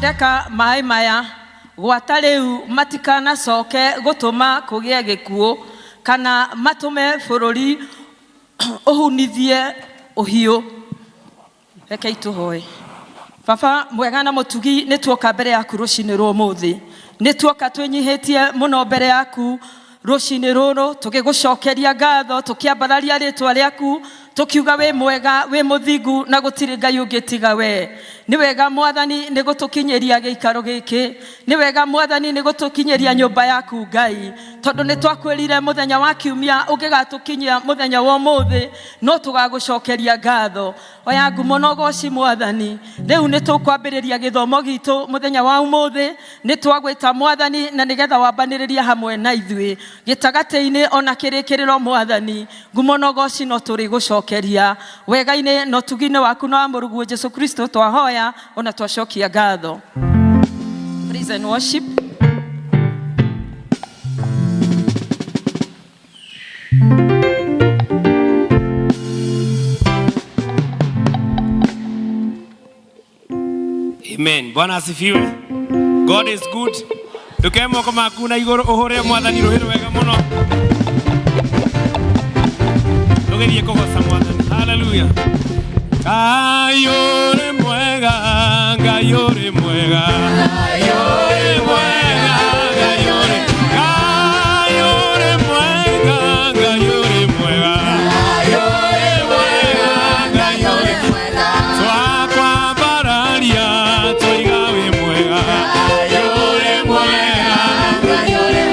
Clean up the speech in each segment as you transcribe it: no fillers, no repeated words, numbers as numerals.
Gũthondeka maĩ maya gwata rĩu matikanacoke gũtũma kũgĩe gĩkuũ kana matũme bũrũri ũhunithie ũhiũ. Rekei tũhoe. Baba mwega na mũtugi, nĩ tuoka mbere yaku rũcinĩ rwa ũmũthĩ. Nĩ tuoka twĩnyihĩtie mũno mbere yaku rũcinĩ rũrũ, tũgĩgũcokeria ngatho, tũkĩambararia rĩtwa rĩaku, tũkiuga wĩ mwega, wĩ mũthingu na gũtirĩ Ngai ũngĩ tiga we. Nĩ wega Mwathani nĩ gũtũkinyĩria gĩikaro gĩkĩ. Nĩ wega Mwathani nĩ gũtũkinyĩria nyũmba yaku Ngai, tondũ nĩ twakwĩrire mũthenya wa kiumia ũngĩgatũkinyia mũthenya wa ũmũthĩ no tũgagũcokeria ngatho. Oya ngumo na ũgoci Mwathani. Rĩu nĩ tũkwambĩrĩria gĩthomo gitũ mũthenya wa ũmũthĩ. Nĩ twagwĩta Mwathani na nĩgetha wambanĩrĩrie hamwe na ithuĩ gĩtagatĩ-inĩ ona kĩrĩkĩrĩro Mwathani. Ngumo na ũgoci no tũrĩgũcokeria wega-inĩ na ũtugi-inĩ waku na wa mũrũguo Jesu Kristo twahoya ona twacokia ngatho. Praise and worship. Amen. Bwana asifiwe. God is good. Nduke moko maku na igũrũ ũhũre mwathani rũhĩ rwega mũno. Tũgĩthiĩ kũgoca mwathani. Hallelujah. Ngai ũrĩ mwega, Ngai ũrĩ mwega. Ngai ũrĩ mwega, Ngai ũrĩ Ngai ũrĩ mwega, Ngai ũrĩ mwega. Ngai ũrĩ mwega, Ngai ũrĩ Twakwambararia twoiga wĩ mwega. Ngai ũrĩ mwega, Ngai ũrĩ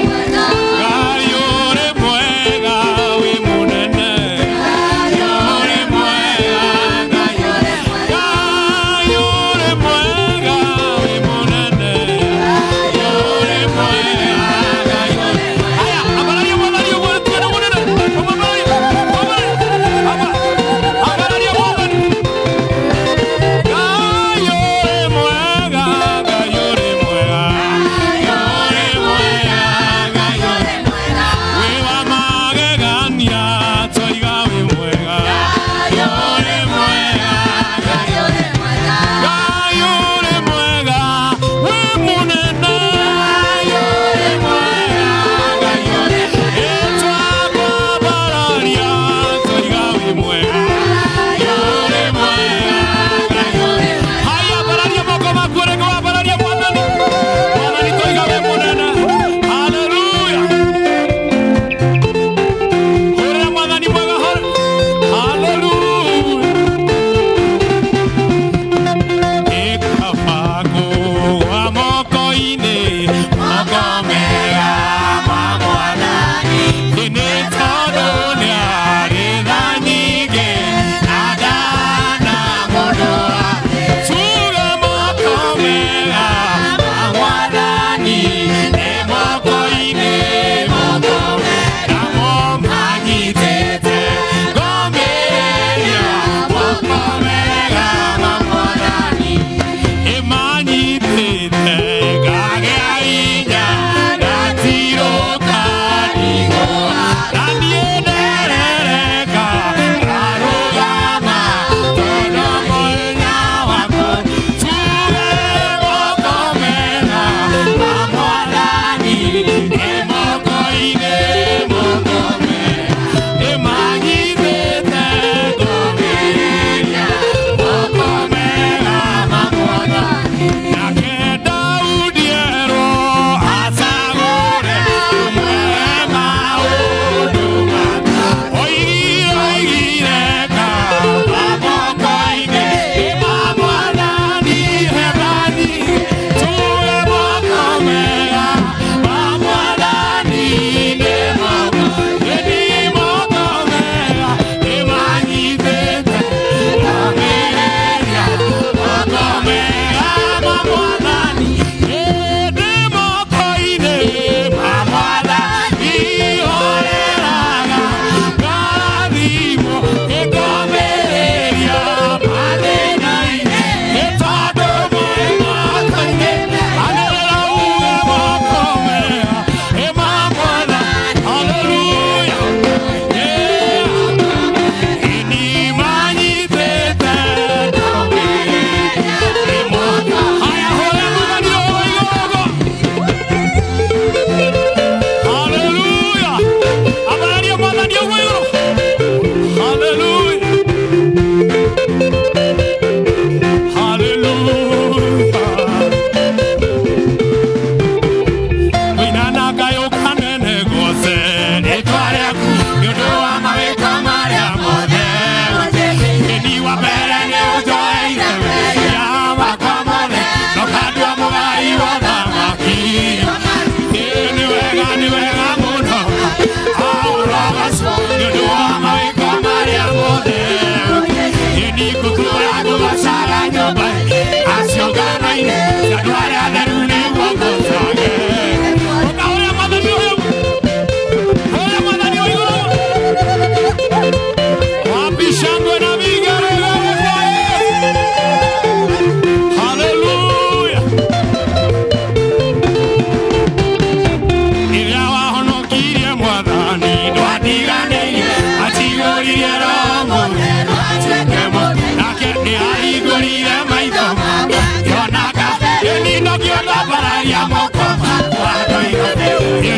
Ambararia moko makwa ndoiga nĩ wega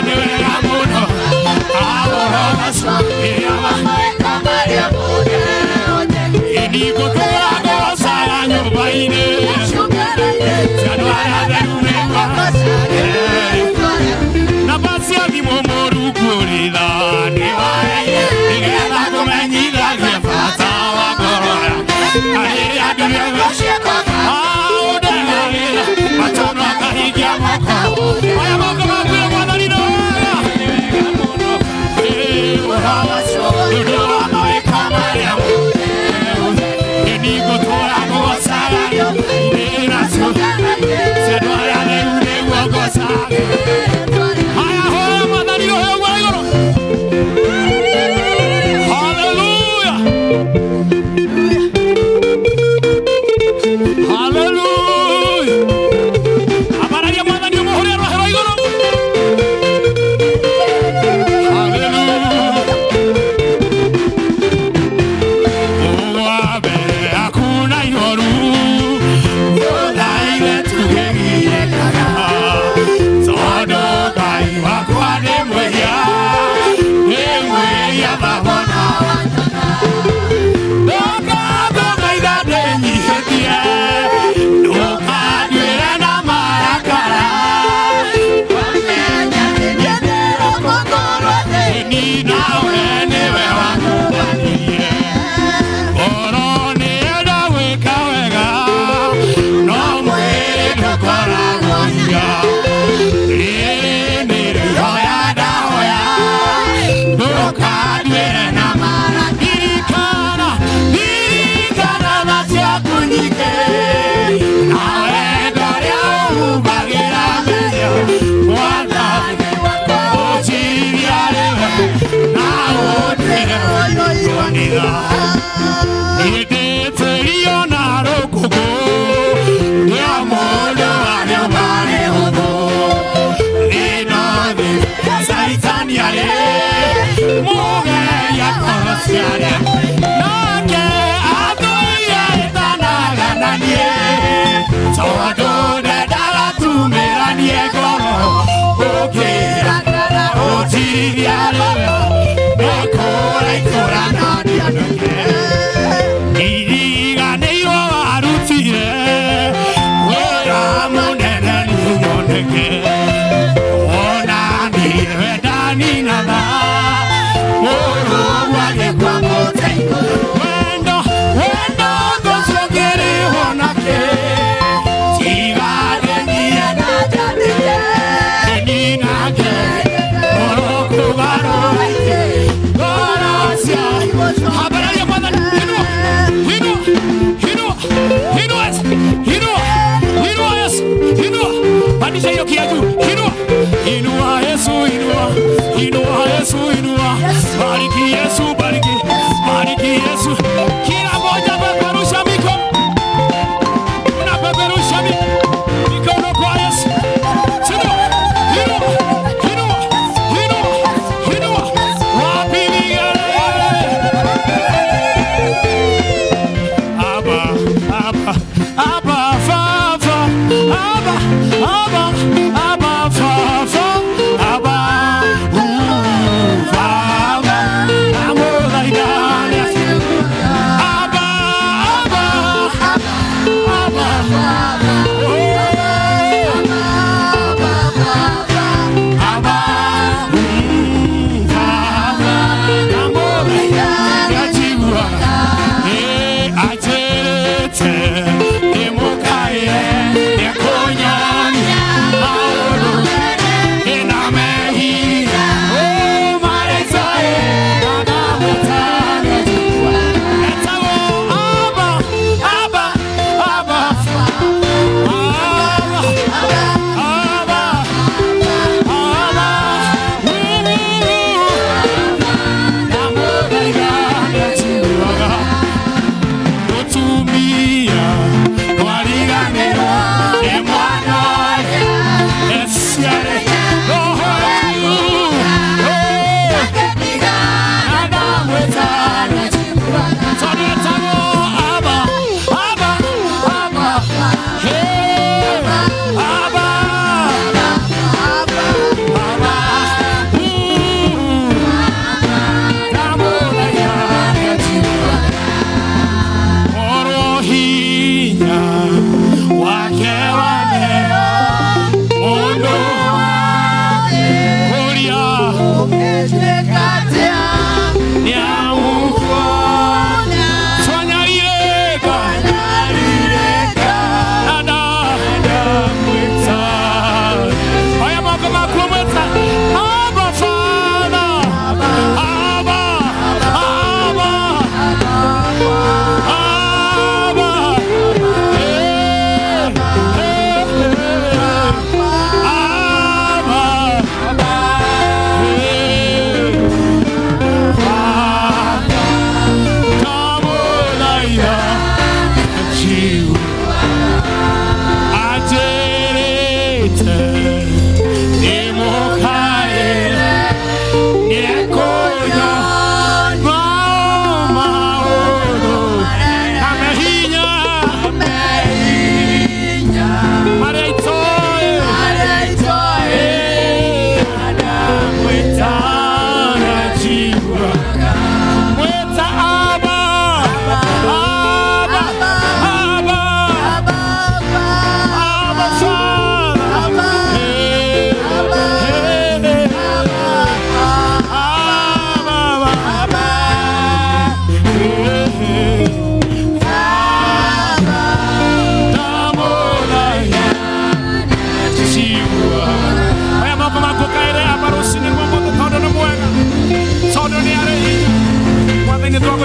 nĩ wega mũno nĩngũtũra ngocaga nyũmba-inĩ cia andũ arĩa atheru nĩguo namba cia thimũ mũrungu ũrĩ tha nĩwaheire nĩgetha kũmenyithagie bata wa ngoro na rĩrĩa nduire ũndehagĩra matũno akahingia moko aya moko makwĩra mwathani nĩ wega nĩ ũndũ wa mawĩko marĩa nĩngũtũra ngũgocaga nacio cia andũ arĩa atheru nĩguo ngocage. Haya, hũra mwathani rũhĩ ũguo igũrũ. Haleluya, haleluya. Ambararia mwathani ũmũhũre rũhĩ rwa igũrũ. Haleluya. Ũgwa mbere yaku na ihoru tũthaire tũkĩgirĩkaga tondũ Ngai wakwa nĩ mwĩhia nĩ mwĩhia baba ndũkangũthaitha ndĩnyihĩtie ndũkanduĩre na marakara ni nawe nĩwe wakũmbanire ngoro nĩenda gwĩka wega no mwĩrĩ ndũkoragwo hinya rĩrĩ nĩ rĩhoya ndahoya ndũkanduĩre na marakara ririkana tha ciaku nyingĩ na wendo ũrĩa ũhumbagĩra mehia mwathani ũnjirie rĩwe na ũnduĩre kanitha nĩndĩtĩrio na rũkũngũ rĩa mũndũ arĩa marĩ hũthũ thĩna thĩ caitani arĩ mũgeria ngoro ciarĩa nake atũire ĩtanaga na niĩ tondũ ndendaga tumĩranie ngoro ũkĩra ũnjirie rĩwe nĩkũra ikũra na ndianũke iriganĩirwo warutire wĩra mũnene nĩnyoneke wonanirie wendani na tha mũrũgu agĩkua mũtĩ wendo wendo ũcio ngĩrĩhwo nakĩ tiga ndĩnyie ndĩninake ngoro kũgarũra ngoro cia ambararia mwathani inua inua inua inua Yesu inua inua Yesu inua pandisha hiyo kia juu inua inua Yesu inua inua Yesu inua bariki Yesu bariki bariki Yesu kila moja peperusha mikono unapeperusha mikono kwa Yesu inua inua inua inua inua wapi vigelegele Abba, Abba, Abba, Father, Abba, Abba, Abba, Father, Abba, ooh, Father, I'm all like that.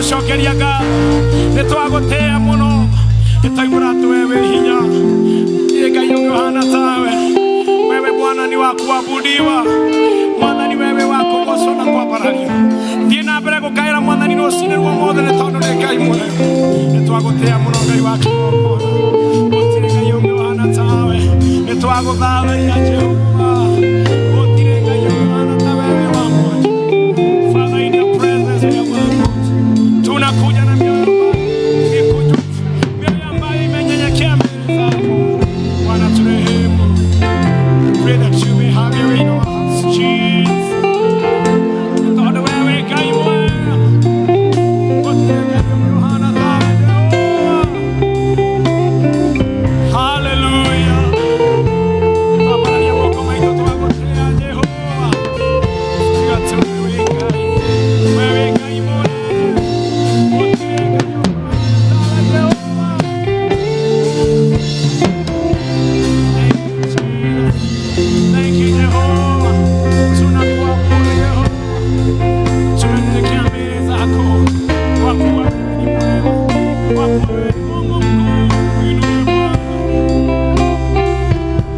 Twagũcokeria ngatho, nĩ twagũtĩĩa mũno, nĩ twaigua atĩ wewe wĩ hinya, gũtirĩ Ngai ũngĩ ũhana tawe. Wewe Bwana ni wa kuabudiwa, Mwathani wewe wa kũgocwo na kwambarario. Thiĩ na mbere gũkaĩra Mwathani rũcinĩ rwa mothe, nĩ tondũ nĩ Ngai mũtheru. Nĩ twagũtĩĩa mũno Ngai wa kĩgongona, gũtirĩ Ngai ũngĩ ũhana tawe. Nĩ twagũthathaia Jehova, gũtirĩ Ngai ũngĩ ũhana ta wewe wa mwanya. Father, in your presence we are welcomed. Tunakuja na mioyo ambayo mikunjufu, mioyo ambayo imenyenyekea mbele zako. Bwana, turehemu. Pray that you may have your way in our hearts, Jesus. Tondũ wewe Ngai mwega, gũtirĩ Ngai ũngĩ ũhana tawe, Jehova. Hallelujah. Twambararia moko maitũ twagũtĩĩa Jehova. Tiga atĩ wewe Ngai, wewe Ngai mũnene, gũtirĩ Ngai ũngĩ ũhana tawe, Jehova. Thank you, Jesus. Thank you, Jehovah. Tunakuabudu Jehova. Tunanyenyekea mbele zako kwa kuwa wewe ni mwema, kwa kuwa wewe ni Mungu mkuu. Uinuliwe Bwana.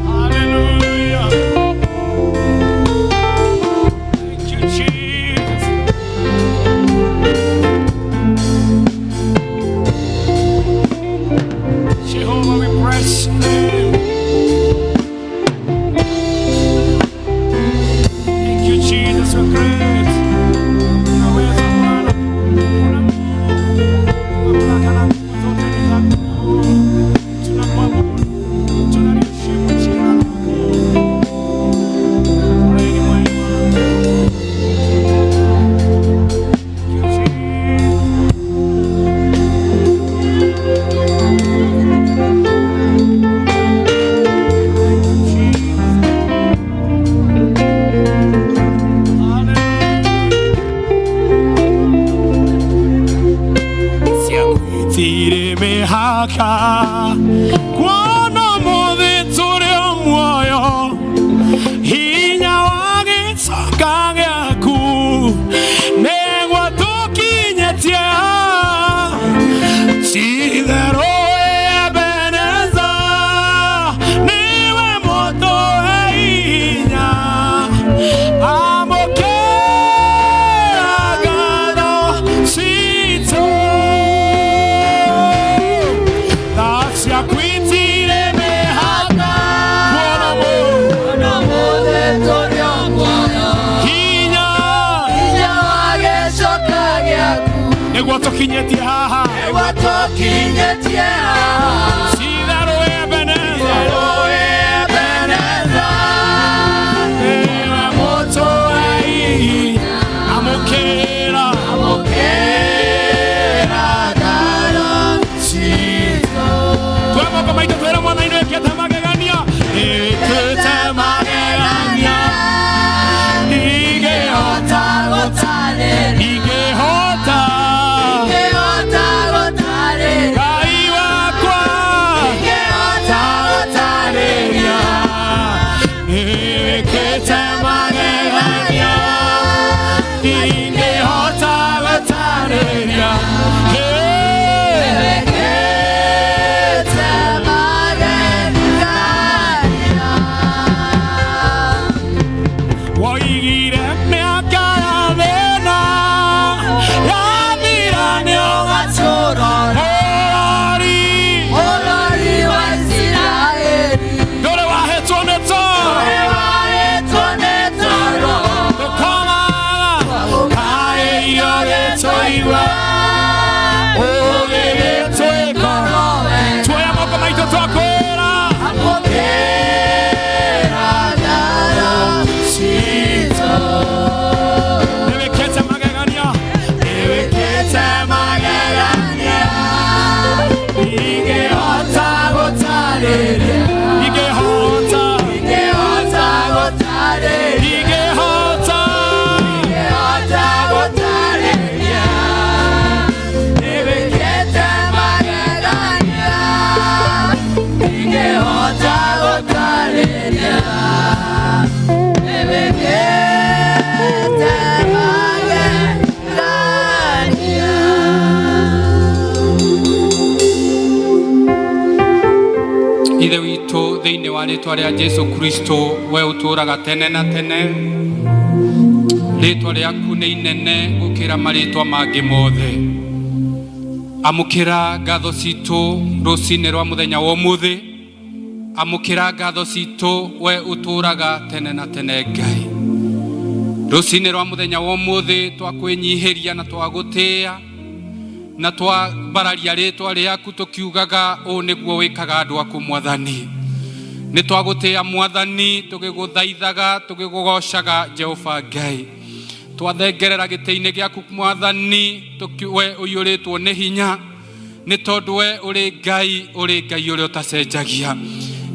Hallelujah. Thank you, Jesus. Jehovah, we bless your name. Thank you, Jesus, you're great. Unaweza Bwana, una nguvu, mamlaka na nguvu zote ni zako. Tunakuabudu, tunaliheshimu jina lako. Wewe ni mwema. Thank you, Jesus. Thank you, Jesus. Hallelujah. Ciakwĩtire mĩhaka kuona mũthĩ tũrĩ o muoyo, hinya wa gĩcoka gĩaku nĩguo tũkinyĩtie citherũ. Ebeneza, nĩwe mũtũhe hinya, amũkĩra ngatho citũ. Tha ciakwĩtire mĩhaka kuona hinya nĩguo tũkinyĩtie haha. Citherũ Ebeneza, nĩwe mũtũhe hinya, amũkĩra twe moko maitũ twĩre Mwathani wĩkĩte magegania, ĩkĩte magegania, ndingĩhota, ndingĩhota, Ngai wakwa. Thĩinĩ wa rĩtwa rĩa Jesu Kristo, we ũtũũraga tene na tene, rĩtwa rĩaku nĩ inene gũkĩra marĩtwa mangĩ mothe. Amũkĩra ngatho citũ rũcinĩ rwa mũthenya wa ũmũthĩ. Amũkĩra ngatho citũ, we ũtũũraga tene na tene. Ngai, rũcinĩ rwa mũthenya wa ũmũthĩ twakwĩnyihĩria na twagũtĩĩa na twambararia rĩtwa rĩaku, tũkiugaga ũũ nĩguo wĩkaga andũ aku. Mwathani, nĩ twagũtĩĩa. Mwathani, tũgĩgũthaithaga, tũgĩgũgocaga. Jehova Ngai, twathengerera gĩtĩ-inĩ gĩaku, Mwathani, we ũiyũrĩtwo nĩ hinya, nĩ tondũ we ũrĩ Ngai, ũrĩ Ngai ũrĩa ũtacenjagia.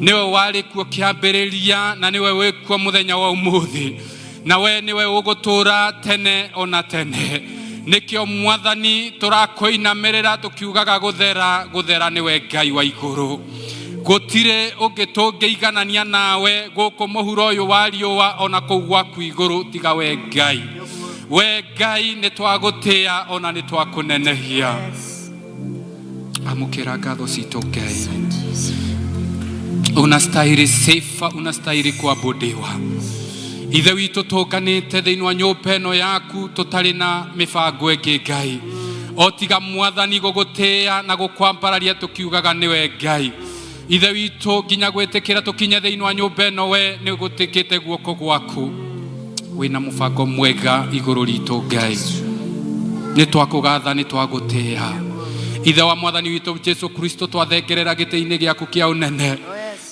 Nĩwe warĩ kuo kĩambĩrĩria na nĩwe wĩ kuo mũthenya wa ũmũthĩ, na we nĩwe ũgũtũũra tene ona tene. Nĩkĩo, Mwathani, tũrakũinamĩrĩra tũkiugaga gũthera, gũthera nĩwe Ngai wa igũrũ. Gũtirĩ ũngĩ tũngĩiganania nawe gũkũ mũhuro ũyũ wa riũa ona kũu gwaku igũrũ tiga we Ngai. We Ngai, nĩ twagũtĩa ona nĩ twakũnenehia. Amũkĩra ngatho citũ, Ngai. Unastahili sifa, unastahili kuabudiwa. Ithe witũ, tũnganĩte thĩinĩ wa nyũmba ĩno yaku tũtarĩ na mĩbango ĩngĩ, Ngai, o tiga, Mwathani, gũgũtĩĩa na gũkwambararia, tũkiugaga nĩwe Ngai. Ithe witũ, nginya gwĩtĩkĩra tũkinye thĩinĩ wa nyũmba ĩno, we nĩ gũtĩkĩte guoko gwaku wĩna mũbango mwega igũrũ ritũ. Ngai, nĩ twakũgatha, nĩ twagũtĩĩa. Ithe wa Mwathani witũ Jesu Kristo, twathengerera gĩtĩ-inĩ gĩaku kĩa ũnene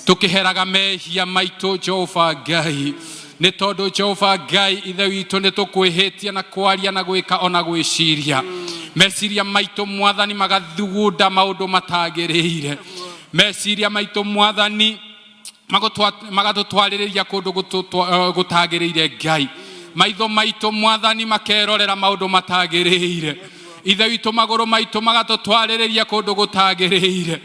tũkĩheraga mehia maitũ, Jehova Ngai, nĩ tondũ, Jehova Ngai Ithe witũ, nĩ tũkwĩhĩtia na kwaria na gwĩka ona gwĩciria. Meciria maitũ, Mwathani, magathugunda maũndũ matagĩrĩire. Meciria maitũ, Mwathani, magatũtwarĩrĩria kũndũ gũtagĩrĩire. Ngai, maitho maitũ, Mwathani, makerorera maũndũ matagĩrĩire. Ithe witũ, magũrũ maitũ magatũtwarĩrĩria kũndũ gũtagĩrĩire.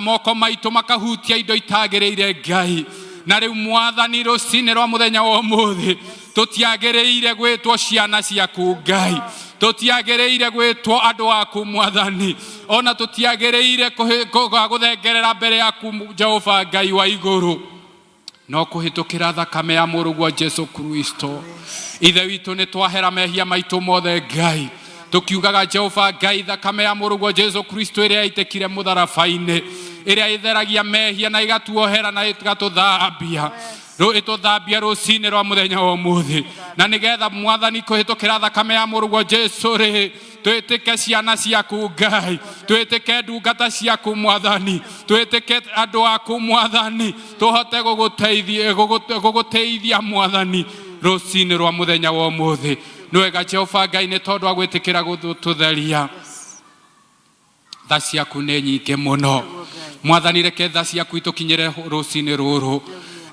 Moko maitũ makahutia indo itagĩrĩire. Ngai, na rĩu, Mwathani, rũcinĩ rwa mũthenya wa ũmũthĩ tũtiagĩrĩire gwĩtwo ciana ciaku. Ngai, tũtiagĩrĩire gwĩtwo andũ aku. Mwathani, ona tũtiagĩrĩire gũthengerera mbere yaku, Jehova Ngai wa igũrũ, no kũhĩtũkĩra thakame ya mũrũguo Jesu Kristo, Ithe witũ, nĩ twahera mehia maitũ mothe. Ngai, tũkiugaga, Jehova Ngai, thakame ya mũrũguo Jesu Kristo ĩrĩa yaitĩkire mũtharaba-inĩ, ĩrĩa ĩtheragia mehia na ĩgatuohera na ĩgatũthambia, ĩtũthambia rũcinĩ rwa mũthenya wa ũmũthĩ, na nĩgetha, Mwathani, kũhĩtũkĩra thakame ya mũrũguo Jesu rĩ, twĩtĩke ciana ciaku. Ngai, twĩtĩke ndungata ciaku. Mwathani, twĩtĩke andũ aku. Mwathani, tũhote gũgũteithia, Mwathani, rũcinĩ rwa mũthenya wa ũmũthĩ. Nĩ wega, Jehova Ngai, nĩ tondũ wa gwĩtĩkĩra gũtũtheria. Tha ciaku nĩ nyingĩ mũno, Mwathani. Reke tha ciaku itũkinyĩre rũcinĩ rũrũ.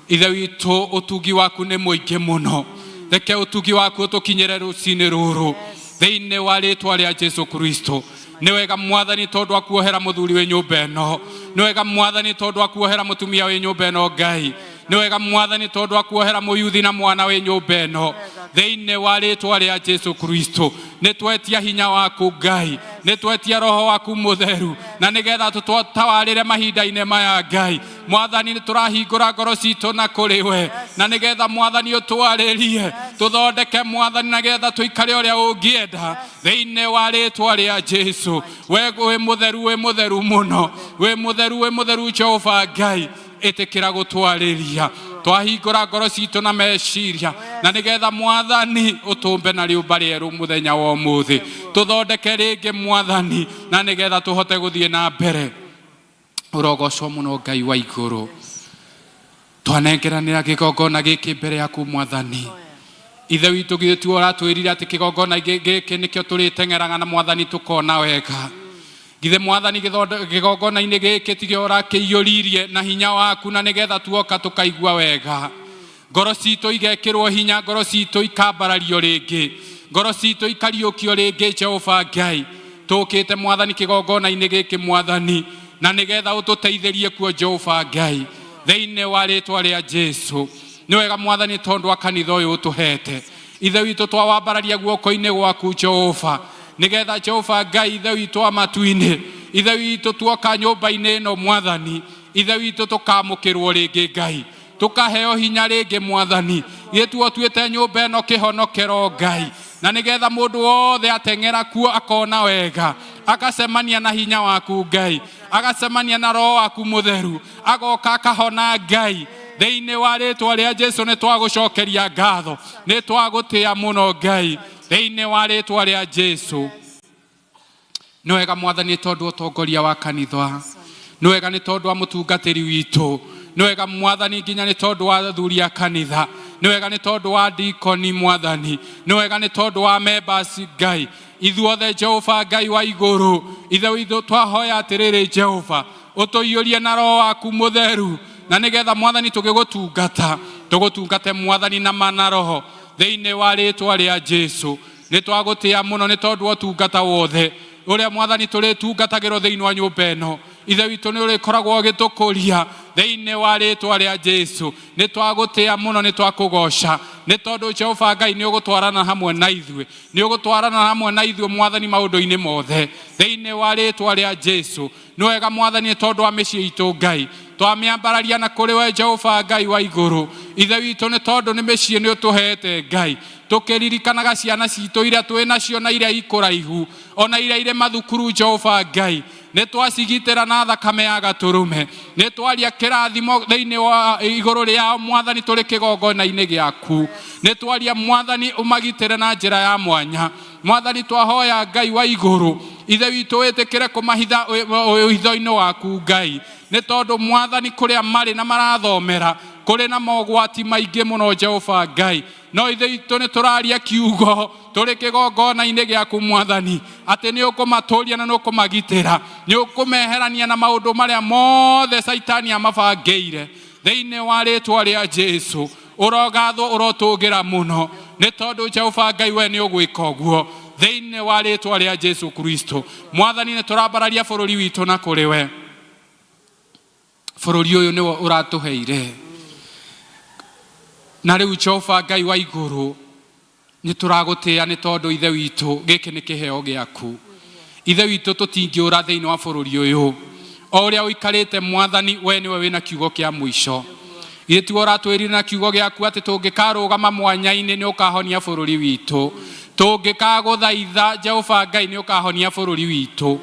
Ithe witũ, ũtugi waku nĩ mũingĩ mũno. Reke ũtugi waku ũtũkinyĩre rũcinĩ rũrũ thĩinĩ wa rĩtwa rĩa Jesu Kristo. Nĩ wega, Mwathani, tondũ wa kuohera mũthuri wĩ nyũmba ĩno. Nĩ wega, Mwathani, tondũ wa kuohera mũtumia wĩ nyũmba ĩno. Ngai, nĩ wega, Mwathani, tondũ wa kuohera mũyuthi na mwana wĩ nyũmba ĩno thĩinĩ wa rĩtwa rĩa Jesu Kristo. Nĩ twetia hinya waku, Ngai, nĩ twetia Roho waku Mũtheru, na nĩgetha tũtawarĩre mahinda-inĩ maya. Ngai, Mwathani, nĩ tũrahingũra ngoro citũ na kũrĩ we, na nĩgetha, Mwathani, ũtwarĩrie, tũthondeke, Mwathani, na getha tũikare ũrĩa ũngĩenda thĩinĩ wa rĩtwa rĩa Jesu. We wĩ mũtheru, wĩ mũtheru mũno, wĩ mũtheru, wĩ mũtheru. Jehova Ngai, ĩtĩkĩra gũtwarĩria. Twahingũra ngoro citũ na meciria, na nĩgetha, Mwathani, ũtũmbe na rĩũmba rĩerũ mũthenya wa ũmũthĩ. Tũthondeke rĩngĩ, Mwathani, na nĩgetha tũhote gũthiĩ na mbere. Ũrogocwo mũno, Ngai wa igũrũ. Twanengeranĩra kĩgongona gĩkĩ mbere yaku, Mwathani Ithe witũ. Githĩ tiwe ũratwĩrire atĩ kĩgongona gĩkĩ nĩkĩo tũrĩteng'eraga na, Mwathani, tũkona wega? Githĩ, Mwathani, kĩgongona-inĩ gĩkĩ tigĩo ũrakĩiyũririe na hinya waku, na nĩgetha tuoka tũkaigua wega, ngoro citũ igekĩrwo hinya, ngoro citũ ikambarario rĩngĩ, ngoro citũ ikariũkio rĩngĩ? Jehova Ngai, tũkĩte, Mwathani, kĩgongona-inĩ gĩkĩ, Mwathani, na nĩgetha ũtũteithĩrie kuo, Jehova Ngai, thĩinĩ wa rĩtwa rĩa Jesu. Nĩ wega, Mwathani, tondũ wa kanitha ũyũ ũtũhete. Ithe witũ, twawambararia guoko-inĩ gwaku, Jehova, nĩgetha, Jehova Ngai Ithe witũ wa matu-inĩ, Ithe witũ, tuoka nyũmba-inĩ ĩno, Mwathani. Ithe witũ tũkamũkĩrwo rĩngĩ Ngai, tũkaheo hinya rĩngĩ Mwathani. Gĩtuo tuĩte nyũmba ĩno kĩhonokero Ngai, na nĩgetha mũndũ wothe ateng'era kuo akona wega, agacemania na hinya waku Ngai, agacemania na roho waku mũtheru, agoka akahona Ngai. Thĩinĩ wa rĩtwa rĩa Jesu nĩ twagũcokeria ngatho, nĩ twagũtĩa mũno Ngai, thĩinĩ wa rĩtwa rĩa Jesu. Nĩ wega Mwathani nĩ tondũ wa ũtongoria wa kanitha, nĩ wega nĩ tondũ wa mũtungatĩri witũ, nĩ wega Mwathani nginya nĩ tondũ wa athuri a kanitha, nĩ wega nĩ tondũ wa dikoni Mwathani, nĩ wega nĩ tondũ wa members Ngai. Ithuothe Jehova Ngai wa igũrũ, Ithe witũ twahoya atĩrĩrĩ Jehova, ũtũiyũrie na roho waku mũtheru, na nĩgetha Mwathani tũgĩgũtungata, tũgũtungate Mwathani na ma na roho, thĩinĩ wa rĩtwa rĩa Jesu. Nĩ twagũtĩa mũno nĩ tondũ wa ũtungata wothe ũrĩa Mwathani tũrĩtungatagĩrwo thĩinĩ wa nyũmba ĩno. Ithe witũ nĩ ũrĩkoragwo ũgĩtũkũria thĩinĩ wa rĩtwa rĩa Jesu. Nĩ twagũtĩa mũno, nĩ twakũgoca nĩ tondũ Jehova Ngai nĩ ũgũtwarana hamwe na ithuĩ, nĩ ũgũtwarana hamwe na ithuĩ Mwathani maũndũ-inĩ mothe thĩinĩ wa rĩtwa rĩa Jesu. Nĩ wega Mwathani nĩ tondũ wa mĩciĩ itũ Ngai, twamĩambararia na kũrĩ we Jehova Ngai wa igũrũ. Ithe witũ nĩ tondũ nĩ mĩciĩ nĩ ũtũhete Ngai, tũkĩririkanaga ciana citũ iria twĩ nacio na iria ikũraihu, ona iria irĩ mathukuru Jehova Ngai, nĩ twacigitĩra na thakame ya gatũrũme, nĩ twaria kĩrathimo thĩinĩ wa igũrũ rĩao Mwathani tũrĩ kĩgongona-inĩ gĩaku, nĩ twaria Mwathani ũmagitĩre na njĩra ya mwanya. Mwathani twahoya Ngai wa igũrũ, Ithe witũ wĩtĩkĩre kũmahitha ũhitho-inĩ waku Ngai, nĩ tondũ Mwathani kũrĩa marĩ na marathomera kũrĩ na mogwati maingĩ mũno Jehova Ngai. No Ithe witũ nĩ tũraria kiugo tũrĩ kĩgongona-inĩ gĩaku Mwathani, atĩ nĩ ũkũmatũria na nĩ ũkũmagitĩra, nĩ ũkũmeherania na maũndũ marĩa mothe Caitani amabangĩire thĩinĩ wa rĩtwa rĩa Jesu. Ũrogathwo, ũrotũgĩra mũno nĩ tondũ Jehova Ngai we nĩ ũgwĩka ũguo thĩinĩ wa rĩtwa rĩa Jesu Kristo. Mwathani nĩ tũrambararia bũrũri witũ na kũrĩ we. Bũrũri ũyũ nĩwe ũratũheire, na rĩu Jehova Ngai wa igũrũ nĩ tũragũtĩa nĩ tondũ Ithe witũ gĩkĩ nĩ kĩheo gĩaku. Ithe witũ tũtingĩũra thĩinĩ wa bũrũri ũyũ, o ũrĩa ũikarĩte Mwathani we nĩwe wĩna kiugo kĩa mũico. Ithe tiwe ũratwĩrire na kiugo gĩaku atĩ tũngĩkarũgama mwanya-inĩ nĩ ũkahonia bũrũri witũ, tũngĩkagũthaitha Jehova Ngai nĩ ũkahonia bũrũri witũ.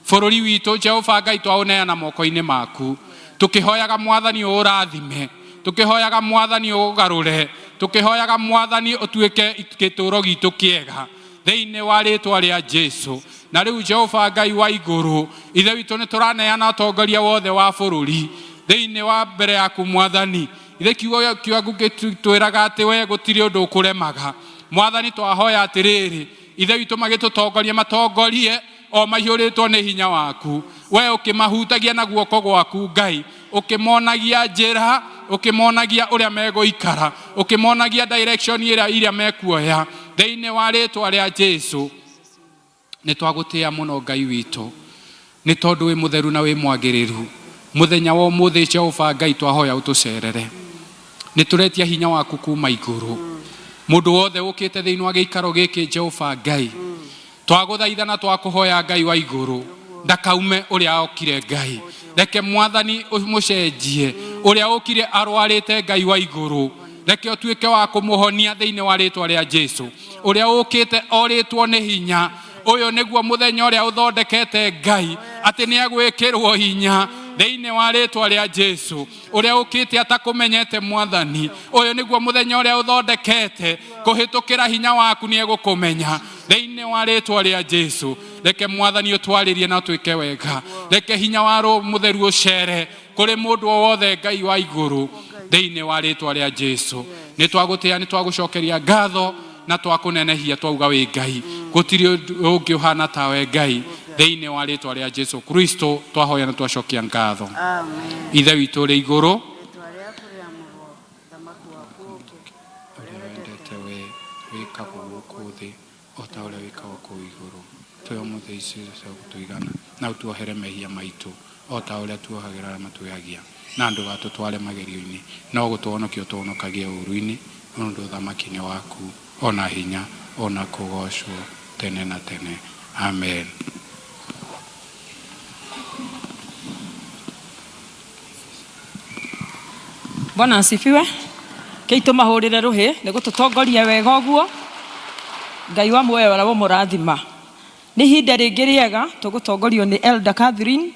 Bũrũri witũ Jehova Ngai twaũneana moko-inĩ maku, tũkĩhoyaga Mwathani ũũrathime, tũkĩhoyaga Mwathani ũgarũre, tũkĩhoyaga Mwathani ũtuĩke gĩtũũro gitũ kĩega thĩinĩ wa rĩtwa rĩa Jesu. Na rĩu Jehova Ngai wa igũrũ, Ithe witũ nĩ tũraneana ũtongoria wothe wa bũrũri thĩinĩ wa mbere yaku Mwathani. Ithe kiugo gĩaku gĩtwĩraga atĩ we gũtirĩ ũndũ ũkũremaga. Mwathani twahoya atĩrĩrĩ, Ithe witũ magĩtũtongoria matongorie o maihũrĩtwo nĩ hinya waku, we ũkĩmahutagia na guoko gwaku Ngai, ũkĩmonagia njĩra, ũkĩmonagia ũrĩa megũikara, ũkĩmonagia direction ĩrĩa iria mekuoya thĩinĩ wa rĩtwa rĩa Jesu. Nĩ twagũtĩa mũno Ngai witũ nĩ tondũ wĩ mũtheru na wĩ mwagĩrĩru. Mũthenya wa ũmũthĩ Jehova Ngai twahoya ũtũcerere, nĩ tũretia hinya waku kuma igũrũ. Mũndũ wothe ũkĩte thĩinĩ wa gĩikaro gĩkĩ Jehova Ngai, twagũthaitha na twakũhoya Ngai wa igũrũ, ndakaume ũrĩa okire Ngai. Reke Mwathani ũmũcenjie ũrĩa ũkire arwarĩte Ngai wa igũrũ, reke ũtuĩke wa kũmũhonia thĩinĩ wa rĩtwa rĩa Jesu. Ũrĩa ũkĩte orĩtwo nĩ hinya, ũyũ nĩguo mũthenya ũrĩa ũthondekete Ngai atĩ nĩ agwĩkĩrwo hinya thĩinĩ wa rĩtwa rĩa Jesu. Ũrĩa ũkĩte atakũmenyete Mwathani, ũyũ nĩguo mũthenya ũrĩa ũthondekete kũhĩtũkĩra hinya waku nĩ egũkũmenya thĩinĩ wa rĩtwa rĩa Jesu. Reke Mwathani ũtwarĩrie na ũtwĩke wega, reke hinya wa Roho Mũtheru ũcere kũrĩ mũndũ o wothe Ngai wa igũrũ thĩinĩ wa rĩtwa rĩa Jesu. Nĩ twagũtĩa, nĩ twagũcokeria ngatho na twakũnenehia, twauga wĩ Ngai, gũtirĩ ũngĩ ũhana tawe Ngai thĩinĩ wa rĩtwa rĩa Jesu Kristo twahoya na twacokia ngatho. Amen. Ithe witũ ũrĩ igũrũ, Rĩtwa rĩaku rĩamũrwo, ũthamaki waku ũke, ũrĩa wendete we wĩkagwo gũkũ thĩ o ta ũrĩa wĩkagwo kũu igũrũ. Tũhe ũmũthĩ irio cia gũtũigana, na ũtuohere mehia maitũ o ta ũrĩa tuohagĩra arĩa matwĩhagia, na ndũgatũtware magerio-inĩ, no gũtũhonokia ũtũhonokagie ũũru-inĩ, nĩ ũndũ ũthamaki nĩ waku, ona hinya, ona kũgoocwo tene na tene. Amen. Bwana asifiwe. Kei tũmahũrĩre rũhĩ nĩ gũtũtongoria wega ũguo. Ngai wa muoyo ũrĩa mũrathima. Nĩ ihinda rĩngĩ rĩega tũgũtongorio nĩ Elder Catherine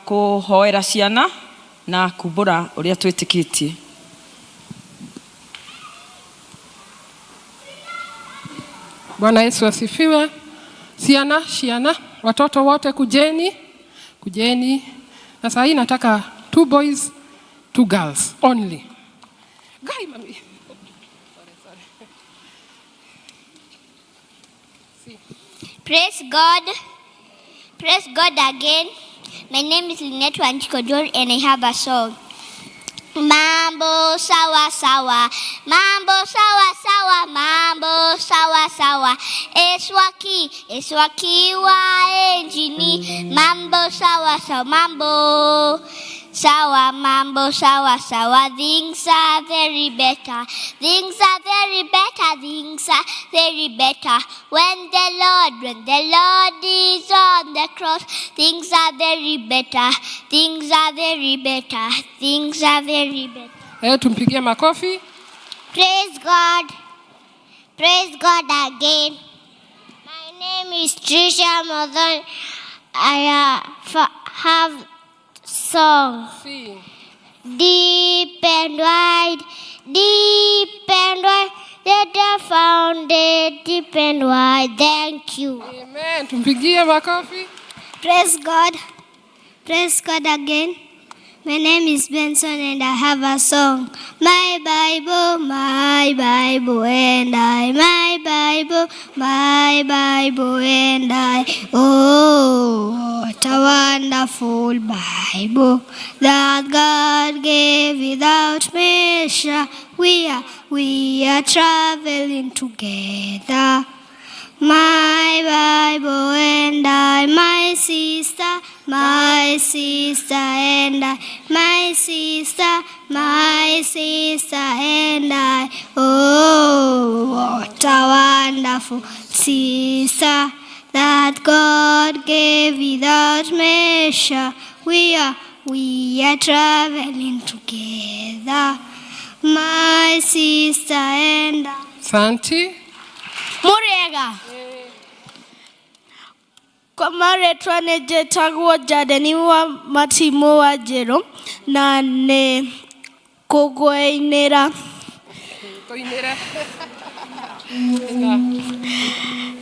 kũhoera ciana na kumbũra ũrĩa twĩtĩkĩtie. Bwana Yesu asifiwe. Ciana, ciana, watoto wote kujeni, kujeni. Na saa hii nataka two boys, two girls only. Gai mami. Sorry, sorry. Praise God. Praise God again. My name is Lynette Wanjikodor and I have a song. Mambo sawa sawa, mambo sawa sawa, mambo sawa sawa. Eswaki, eswaki wa enjini. Mambo sawa sawa, mambo sawa, mambo sawa sawa. Things are very better, things are very better, things are very better. When the Lord is on the cross, things are very better, things are very better, things are very better. Eh, tumpigie makofi. Praise God. Praise God again. My name is Trisha Modon. I have song. Si. Deep and wide, deep and wide, that I found it deep and wide. Thank you. Amen. Tumpigie makofi. Praise God. Praise God again. My name is Benson and I have a song. My Bible and I, my Bible and I. Oh, what a wonderful Bible that God gave without measure. We are traveling together. My Bible and I, my sister and I, my sister and I. Oh, what a wonderful sister that God gave without measure. We are traveling together, my sister and I. Asante. Mũrĩega. Kwa marĩtwa nĩ njĩtagwo Jadeni wa Matimũ wa Njerũ na nĩ kũgũinĩra. Tuinĩre. Ina.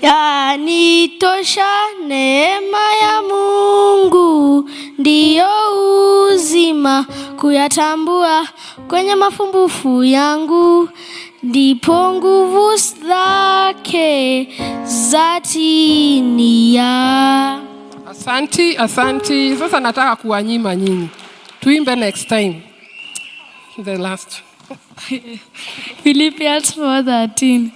Yanitosha neema ya Mungu, ndiyo uzima kuyatambua kwenye mapungufu yangu, ndipo nguvu zake zatimia. Asanti, asanti. Sasa nataka kuwanyima nyinyi. Tuimbe next time. The last. Philippians 4:13.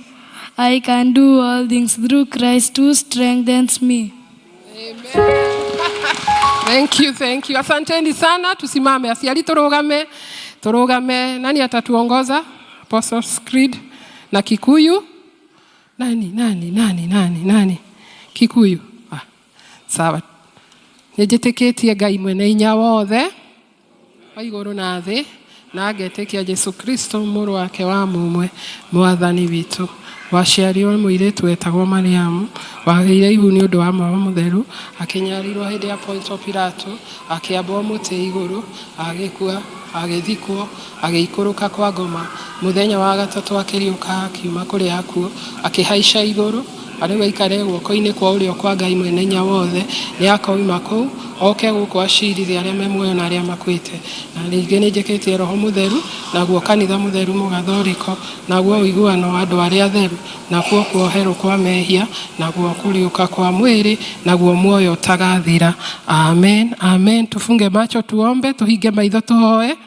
I can do all things through Christ who strengthens me. Thank you, thank you. Asanteni sana. Tusimame. Aciari turugame. Turugame. Nani atatuongoza? Apostles Creed na Kikuyu. Nani, nani, nani, nani, nani? Kikuyu. Ah, sawa. Nĩnjĩtĩkĩtie Ngai mwene hinya wothe wa igũrũ na thĩ na ngetĩkia Jesu Kristo mũrũ wake wa mũmwe mwathani witũ waciarirwo nĩ mũirĩtu wetagwo Mariamu wagĩire ihu nĩ ũndũ wa Roho Mũtheru akĩnyarirwo hĩndĩ ya Pontio Pilato akĩambwo mũtĩ igũrũ agĩkua agĩthikwo agĩikũrũka kwa ngoma mũthenya wa gatatũ akĩriũka akiuma kũrĩ akuũ akĩhaica igũrũ arĩu aikare guoko-inĩ kwa ũrĩo kwa Ngai mwene hinya wothe nĩ akoima kũu oke gũkũ acirithie arĩa me muoyo na arĩa makuĩte. Na ningĩ nĩ njĩkĩtie Roho Mũtheru naguo kanitha mũtheru mũgathoriko naguo ũiguano wa andũ arĩa atheru nakuo kuoherwo kwa mehia naguo kũriũka kwa mwĩrĩ naguo muoyo ũtagathira. Amen, amen. Tufunge macho tuombe, tuhinge maitho tuhoe.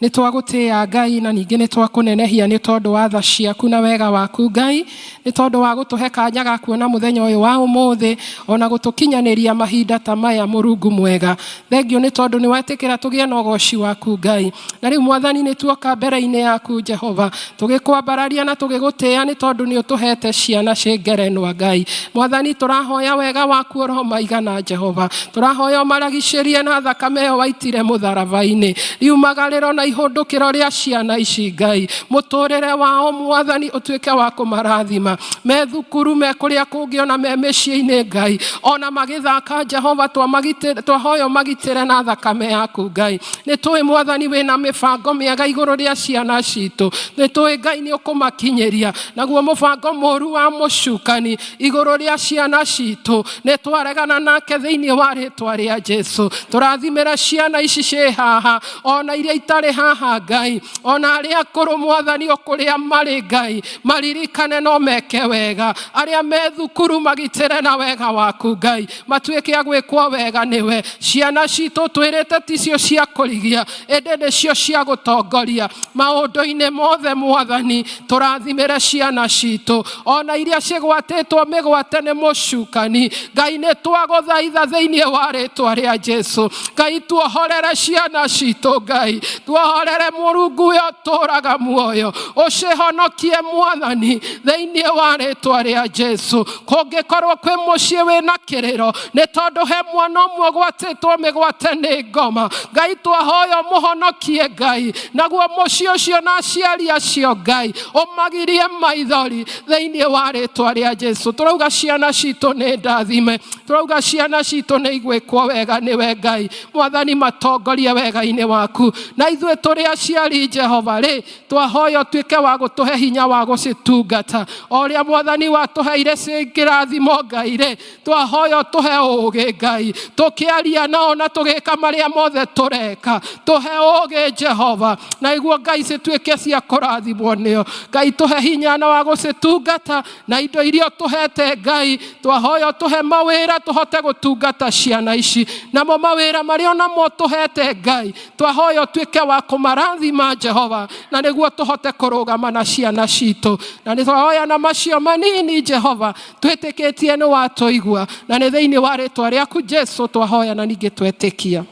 Nĩ twagũtĩĩa Ngai na ningĩ nĩ twakũnenehia nĩ tondũ wa tha ciaku na wega waku Ngai, nĩ tondũ wa gũtũhe kanya ga kuona mũthenya ũyũ wa ũmũthĩ ona gũtũkinyanĩria mahinda ta maya. Mũrungu mwega, thengio nĩ tondũ nĩ wetĩkĩra tũgĩe na ũgoci waku Ngai. Na rĩu Mwathani nĩ tuoka mbere-inĩ yaku Jehova tũgĩkwambararia na tũgĩgũtĩĩa nĩ tondũ nĩ ũtũhete ciana ciĩ ngerenwa. Ngai Mwathani, tũrahoya wega waku oro maigana. Jehova, tũrahoya ũmaragicĩrie na thakame ĩyo waitire mũtharaba-inĩ riumagarĩro na Ihũndũkĩro rĩa ciana ici Ngai, mũtũrĩre wao Mwathani ũtuĩke wa kũmarathima, me thukuru, me kũrĩa kũngĩ, ona me mĩciĩ-inĩ Ngai, ona magĩthaka Jehova, twahoya magitĩre na thakame yaku Ngai. Nĩ tũĩ Mwathani wĩna mĩbango mĩega igũrũ rĩa ciana citũ, nĩ tũĩ Ngai nĩ ũkũmakinyĩria, naguo mũbango mũru wa mũcukani igũrũ rĩa ciana citũ nĩ twaregana nake thĩinĩ wa rĩtwa rĩa Jesu. Tũrathimĩra ciana ici ciĩ haha ona iria itarĩ haha Ngai, ona arĩa akũrũ Mwathani o kũrĩa marĩ Ngai, maririkane no meke wega, arĩa me thukuru magitĩre na wega waku Ngai, matuĩke a gwĩkwo wega nĩwe. Ciana citũ twĩrĩte ticio cia kũrigia, ĩndĩ nĩcio cia gũtongoria maũndũ-inĩ mothe. Mwathani, tũrathimĩre ciana citũ ona iria cigwatĩtwo mĩgwate nĩ mũcukani Ngai, nĩ twagũthaitha thĩinĩ wa rĩtwa rĩa Jesu. Ngai, tuohorere ciana citũ Ngai, tuohorere Mũrungu ũyũ ũtũraga muoyo, ũcihonokie Mwathani thĩinĩ wa rĩtwa rĩa Jesu. Kũngĩkorwo kwĩ mũciĩ wĩna kĩrĩro nĩ tondũ he mwana ũmwe ũgwatĩtwo mĩgwate nĩ ngoma, Ngai, twahoya ũmũhonokie Ngai, naguo mũciĩ ũcio na aciari acio Ngai ũmagirie maithori thĩinĩ wa rĩtwa rĩa Jesu. Tũrauga ciana citũ nĩ ndathime, tũrauga ciana citũ nĩ igwĩkwo wega nĩwe Ngai. Mwathani, matongorie wega-inĩ waku, na ithuĩ tũrĩ aciari Jehova rĩ, twahoya ũtuĩke wa gũtũhe hinya wa gũcitungata o ũrĩa Mwathani watũheire ciĩ kĩrathimo Ngai rĩ, twahoya ũtũhe ũũgĩ Ngai, tũkĩaria nao na tũgĩka marĩa mothe tũreka, tũhe ũũgĩ Jehova, na iguo Ngai cituĩke cia kũrathimwo nĩo. Ngai, tũhe hinya na wa gũcitungata na indo iria ũtũhete Ngai, twahoya ũtũhe mawĩra tũhote gũtungata ciana ici, namo mawĩra marĩa onamo ũtũhete Ngai, twahoya ũtuĩke wa kũmarathima Jehova, na nĩguo tũhote kũrũgama na ciana citũ. Na nĩ twahoya na macio manini Jehova, twĩtĩkĩtie nĩ watũigua, na nĩ thĩinĩ wa rĩtwa rĩaku Jesu twahoya na ningĩ twetĩkia,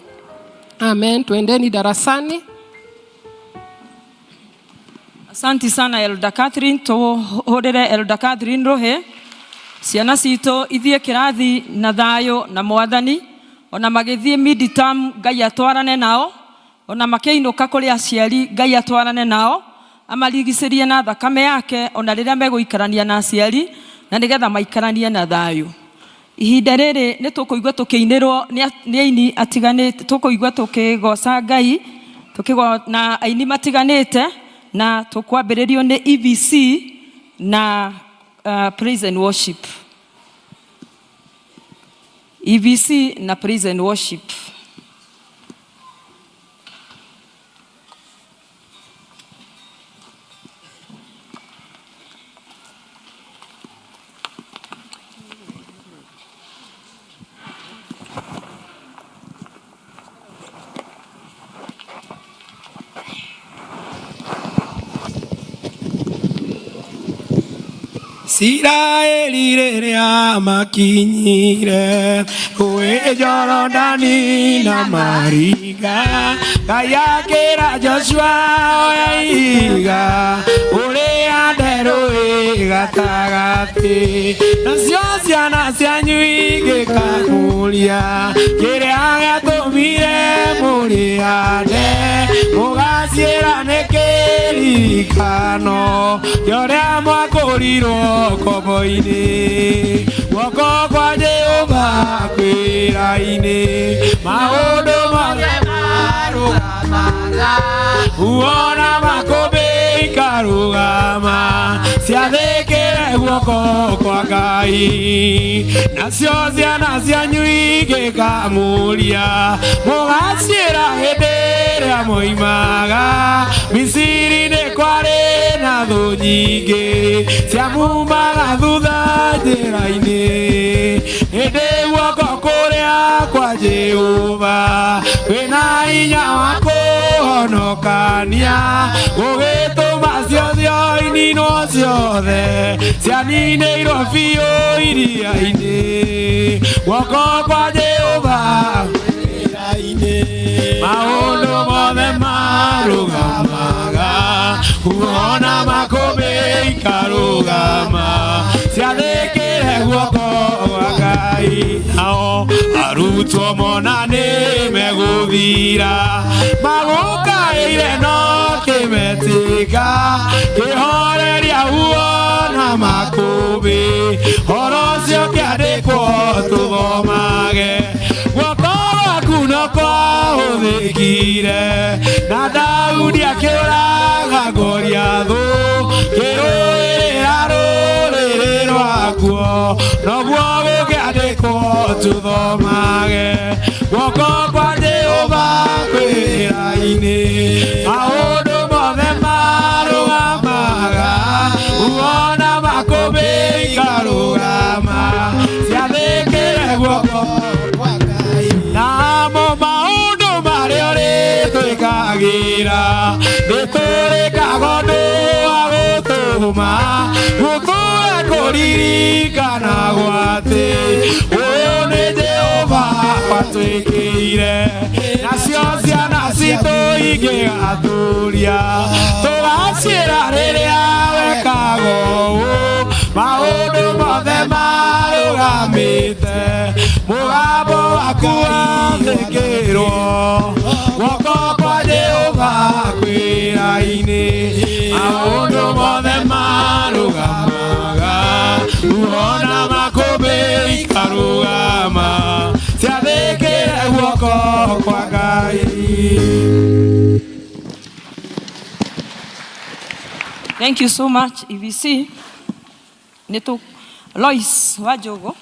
amen. Twendeni darasani. Asante sana, Elder Catherine. Tuhurire Elder Catherine rũhĩ. Ciana citũ ithiĩ kĩrathi na thayũ na Mwathani, ona magĩthiĩ midterm Ngai atwarane nao, ona makĩinũka kũrĩ aciari Ngai atwarane nao, amarigicĩrie na thakame yake, ona rĩrĩa megũikarania na aciari, na nĩgetha maikaranie na thayũ. Ihinda rĩrĩ nĩ tũkũigua tũkĩinĩrwo nĩ aini atiganĩte, tũkũigua tũkĩgoca Ngai na aini matiganĩte, na tũkwambĩrĩrio nĩ EVC na praise and worship. EVC na praise and worship. Isiraeli rĩrĩa makinyire rũĩ Jorodani na maringa, Ngai akĩra Joshua, oya ihiga ũrĩhande rũĩ gatagatĩ, nacio ciana cianyu ingĩkakũria kĩrĩa gĩatũmire mũrĩhande, mũgaciĩra nĩ kĩririkano kĩa ũrĩa mwakũrirwo ngombo-inĩ. Guoko kwa Jehova kwĩra-inĩ, maũndũ mothe marũgamaga, huo na makũmbĩ ikarũgama, ciathĩkĩre guoko kwa Ngai. Nacio ciana cianyu ingĩkamũria, mũgaciĩra hĩndĩ ĩrĩa moimaga Misiri nĩ kwarĩ na thũ nyingĩ ciamumaga thutha njĩra-inĩ, ĩndĩ guoko kũrĩa kwa Jehova kwĩna hinya wa kũhonokania, gũgĩtũma ciothe ininwo, ciothe cianinĩirwo biũ iria-inĩ. Guoko kwa Jehova maũndũ mothe marũgamaga, huo na makũmbĩ ikarũgama, ciathĩkĩre guoko kwa Ngai. Nao arutwo mona nĩ megũthira, magũkaĩire no Kĩandĩka kĩhoreria huo na makũmbĩ, ũhoro ũcio kĩandĩkwo tũthomage. Guoko gwaku no kwahũthĩkire na Daudi akĩũraga Goliathũ, kĩrũĩrĩra rũrĩrĩ rwakuo, noguo gũkĩandĩkwo tũthomage. Guoko kwa Jehova kwĩ wĩra-inĩ, maũndũ mothe marũgamaga, huo na makũmbĩ ikarũgama, ciathĩkĩre guoko kwa Ngai. Namo maũndũ marĩa ũrĩtwĩkagĩra nĩtũrĩkaga ũndũ wa gũtũma gũtũũre kũririkanagwo atĩ ũyũ nĩ Jehova watwĩkĩire. Nacio ciana citũ ingĩgatũria tũgaciĩra rĩrĩa wekaga ũũ, maũndũ mothe marũgamĩte, mũgambo waku wathĩkĩrwo, guoko kwa Jehova kwĩ wĩra-inĩ, maũndũ mothe marũgamaga, huo na makũmbĩ ikarũgama, ciathĩkĩre guoko kwa Ngai. Thank you so much, EVC. Nĩtũ Lois wa Njogo.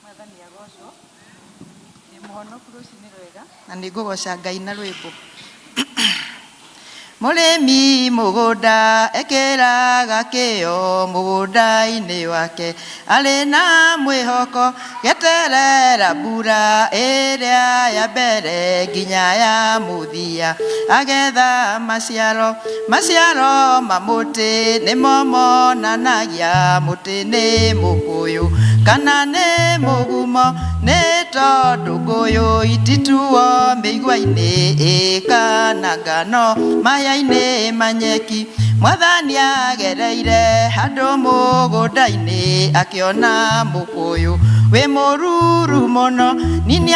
Mwathani agocwo. Ndĩ mũhonoku rũcinĩ rwega na nĩ ngũgoca Ngai na rwĩmbo. Mũrĩmi mũgũnda ekĩraga kĩo mũgũnda-inĩ wake arĩ na mwĩhoko geterera mbura ĩrĩa ya mbere nginya ya mũthia agetha maciaro maciaro ma mũtĩ nĩmo monanagia mũtĩ nĩ mũkũyũ kana nĩ mũgumo nĩ tondũ ngũyũ itituo mĩigua-inĩ ĩkana ngano mahĩa-inĩ manyeki. Mwathani agereire handũ mũgũnda-inĩ akĩona mũkũyũ wĩ mũruru mũno, ningĩ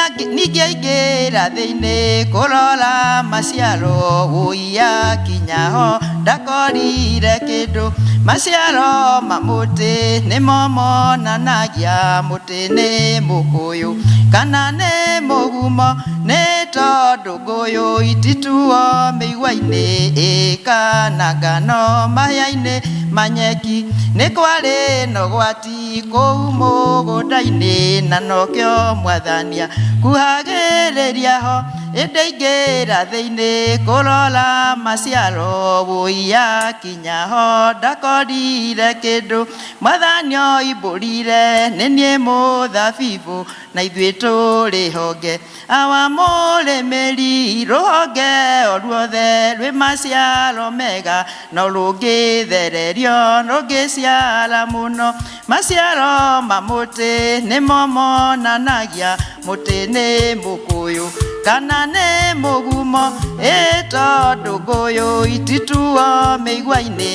aingĩra thĩinĩ kũrora maciaro wũi akinya ho ndakorire kĩndũ. Maciaro ma mũtĩ nĩmo monanagia mũtĩ nĩ mũkũyũ kana nĩ mũgumo, nĩ tondũ ngũyũ itituo mĩigua-inĩ ĩkana ngano mahĩa-inĩ manyeki. Nĩ kwarĩ na ũgwati kũu mũgũnda-inĩ na nokĩo Mwathani akuhagĩrĩria ho, ĩndĩ aingĩra thĩinĩ kũrora maciaro wũi akinya ho ndakorire kĩndũ. Mwathani oimbũrire nĩ niĩ mũthabibũ na ithuĩ tũrĩ honge, awa mũrĩmĩri rũhonge o ruothe rwĩ maciaro mega no rũngĩthererio rũngĩciara mũno. Maciaro ma mũtĩ nĩmo monanagia mũtĩ nĩ mũkũyũ kana nĩ mũgumo, ĩ tondũ ngũyũ itituo mĩigua-inĩ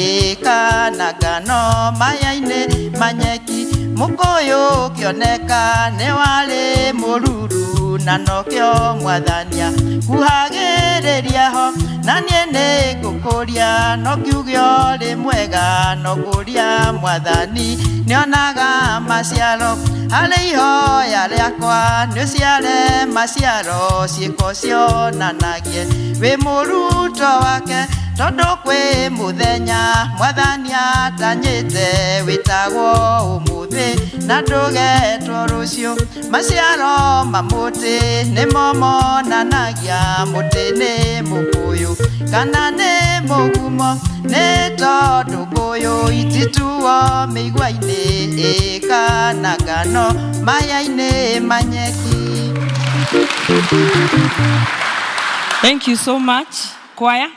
ĩkana ngano mahĩa-inĩ manyeki. Mũkũyũ ũkĩoneka nĩ warĩ mũruru na nokĩo Mwathani akuhagĩrĩria ho, na niĩ nĩ ngũkũria no ngiuge ũrĩ mwega no ngũria Mwathani nĩonaga maciaro. Harĩ ihoya rĩakwa nĩũciare maciaro ciĩko cionanagie wĩ mũrutwo wake, tondũ kwĩ mũthenya Mwathani atanyĩte wĩtagwo ũmũthĩ na ndũgetwo rũciũ. Maciaro ma mũtĩ nĩmo monanagia mũtĩ nĩ mũkũyũ kana nĩ mũgumo, nĩ tondũ ngũyũ itituo mĩigua-inĩ ĩkana ngano mahĩa-inĩ manyeki. Thank you so much, choir.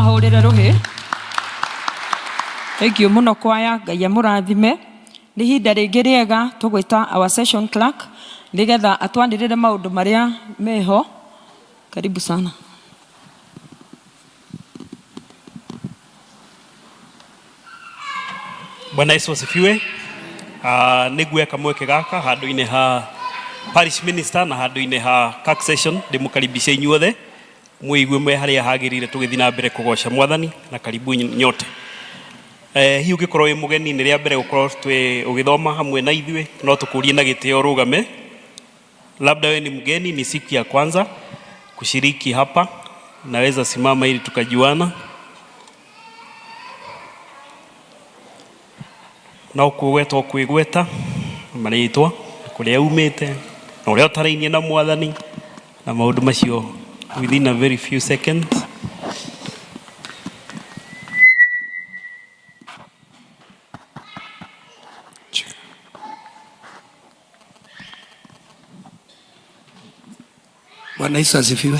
Tũmahũrĩre rũhĩ. Thank you mũno kwaya, Ngai amũrathime. Nĩ ihinda rĩngĩ rĩega tũgwĩta our session clerk nĩgetha atwanĩrĩre maũndũ marĩa meho. Karibu sana. Bwana Yesu asifiwe. Nĩguoya kamweke gaka handũ-inĩ ha parish minister na handũ-inĩ ha CAC session ndĩmũkaribishe inyuothe mwĩigue mwe harĩa hagĩrĩire tũgĩthiĩ na mbere kũgoca mwathani na karibu nyote. Hihi ũngĩkorwo wĩ mũgeni nĩ rĩa mbere gũkorwo twĩ ũgĩthoma hamwe na ithuĩ no tũkũrie na gĩtĩo ũrũgame. Labda wewe ni mgeni, ni siku ya kwanza kushiriki hapa, naweza simama ili tukajuana. No kwĩgweta ũkwĩgweta marĩtwa kũrĩa umĩte na ũrĩa ũtarainie na mwathani na maũndũ macio within a very few seconds. Bwana Yesu asifiwe.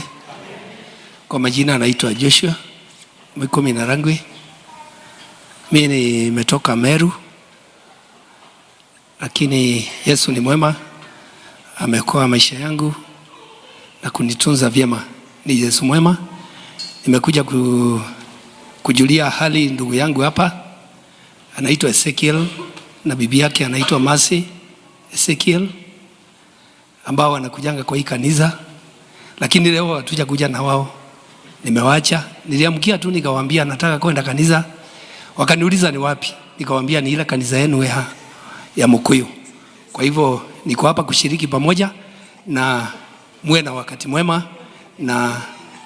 Kwa majina anaitwa Joshua Mwikumi na Rangwe. Mimi nimetoka Meru, lakini Yesu ni mwema, ameokoa maisha yangu na kunitunza vyema. Ni Yesu mwema. Nimekuja kujulia hali ndugu yangu hapa, anaitwa Ezekiel na bibi yake anaitwa Mercy Ezekiel, ambao wanakujanga kwa hii kanisa, lakini leo hatujakuja na wao, nimewacha. Niliamkia tu nikawaambia nataka kwenda kanisa, wakaniuliza ni wapi, nikawaambia ni ile kanisa yenu ya Mukuyu. Kwa hivyo niko hapa kushiriki pamoja na muwe na wakati mwema, na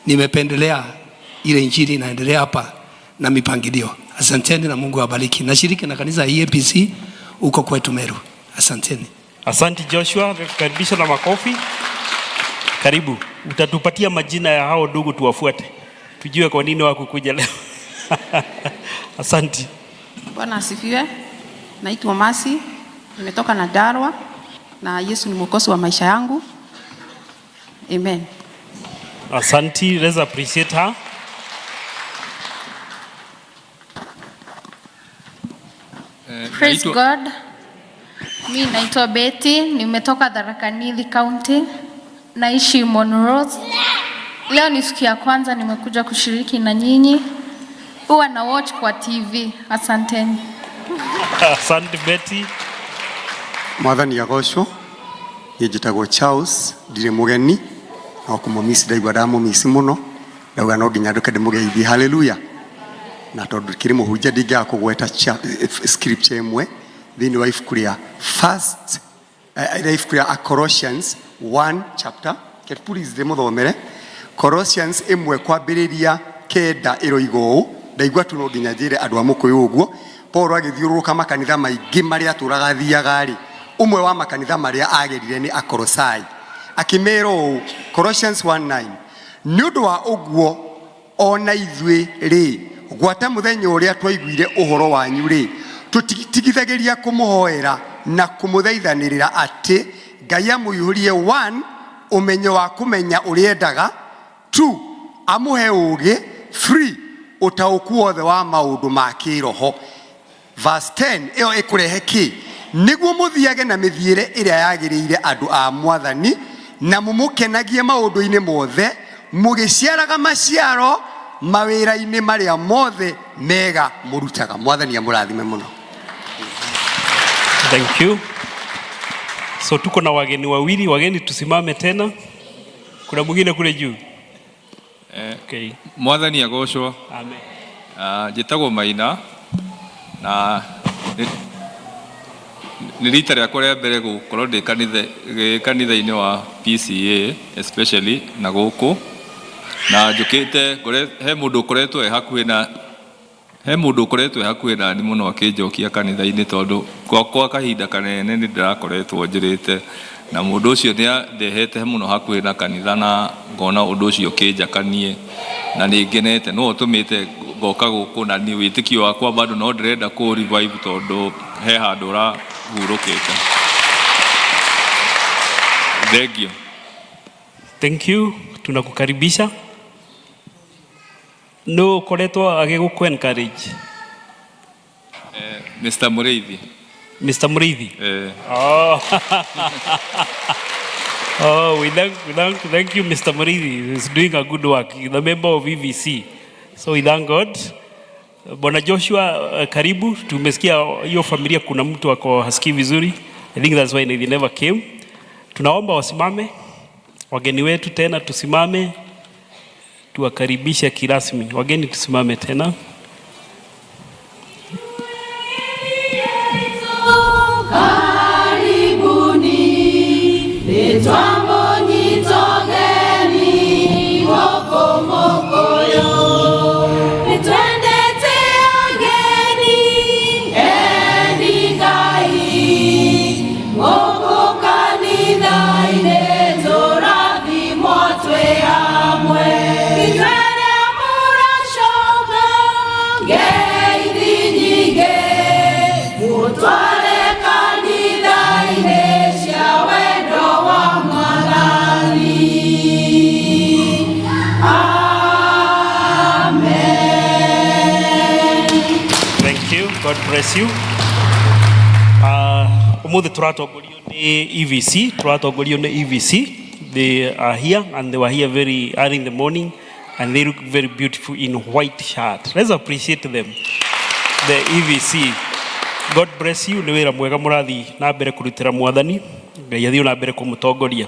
nimependelea ile injili inaendelea hapa na mipangilio. Asanteni na Mungu awabariki. Nashiriki na kanisa EAPC huko kwetu Meru. Asanteni. Asante Joshua, karibisha na makofi. Karibu. Utatupatia majina ya hao ndugu tuwafuate, tujue kwa nini wakukuja leo. Asante. Bwana asifiwe. Naitwa Masi, nimetoka na Darwa na Yesu ni mwokozi wa maisha yangu. Amen. Asante, let's appreciate her. Praise God. Mi naitwa Betty, nimetoka Tharaka Nithi County, naishi Monrose. Leo ni siku ya kwanza nimekuja kushiriki na nyinyi. Huwa na watch kwa TV. Asanteni. Asante Betty. Mwathani agocwo. Niĩ njĩtagwo Charles, ndirĩ mũgeni no kũmũmisi ndaigua ndamũmisi mũno, ndauga no nginya ndũke ndĩmũgeithie. Haleluya. Na tondũ kĩrĩ mũhunjia ndingĩaga kũgweta scripture ĩmwe thĩinĩ wa ibuku rĩa first rĩa ibuku rĩa Colossians 1 chapter. Can please ndĩmũthomere Colossians ĩmwe kwambĩrĩria 9 ĩroiga ũũ. Ndaigua tu no nginya njĩre andũ a Mũkũyũ ũguo. Paul agĩthiũrũrũka makanitha maingĩ marĩa atũraga athiaga rĩ, ũmwe wa makanitha marĩa agerire nĩ Akolosai. Akĩmera ũũ, Colossians 1:9, nĩ ũndũ wa ũguo ona ithuĩ rĩ, gwata mũthenya ũrĩa twaiguire ũhoro wanyu rĩ, tũtigithagĩria kũmũhoera na kũmũthaithanĩrĩra atĩ Ngai amũihũrie 1 ũmenyo wa kũmenya ũrĩa endaga, 2 amũhe ũũgĩ, 3 ũtaũku wothe wa maũndũ ma kĩroho. Verse 10 ĩyo ĩkũrehe kĩ? Nĩguo mũthiage na mĩthiĩre ĩrĩa yagĩrĩire andũ a mwathani, na mũmũkenagie maũndũ-inĩ mothe, mũgĩciaraga maciaro mawĩra-inĩ marĩa mothe mega mũrutaga. Mwathani amũrathime mũno. Thank you. So tuko na wageni wawili, wageni tusimame tena. Kuna mwingine kule juu. Okay. Mwathani agocwo. Amen. Njĩtagwo Maina na nĩ rita rĩakwa rĩa mbere gũkorwo ndĩ kanitha-inĩ wa PCA especially na gũkũ, na njũkĩte he mũndũ ũkoretwo e hakuhĩ na he mũndũ ũkoretwo e hakuhĩ na niĩ mũno akĩnjokia kanitha-inĩ, tondũ kwa kahinda kanene nĩ ndĩrakoretwo njĩrĩte, na mũndũ ũcio nĩ andehete mũno hakuhĩ na kanitha, na ngona ũndũ ũcio ũkĩnjakanie na nĩ ngenete. No ũtũmĩte ngoka gũkũ, na nĩ wĩtĩkio wakwa bado no ndĩrenda kũ revive, tondũ he handũ ũrahurũkĩte. Thank you. Thank you. Tunakukaribisha. Nũ ũkoretwo agĩgũkũ encourage? Eh, Mr. Mũrĩithi. Mr. Mũrĩithi? Eh. Oh. Oh, we thank you, Mr. Mũrĩithi. He's doing a good work. He's a member of EVC. So we thank God. Bwana Joshua, karibu. Tumesikia hiyo familia kuna mtu ako hasikii vizuri. I think that's why they never came. Tunaomba wasimame. Wageni wetu tena tusimame. Tuwakaribishe kirasmi. Wageni tusimame tena. Karibuni, nĩtwamũnyitogeni gũkũ Mũkũyũ. Nĩtwendete ageni, endi Ngai, gũkũ kanitha-inĩ tũrathimwo twĩ hamwe. Inyuĩ mũracoka ngeithi nyingĩ, mũtware kanitha-inĩ cia wendo wa Mwathani. Amen. Thank you. God bless you. Umuthi tũratongorio nĩ EVC, tũratongorio nĩ EVC. They are here and they were here very early in the morning and they look very beautiful in white shirt. Let's appreciate them. The EVC. God bless you. Nĩ wĩra mwega mũrathiĩ na mbere kũrutĩra Mwathani. Ngai athiĩ na mbere kũmũtongoria.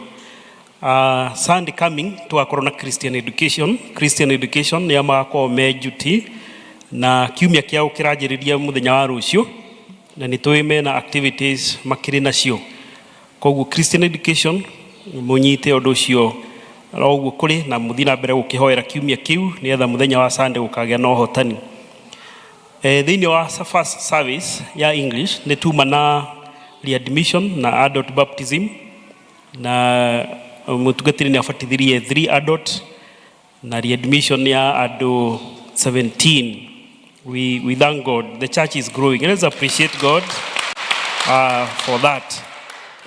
Sunday coming tũgakorwo na Christian education. Christian education nĩ magakorwo me duty na kiumia kĩao kĩranjĩrĩria mũthenya wa rũciũ na nĩ tũĩ mena activities makĩrĩ nacio. Koguo Christian education mũnyite ũndũ ũcio o ũguo kũrĩ na mũthiĩ na mbere gũkĩhoera kiumia kĩu nĩgetha mũthenya wa Sunday gũkagĩa na ũhotani. Thĩinĩ wa first service ya English nĩ tuma na readmission na adult baptism na mũtungatĩri nĩ abatithirie 3 adult na readmission ya andũ 17. We thank God. The church is growing. Let's appreciate God for that.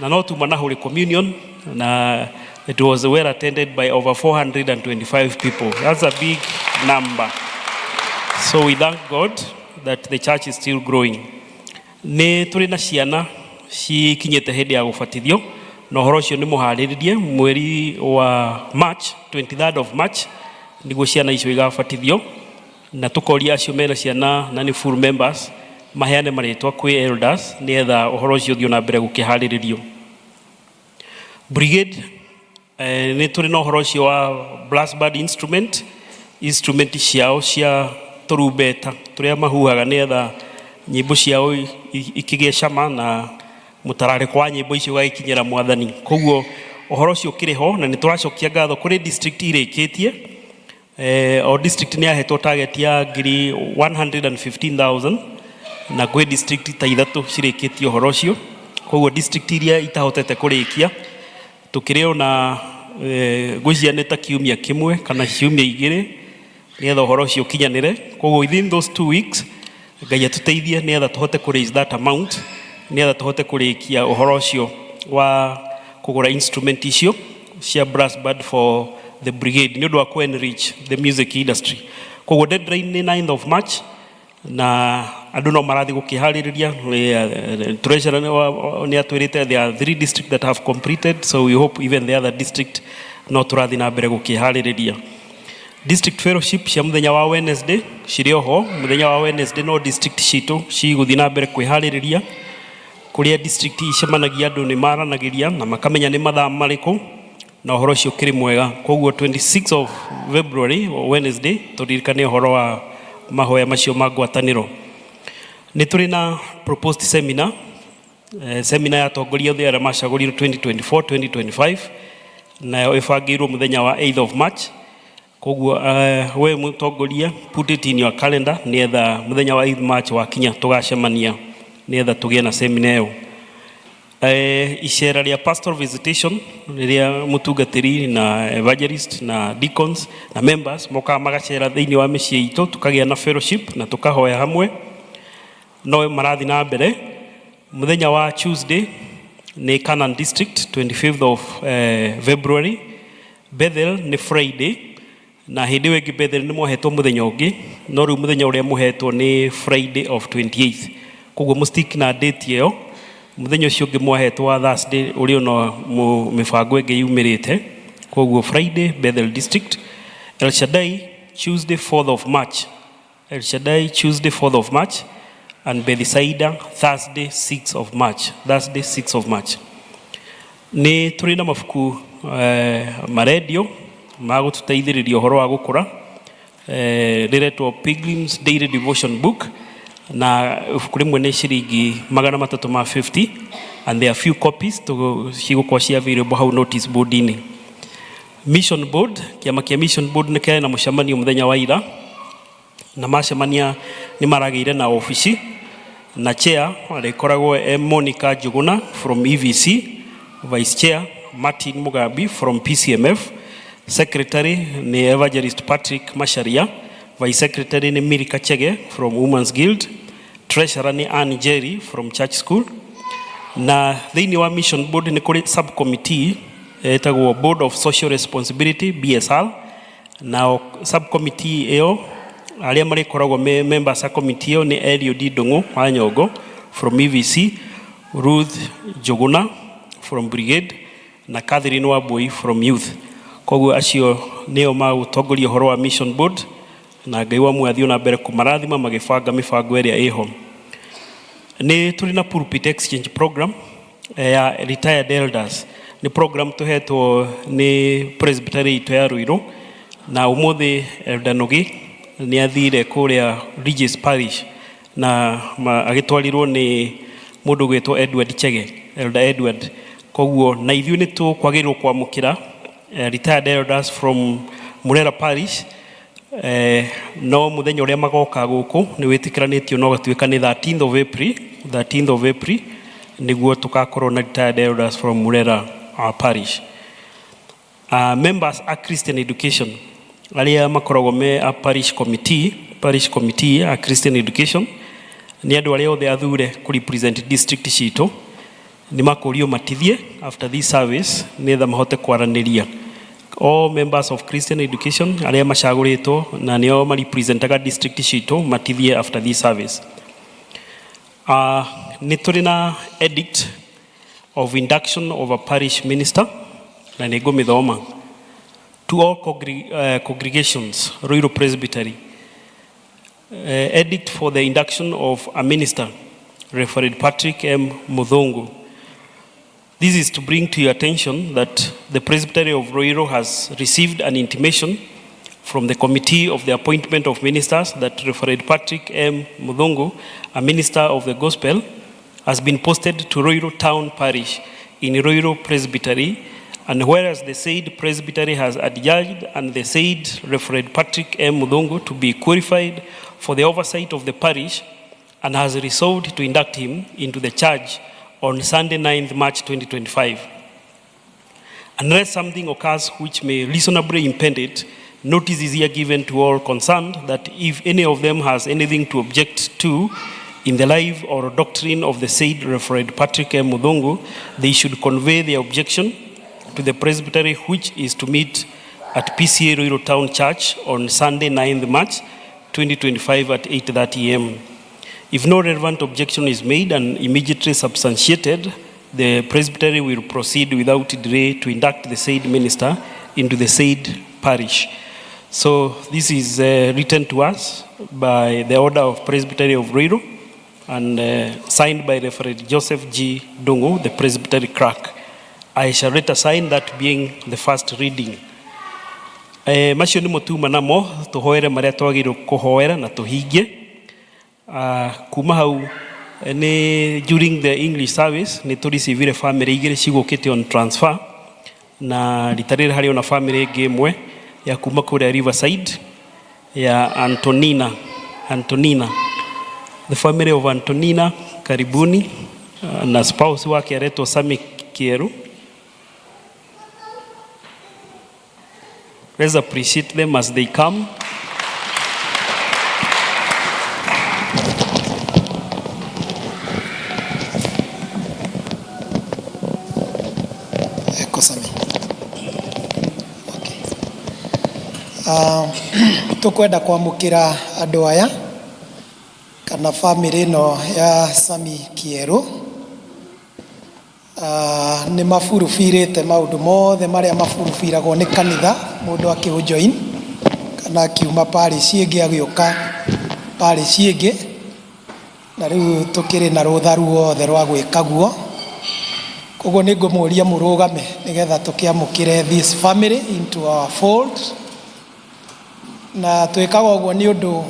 Na no tuma na Holy Communion na it was well attended by over 425 people. That's a big number. So we thank God that the church is still growing. Nĩ tũrĩ na ciana cikinyĩte hĩndĩ ya gũbatithio na ũhoro ũcio nĩ mũharĩrĩrie mweri wa March, 23rd of March nĩguo ciana icio igabatithio na tũkoria acio mena ciana na nĩ full members maheane marĩtwa kwĩ elders nĩgetha ũhoro ũcio ũthiĩ na mbere gũkĩharĩrĩrio. Brigade, nĩ tũrĩ na ũhoro ũcio wa brass band instrument ciao cia tũrumbeta tũrĩa mahuhaga nĩgetha nyĩmbo ciao ikĩgĩe cama na mũtararĩko wa nyĩmbo icio ũgagĩkinyĩra Mwathani. Koguo ũhoro ũcio ũkĩrĩ ho na nĩ tũracokia ngatho kũrĩ district irĩkĩtie. O district nĩ yahetwo target ya ngiri 115,000 na gwĩ district ta ithatũ cirĩkĩtie ũhoro ũcio. Koguo district iria itahotete kũrĩkia tũkĩrĩ ona ngwĩciria nĩ ta kiumia kĩmwe kana ciumia igĩrĩ nĩgetha ũhoro ũcio ũkinyanĩre. Koguo within those 2 weeks Ngai atũteithie nĩgetha tũhote kũ raise that amount nĩgetha tũhote kũrĩkia ũhoro ũcio wa kũgũra instrument icio cia brass band for the brigade nĩ ũndũ wa kũ enrich the music industry. Koguo deadline nĩ 9th of March na andũ no marathiĩ gũkĩharĩrĩria. Treasurer nĩ atwĩrĩte there are three districts that have completed, so we hope even the other district no tũrathiĩ na mbere gũkĩharĩrĩria. District fellowship cia mũthenya wa Wednesday cirĩ oho. Mũthenya wa Wednesday no district citũ cigũthiĩ na mbere kwĩharĩrĩria. Kũrĩa district icemanagia andũ nĩ maranagĩria na makamenya nĩ mathaa marĩkũ na ũhoro ũcio ũkĩrĩ mwega. Koguo 26 of February, Wednesday, tũririkane ũhoro wa mahoya macio ma ngwatanĩro. Nĩ tũrĩ na proposed seminar, seminar ya atongoria othe arĩa macagũrirwo 2024 2025, nayo ĩbangĩirwo mũthenya wa 8th of March. Koguo we mũtongoria, put it in your calendar nĩgetha mũthenya wa 8th March wakinya tũgacemania nĩgetha tũgĩe na seminar ĩyo. Icera rĩa pastoral visitation rĩrĩa mũtungatĩri na evangelist na deacons na members mokaga magacera thĩinĩ wa mĩciĩ itũ, tũkagĩa na fellowship na tũkahoya hamwe, no marathiĩ na mbere. Mũthenya wa Tuesday nĩ Canaan District, 25th of February. Bethel nĩ Friday. Na hĩndĩ ĩyo ĩngĩ Bethel nĩ mwahetwo mũthenya ũngĩ, no rĩu mũthenya ũrĩa mũhetwo nĩ Friday of 28th. Koguo mũ stick na date ĩyo, mũthenya ũcio ũngĩ mwahetwo wa Thursday ũrĩ ona mĩbango ĩngĩ yumĩrĩte. Koguo Friday Bethel District. El Shaddai Tuesday 4th of March. El Shaddai Tuesday 4th of March and Bethsaida Thursday 6th of March. Thursday 6th of March. Nĩ tũrĩ na mabuku marendio ma gũtũteithĩrĩria ũhoro wa gũkũra, rĩretwo Pilgrim's Daily Devotion Book, na ibuku rĩmwe nĩ ciringi 350, and there are few copies cigũkorwo ci available hau notice board-inĩ. Mission Board, kĩama kĩa Mission Board nĩ kĩarĩ na mũcemanio mũthenya wa ira, na macemania nĩ maragĩire na obici na chair arĩkoragwo e Monica Njuguna from EVC, vice chair Martin Mugambi from PCMF, secretary nĩ Evangelist Patrick Macharia, vice secretary nĩ Milika Chege from Women's Guild, treasurer nĩ Ann Jerry from Church School. Na thĩinĩ wa Mission Board nĩ kũrĩ subcommittee ĩtagwo Board of Social Responsibility, BSR, na subcommittee ĩyo arĩa marĩkoragwo me members a committee ĩyo nĩ Eliud Ndung'u wa Nyongo from EVC, Ruth Njuguna from Brigade na Catherine Wambui from Youth. Koguo acio nĩo magũtongoria ũhoro wa Mission Board, na Ngai wa muoyo athiĩ na mbere kũmarathima magĩbanga mĩbango ĩrĩa ĩho. Nĩ tũrĩ na pulpit exchange program ya retired elders. Nĩ program tũhetwo nĩ presbytery itũ ya Ruiru, na ũmũthĩ Elder Nugi nĩ athire kũrĩa Regis Parish na agĩtwarirwo nĩ mũndũ ũgwĩtwo Edward Chege, Elder Edward. Koguo na ithuĩ nĩ tũkwagĩrĩirwo kwamũkĩra retired elders from Murera Parish, no mũthenya ũrĩa magoka gũkũ nĩ wĩtĩkĩranĩtio no gatuĩka nĩ 13th of April, 13th of April nĩguo tũgakorwo na retired elders from Murera Parish. Members a Christian Education arĩa makoragwo me a parish committee a Christian Education nĩ andũ arĩa othe athure kũ represent district citũ, nĩ makũrio matithie after this service nĩgetha mahote kwaranĩria. All members of Christian Education arĩa macagũrĩtwo na nĩo marepresentaga district citũ matithie after this service. Nĩ tũrĩ na edict of induction of a parish minister, na nĩ ngũmĩthoma. To all congregations, Ruiru Presbytery, edict for the induction of a minister, Reverend Patrick M. Muthungu. This is to bring to your attention that the Presbytery of Ruiru has received an intimation from the Committee of the Appointment of Ministers that Reverend Patrick M. Muthungu, a minister of the gospel, has been posted to Ruiru Town Parish in Ruiru Presbytery, and whereas the said Presbytery has adjudged and the said Reverend Patrick M. Muthungu to be qualified for the oversight of the parish and has resolved to induct him into the charge on Sunday 9th March 2025. Unless something occurs which may reasonably impede it, notice is here given to all concerned that if any of them has anything to object to in the life or doctrine of the said Reverend Patrick M. Muthungu, they should convey their objection to the Presbytery, which is to meet at PCEA Ruiru Town Church on Sunday 9th March 2025 at 8:30 a.m. If no relevant objection is made and immediately substantiated, the Presbytery will proceed without delay to induct the said minister into the said parish. So this is written to us by the order of Presbytery of Ruiru and signed by Reverend Joseph G. Dungu, the Presbytery clerk. I shall later sign that being the first reading. Macio nĩmo tuma namo tũhoere marĩa twagĩrĩirwo kũhoera na tũhingie. Kuma hau nĩ during the English service nĩ tũreceivire family igĩrĩ cigũkĩte on transfer, na rita rĩrĩ harĩ ona family ĩngĩ ĩmwe ya kuma kũrĩa Riverside ya Antonina. Antonina, the family of Antonina, karibuni, na spouse wake aretwo Sami Kieru. Let's appreciate them as they come. Eko Sami. Okay. Tũkwenda kwamũkĩra andũ aya kana bamĩrĩ ĩno ya Sami Kĩerũ. Nĩ maburubirĩte maũndũ mothe marĩa maburubiragwo nĩ kanitha mũndũ akĩũjoin kana akiuma parish ĩngĩ agĩũka parish ĩngĩ, na rĩu tũkĩrĩ na rũtha ruothe rwa gwĩka guo. Koguo nĩ ngũmũria mũrũgame nĩgetha tũkĩamũkĩre this family into our fold, na twĩkaga ũguo nĩ ũndũ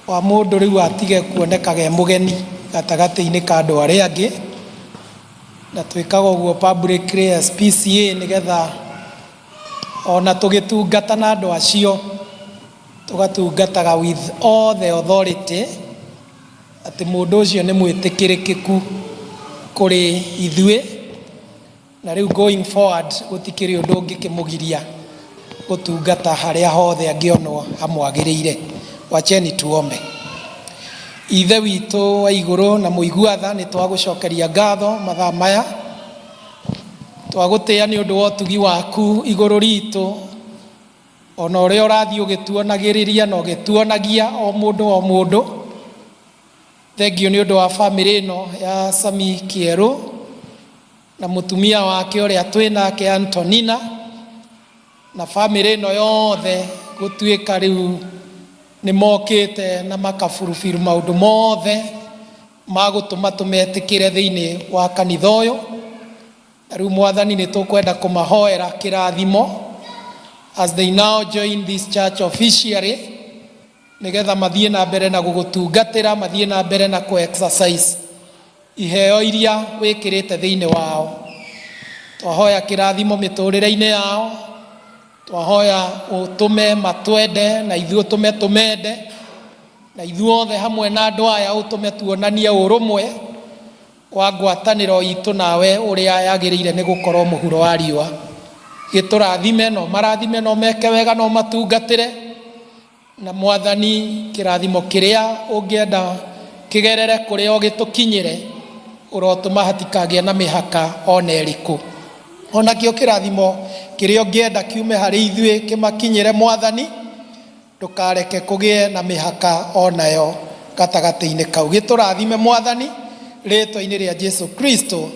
wa mũndũ rĩu atige kuonekaga e mũgeni gatagatĩ-inĩ ka andũ arĩa angĩ, na twĩkaga ũguo publicly as PCA nĩgetha ona tũgĩtungata na andũ acio tũgatungataga with all the authority atĩ mũndũ ũcio nĩ mwĩtĩkĩrĩkĩku kũrĩ ithuĩ, na rĩu going forward gũtikĩrĩ ũndũ ũngĩkĩmũgiria gũtungata harĩa hothe angĩonwo hamwagĩrĩire. Wacheni tuombe. Ithe witũ wa igũrũ na mũigua tha, nĩ twagũcokeria ngatho mathaa maya, twagũtĩĩa nĩ ũndũ wa ũtugi waku igũrũ ritũ, ona ũrĩa ũrathiĩ ũgĩtuonagĩrĩria na ũgĩtuonagia o mũndũ o mũndũ. Thengiũ nĩ ũndũ wa bamĩrĩ ĩno ya Sami Kĩerũ na mũtumia wake ũrĩa twĩ nake Antonina, na bamĩrĩ ĩno yothe gũtuĩka rĩu nĩ mokĩte na makaburubiru maũndũ mothe ma gũtũma tũmetĩkĩre thĩinĩ wa kanitha ũyũ. Na rĩu Mwathani nĩ tũkwenda kũmahoera kĩrathimo as they now join this church officially, nĩgetha mathiĩ na mbere na gũgũtungatĩra, mathiĩ na mbere na kũ exercise iheo iria wĩkĩrĩte thĩinĩ wao. Twahoya kĩrathimo mĩtũrĩre-inĩ yao, twahoya ũtũme matwende na ithuĩ ũtũme tũmende, na ithuothe hamwe na andũ aya ũtũme tuonanie ũrũmwe wa ngwatanĩro itũ nawe ũrĩa yagĩrĩire nĩ gũkorwo mũhuro wa riũa. Gĩtũrathime no marathime no meke wega no matungatĩre, na Mwathani kĩrathimo kĩrĩa ũngĩenda kĩgerere kũrĩa ũgĩtũkinyĩre, ũrotũma hatikagĩe na mĩhaka ona ĩrĩkũ. Onakĩo kĩrathimo kĩrĩa ũngĩenda kiume harĩ ithuĩ kĩmakinyĩre Mwathani, ndũkareke kũgĩe na mĩhaka onayo gatagatĩ-inĩ kau. Gĩtũrathime Mwathani, rĩtwa-inĩ rĩa Jesu Kristo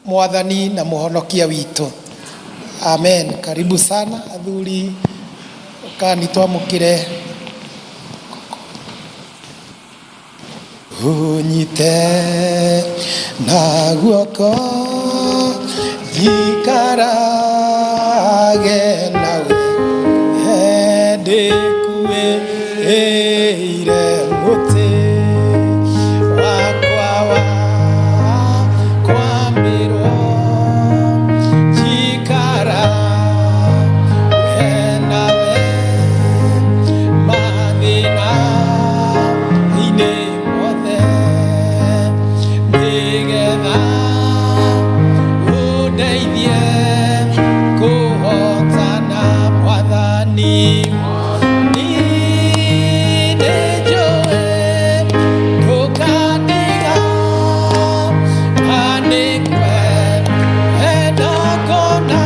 Mwathani na mũhonokia witũ, amen. Karibu sana athuri, ũkani twamũkĩre. Ũnyite na guoko njikarage nawe, ndĩkuĩire mũtĩ wakwa wa kwambĩrwo, njikarage nawe mathĩna-inĩ mothe, nĩgetha ũndeithie kũhotana Mwathani. Niĩ nĩnjũĩ ndũkandiga, na nĩngwenda kuona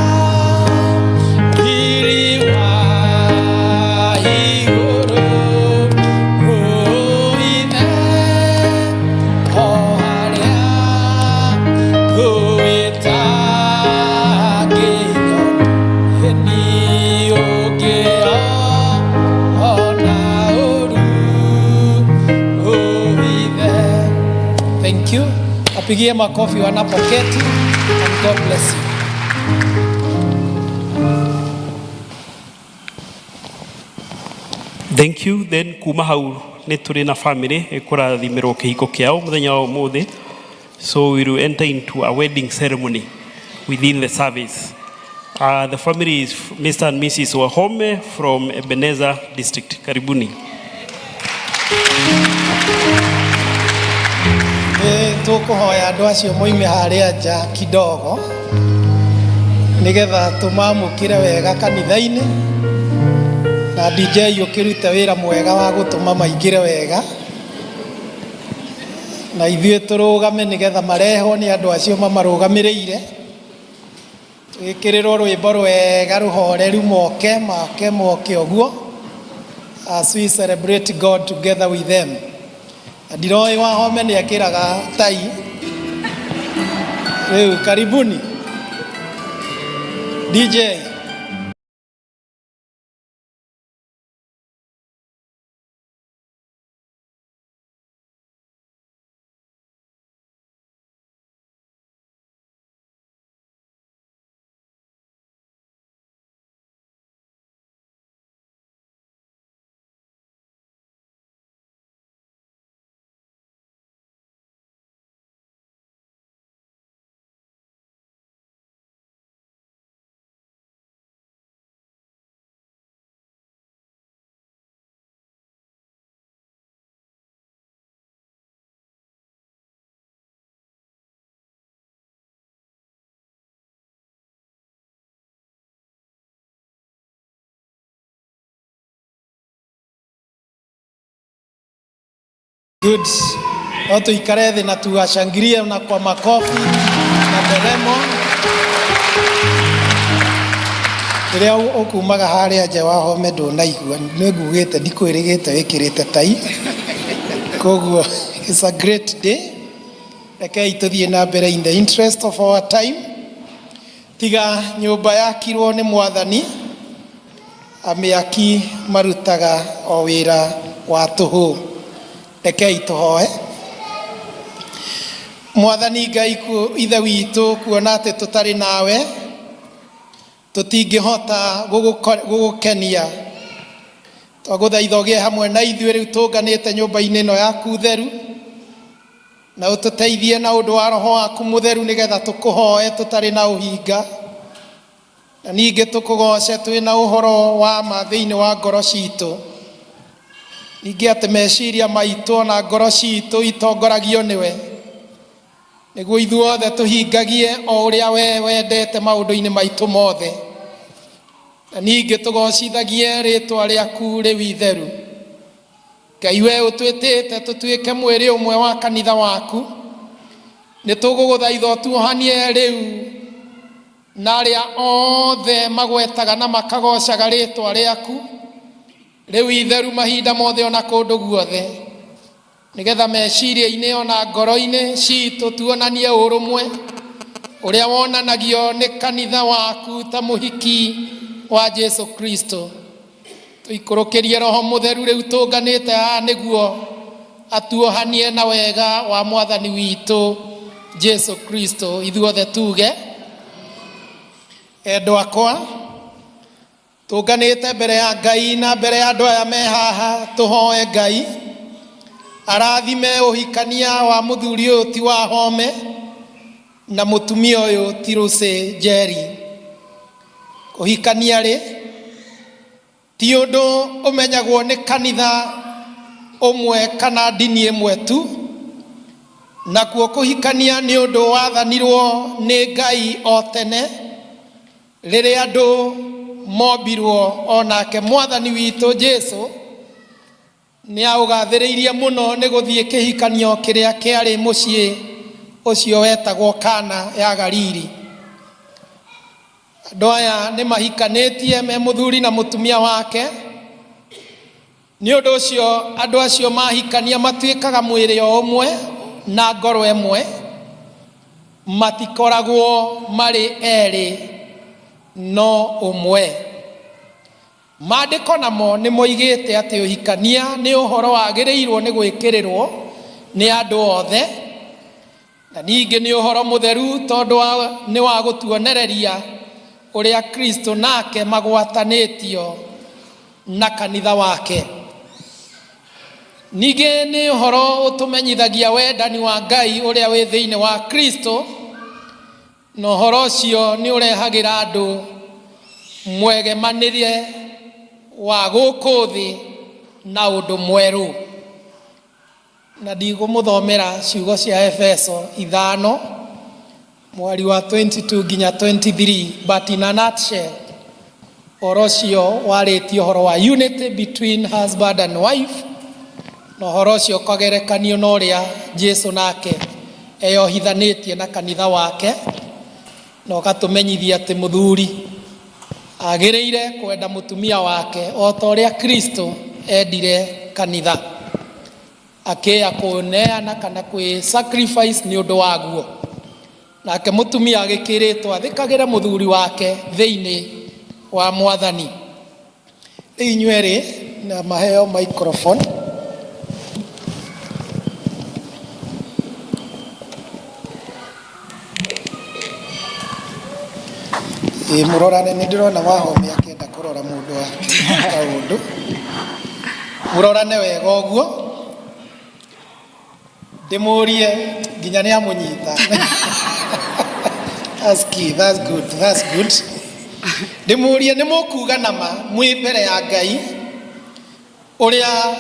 riri wa igũrũ, Ithe, o harĩa thũ ĩtangĩnyona, ũngĩona ũru, Ithe. Thank you. Wapigie makofi wanapoketi and God bless you. Thank you. Then kuma hau nĩ tũrĩ na family ĩkũrathimĩrwo kĩhiko kĩao mũthenya wa ũmũthĩ. So we will enter into a wedding ceremony within the service. The family is Mr. and Mrs. Wahome from Ebenezer District. Karibuni. Nĩ tũkũhoya andũ acio moime harĩa nja kidogo nĩgetha tũmamũkĩre wega kanitha-inĩ, na DJ ũkĩrute wĩra mwega wa gũtũma maingĩre wega, na ithuĩ tũrũgame nĩgetha marehwo nĩ andũ acio mamarũgamĩrĩire. Twĩkĩrĩrwo rwĩmbo rwega rũhoreru moke make moke ũguo as we celebrate God together with them. Na ndiroĩ Wahome nĩ ekĩraga tai. Rĩu karibuni DJ. Good. No tuikare thĩ na tuwashangilie na kwa makofi na nderemo. Rĩrĩa ũkumaga harĩa nja wa home ndũnaigua nĩ ngugĩte ndikwĩrĩgĩte wĩkĩrĩte tai. Koguo it's a great day. Rekei tũthiĩ na mbere in the interest of our time. Tiga nyũmba yakirwo nĩ Mwathani, amĩaki marutaga o wĩra wa tũhũ. Rekei tũhoe. Mwathani Ngai Ithe witũ, kuona atĩ tũtarĩ nawe tũtingĩhota gũgũkenia, twagũthaitha ũgĩe hamwe na ithuĩ rĩu tũnganĩte nyũmba-inĩ ĩno yaku theru, na ũtũteithie na ũndũ wa Roho waku mũtheru nĩgetha tũkũhoe tũtarĩ na ũhinga, na ningĩ tũkũgoce twĩ na ũhoro wa ma thĩinĩ wa ngoro citũ, ningĩ atĩ meciria maitũ na ngoro citũ itongoragio nĩwe, nĩguo ithuothe tũhingagie o ũrĩa we wendete maũndũ-inĩ maitũ mothe, na ningĩ tũgocithagie rĩtwa rĩaku rĩu itheru. Ngai we ũtwĩtĩte tũtuĩke mwĩrĩ ũmwe wa kanitha waku, nĩ tũgũgũthaitha ũtuohanie rĩu na arĩa othe magwetaga na makagocaga rĩtwa rĩaku rĩu itheru mahinda mothe ona kũndũ guothe, nĩgetha meciria-inĩ ona ngoro-inĩ citũ tuonanie ũrũmwe ũrĩa wonanagio nĩ kanitha waku ta mũhiki wa Jesu Kristo. Tũikũrũkĩrie Roho Mũtheru rĩu tũnganĩte haha nĩguo atuohanie na wega wa Mwathani witũ Jesu Kristo. Ithuothe tuge, endwa akwa, tũnganĩte mbere ya Ngai na mbere ya andũ aya me haha, tũhoe Ngai arathime ũhikania wa mũthuri ũyũ ti wa Home na mũtumia ũyũ ti Lucy Njeri. Kũhikania rĩ ti ũndũ ũmenyagwo nĩ kanitha ũmwe kana ndini ĩmwe tu, nakuo kũhikania nĩ ũndũ wathanirwo nĩ Ngai o tene rĩrĩa andũ mombirwo, onake Mwathani witũ Jesu nĩ aũgathĩrĩirie mũno nĩ gũthiĩ kĩhikanio kĩrĩa kĩarĩ mũciĩ ũcio wetagwo Kana ya Galili. Andũ aya nĩ mahikanĩtie me mũthuri na mũtumia wake. Nĩ ũndũ ũcio andũ acio mahikania matuĩkaga mwĩrĩ o ũmwe na ngoro ĩmwe, matikoragwo marĩ erĩ no ũmwe. Maandĩko namo nĩ moigĩte atĩ ũhikania nĩ ũhoro wagĩrĩirwo nĩ gwĩkĩrĩrwo nĩ andũ othe, na ningĩ nĩ ũhoro mũtheru tondũ nĩ wa gũtuonereria ũrĩa Kristo nake magwatanĩtio na kanitha wake. Ningĩ nĩ ũhoro ũtũmenyithagia wendani wa Ngai ũrĩa wĩ thĩinĩ wa Kristo, na ũhoro ũcio nĩ ũrehagĩra andũ mwegemanĩre wa gũkũ thĩ na ũndũ mwerũ. Na ndigũmũthomera ciugo cia Efeso 5 mweri wa 22 nginya 23, but in a nutshell ũhoro ũcio warĩtie ũhoro wa unity between husband and wife, na ũhoro ũcio ũkagerekanio na ũrĩa Jesu nake eyohithanĩtie na kanitha wake. Na ũgatũmenyithia atĩ mũthuri agĩrĩire kwenda mũtumia wake o ta ũrĩa Kristo endire kanitha, akĩya kũneana kana kwĩ sacrifice nĩ ũndũ waguo. Nake mũtumia agĩkĩrĩtwo athĩkagĩre mũthuri wake thĩinĩ wa Mwathani. Rĩu inyuĩ erĩ na maheo microphone. Ĩ mũrorane, nĩ ndĩrona Wahome akĩenda kũrora mũndũ wake kaũndũ. Mũrorane wega ũguo. Ndĩmũrie nginya nĩ amũnyita. That's key, that's good, that's good. Ndĩmũrie nĩ mũkuga na ma mwĩ mbere ya Ngai ũrĩa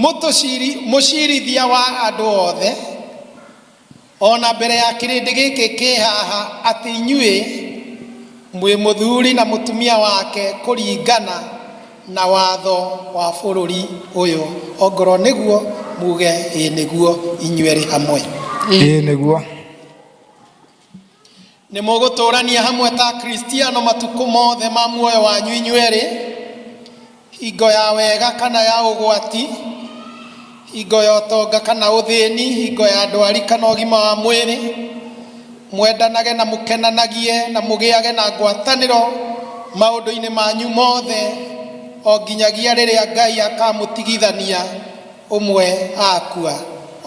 mũtũciri mũcirithia wa andũ othe o na mbere ya kĩrĩndĩ gĩkĩ kĩ haha atĩ inyuĩ mwĩ mũthuri na mũtumia wake kũringana na watho wa bũrũri ũyũ. Ongorwo nĩguo muge ĩ nĩguo inyuerĩ hamwe. Ĩĩ nĩguo. Nĩ mũgũtũrania hamwe ta Akristiano matukũ mothe ma muoyo wanyu inyuerĩ, hingo ya wega kana ya ũgwati, hingo ya ũtonga kana ũthĩni, hingo ya ndwari kana ũgima wa mwĩrĩ, mwendanage na mũkenanagie na mũgĩage na ngwatanĩro maũndũ-inĩ manyu mothe o nginyagia rĩrĩa Ngai akamũtigithania ũmwe akua.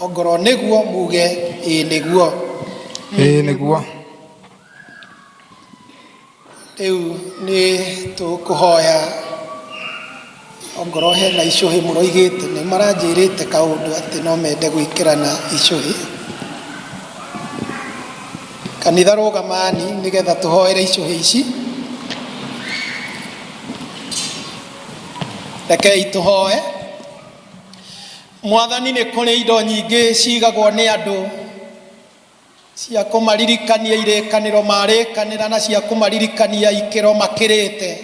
Ongorwo nĩguo muge ĩĩ nĩguo. Ĩĩ nĩguo. Rĩu nĩ tũkũhoya ongorwo hena icũhĩ mũroigĩte, nĩ maranjĩrĩte kaũndũ atĩ no mende gwĩkĩrana icũhĩ. Kanitha rũgamani nĩgetha tũhoere icũhĩ ici. Rekei tũhoe. Mwathani, nĩ kũrĩ indo nyingĩ cigagwo nĩ andũ cia kũmaririkania irĩkanĩro marĩkanĩra na cia kũmaririkania ikĩro makĩrĩte.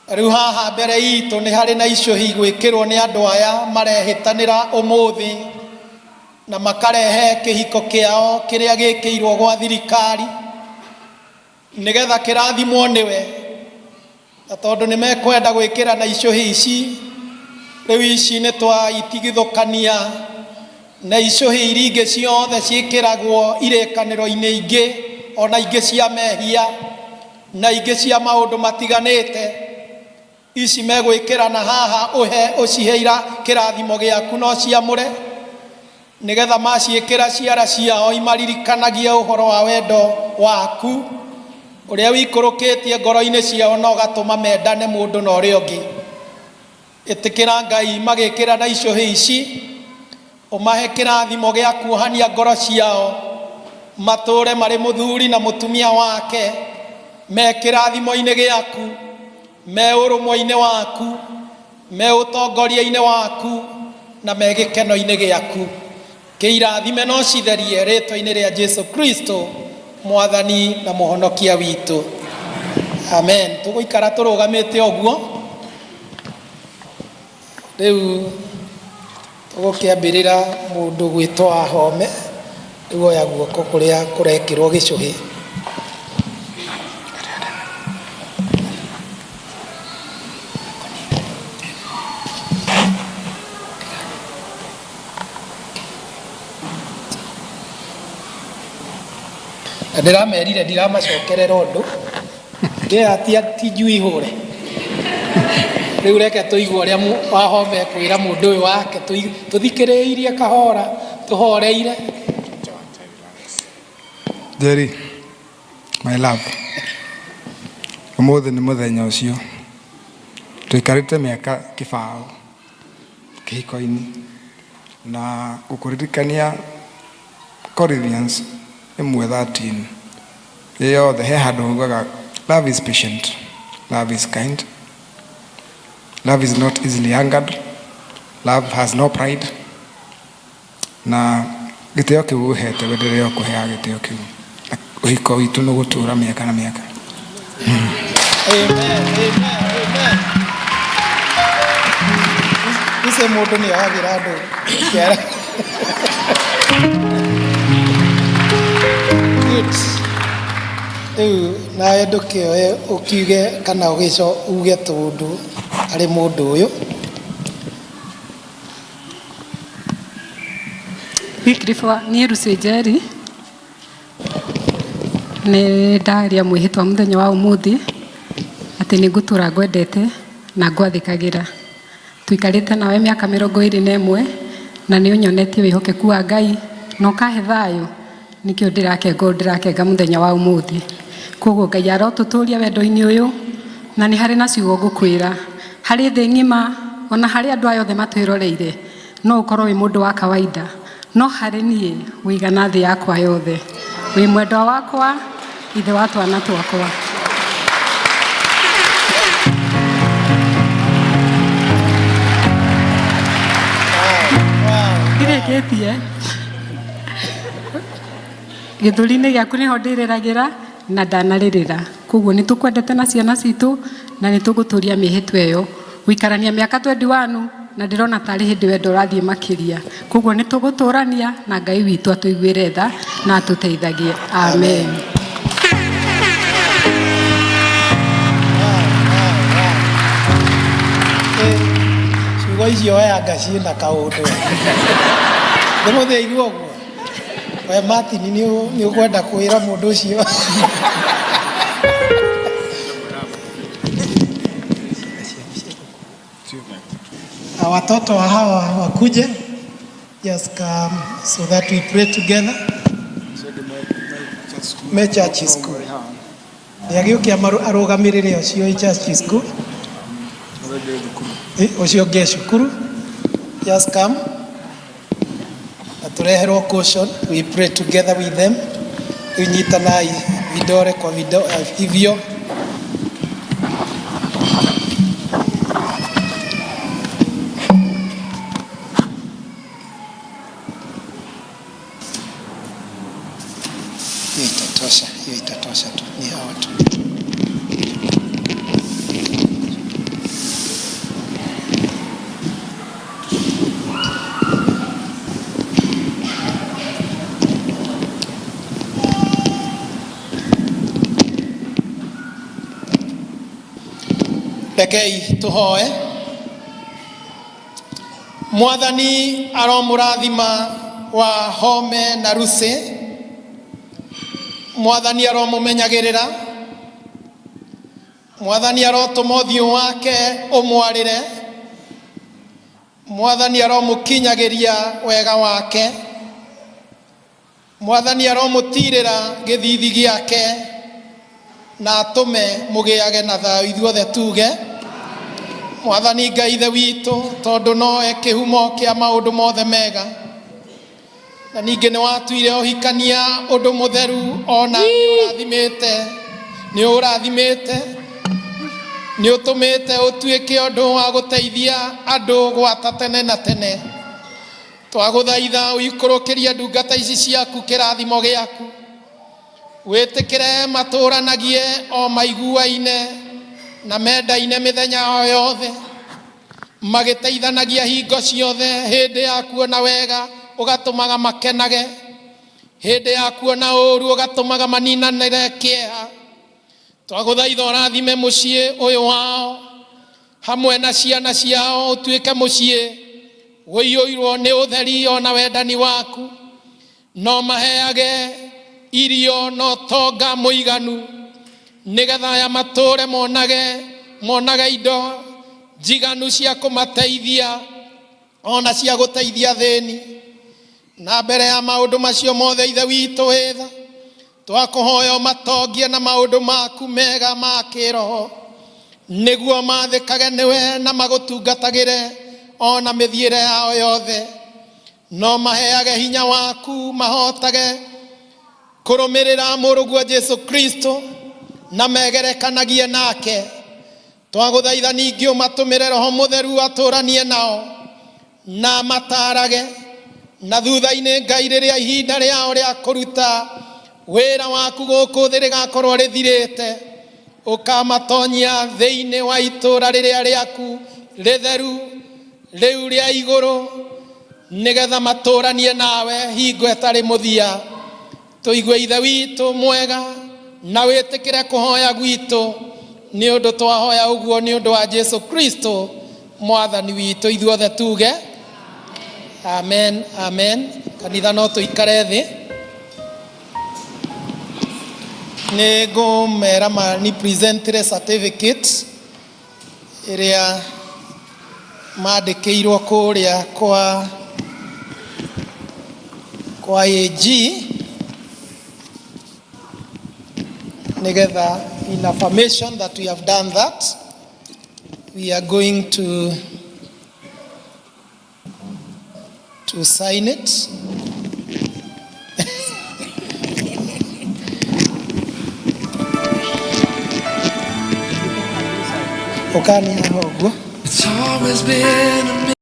Rĩu haha mbere itũ nĩ harĩ na icũhĩ igwĩkĩrwo nĩ andũ aya marehĩtanĩra ũmũthĩ na makarehe kĩhiko kĩao kĩrĩa gĩkĩirwo gwa thirikari nĩgetha kĩrathimwo nĩwe. Na tondũ nĩ mekwenda gwĩkĩra na icũhĩ ici, rĩu ici nĩ twaitigithũkania na icũhĩ iria ingĩ ciothe ciĩkĩragwo irĩkanĩro-inĩ ingĩ, ona ingĩ cia mehia na ingĩ cia maũndũ matiganĩte. Ici megwĩkĩra na haha ũhe ũcihe kĩrathimo gĩaku na ũciamũre, nĩgetha maciĩkĩra ciara ciao imaririkanagie ũhoro wa wendo waku ũrĩa wĩikũrũkĩtie ngoro-inĩ ciao na ũgatũma mendane mũndũ na ũrĩa ũngĩ. Ĩtĩkĩra Ngai magĩkĩra na icũhĩ ici, ũmahe kĩrathimo gĩa kuohania ngoro ciao, matũũre marĩ mũthuri na mũtumia wake, me kĩrathimo-inĩ gĩaku, me ũrũmwe-inĩ waku, me ũtongoria-inĩ waku, na me gĩkeno-inĩ gĩaku. Kĩirathime na ũcitherie rĩtwa-inĩ rĩa Jesu Kristo, Mwathani na Mũhonokia witũ. Amen. Tũgũikara tũrũgamĩte ũguo. Rĩu tũgũkĩambĩrĩra mũndũ gwĩtwo Wahome, rĩu oya guoko kũrĩa kũrekĩrwo gĩcũhĩ. Na ndĩramerire ndiramacokerera ũndũ ndĩratia ti njui hũre. Rĩu reke tũigue ũrĩa Wahome ekwĩra mũndũ ũyũ wake, tũthikĩrĩirie kahora tũhoreire. Jerry, my love, ũmũthĩ nĩ mũthenya ũcio. Tũikarĩte mĩaka kĩbaũ kĩhiko-inĩ na gũkũririkania Corinthians 1:13 ĩ yothe he handũ haugaga love is patient, love is kind, love is not easily angered, love has no pride. Na gĩtĩo kĩu ũhete we ndĩrĩ kũheaga gĩtĩo kĩu. Ũhiko witũ nĩ ũgũtũra mĩaka na mĩaka. Amen, amen, amen. Icio mũndũ nĩ oyagĩra andũ kĩara. Good. Rĩu nawe ndũkĩoe ũkiuge kana ũgĩco uge tũndũ harĩ mũndũ ũyũ. Wycliffe niĩ Lucy Njeri nĩ ndaria mwĩhĩtwa mũthenya wa ũmũthĩ atĩ nĩ ngũtũra ngwendete na ngwathĩkagĩra. Tũikarĩte nawe mĩaka 21 na nĩ ũnyonetie wĩhokeku wa Ngai na ũkahe thayũ nĩkĩo ndĩrakenga ũũ ndĩrakenga mũthenya wa ũmũthĩ. Koguo Ngai arotũtũria wendo-inĩ ũyũ na nĩ harĩ na ciugo ngũkwĩra. Harĩ thĩ ng'ima ona harĩ andũ aya othe matwĩroreire no ũkorwo wĩ mũndũ wa kawaida no harĩ niĩ wĩigana thĩ yakwa yothe. Wĩ mwendwa wakwa, ithe wa twana twakwa. Ndirĩkĩtie. Gĩthũri-inĩ gĩaku nĩho ndĩrĩragĩra na ndanarĩrĩra. Koguo nĩ tũkwendete na ciana citũ na nĩ tũgũtũria mĩhĩtwa ĩyo. Gũikarania mĩaka 21 na ndĩrona tarĩ hĩndĩ wendo ũrathiĩ makĩria. Koguo nĩ tũgũtũrania na Ngai witũ atũiguĩre tha na atũteithagie. Amen. Ciugo icio weanga ciĩna kaũndũ. Nĩ mũthĩ aigua ũguo. We Martin nĩ ũkwenda kwĩra mũndũ ũcio. Na watoto wa hawa wakuje. Just come so that we pray together. Me church school. Nĩagĩũke arũgamĩrĩre ũcio ĩ church school. Ũcio ũngĩ e cukuru. Just come. Na tũreherwo caution. We pray together with them. Rĩu nyitanai vidole kwa vidole hivyo. Hiyo itatosha, hiyo itatosha tu, ni hawa tu. Rekei tuhoe. Mwathani aromũrathima wa Home na Lucy. Mwathani aromũmenyagĩrĩra. Mwathani arotũma ũthiũ wake ũmwarĩre. Mwathani aromũkinyagĩria wega wake. Mwathani aromũtirĩra gĩthithi gĩake na atũme mũgĩage na thayũ. Ithuothe tuge Mwathani Ngai Ithe witũ, tondũ nowe kĩhumo kĩa maũndũ mothe mega, na ningĩ nĩ watuire ũhikania ũndũ mũtheru, ona nĩ ũrathimĩte, nĩ ũrathimĩte, nĩ ũtũmĩte ũtuĩke ũndũ wa gũteithia andũ gwata tene na tene. Twagũthaitha ũikũrũkĩrie ndungata ici ciaku kĩrathimo gĩaku, wĩtĩkĩre matũranagie o maiguaine na mendaine mĩthenya yao yothe, magĩteithanagia hingo ciothe. Hĩndĩ ya kuona wega ũgatũmaga makenage, hĩndĩ ya kuona ũũru ũgatũmaga maninanĩre kĩeha. Twagũthaitha ũrathime mũciĩ ũyũ wao hamwe na ciana ciao, ũtuĩke mũciĩ ũiyũirwo nĩ ũtheri ona wendani waku. No maheage irio na ũtonga mũiganu, nĩgetha aya matũre monage indo njiganu cia kũmateithia ona cia gũteithia thĩni. Na mbere ya maũndũ macio mothe, Ithe witũ wĩtha, twakũhoya ũmatongie na maũndũ maku mega ma kĩroho, nĩguo mathĩkage nĩwe na magũtungatagĩre ona mĩthiĩre yao yothe. No maheage hinya waku mahotage kũrũmĩrĩra mũrũguo Jesu Kristo na megerekanagie nake. Twagũthaitha ningĩ ũmatũmĩre Roho Mũtheru atũranie nao na matarage, na thutha-inĩ Ngai, rĩrĩa ihinda rĩao rĩa kũruta wĩra waku gũkũ thĩ rĩgakorwo rĩthirĩte, ũkamatonyia thĩinĩ wa itũũra rĩrĩa rĩaku rĩtheru rĩu rĩa igũrũ, nĩgetha matũranie nawe hingo ĩtarĩ mũthia. Tũigue Ithe witũ mwega Na wĩtĩkĩre kũhoya gwitũ, nĩ ũndũ twahoya ũguo nĩ ũndũ wa Jesu Kristo mwathani witũ. Ithuothe tuge amen, amen. Kanitha no tũikare thĩ. Nĩ ngũmera mani presentire certificate ĩrĩa mandĩkĩirwo kũrĩa kwa AG, nĩgetha in affirmation that we have done that, we are going to sign it. Ũkani haha ũguo. It's always been a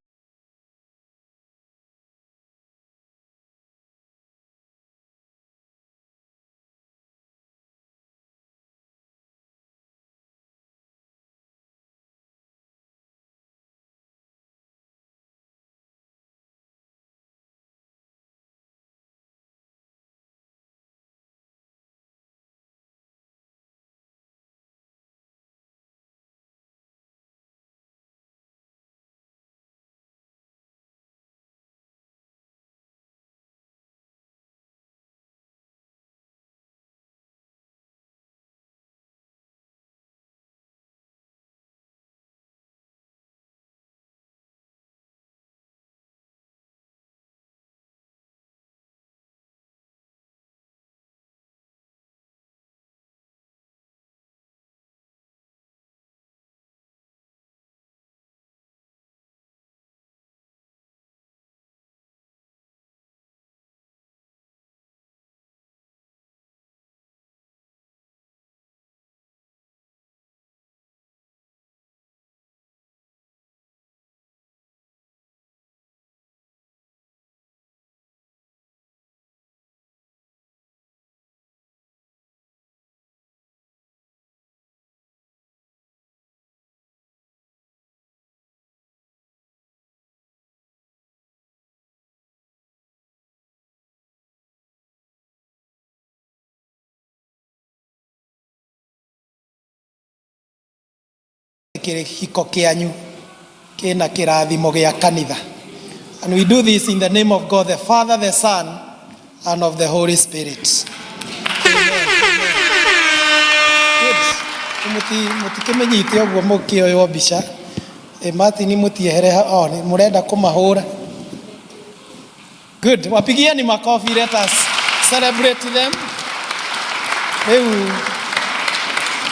Kĩhiko kĩanyu kĩna kĩrathimo gĩa kanitha. And we do this in the name of God the Father, the Son, and of the Holy Spirit. Good. Mũtikĩmĩnyite ũguo mũkĩoywo mbica. Ĩ, Martin, mũtiehere ha- oh, nĩ mũrenda kũmahũra. Good. Wapigieni makofi, let us celebrate them.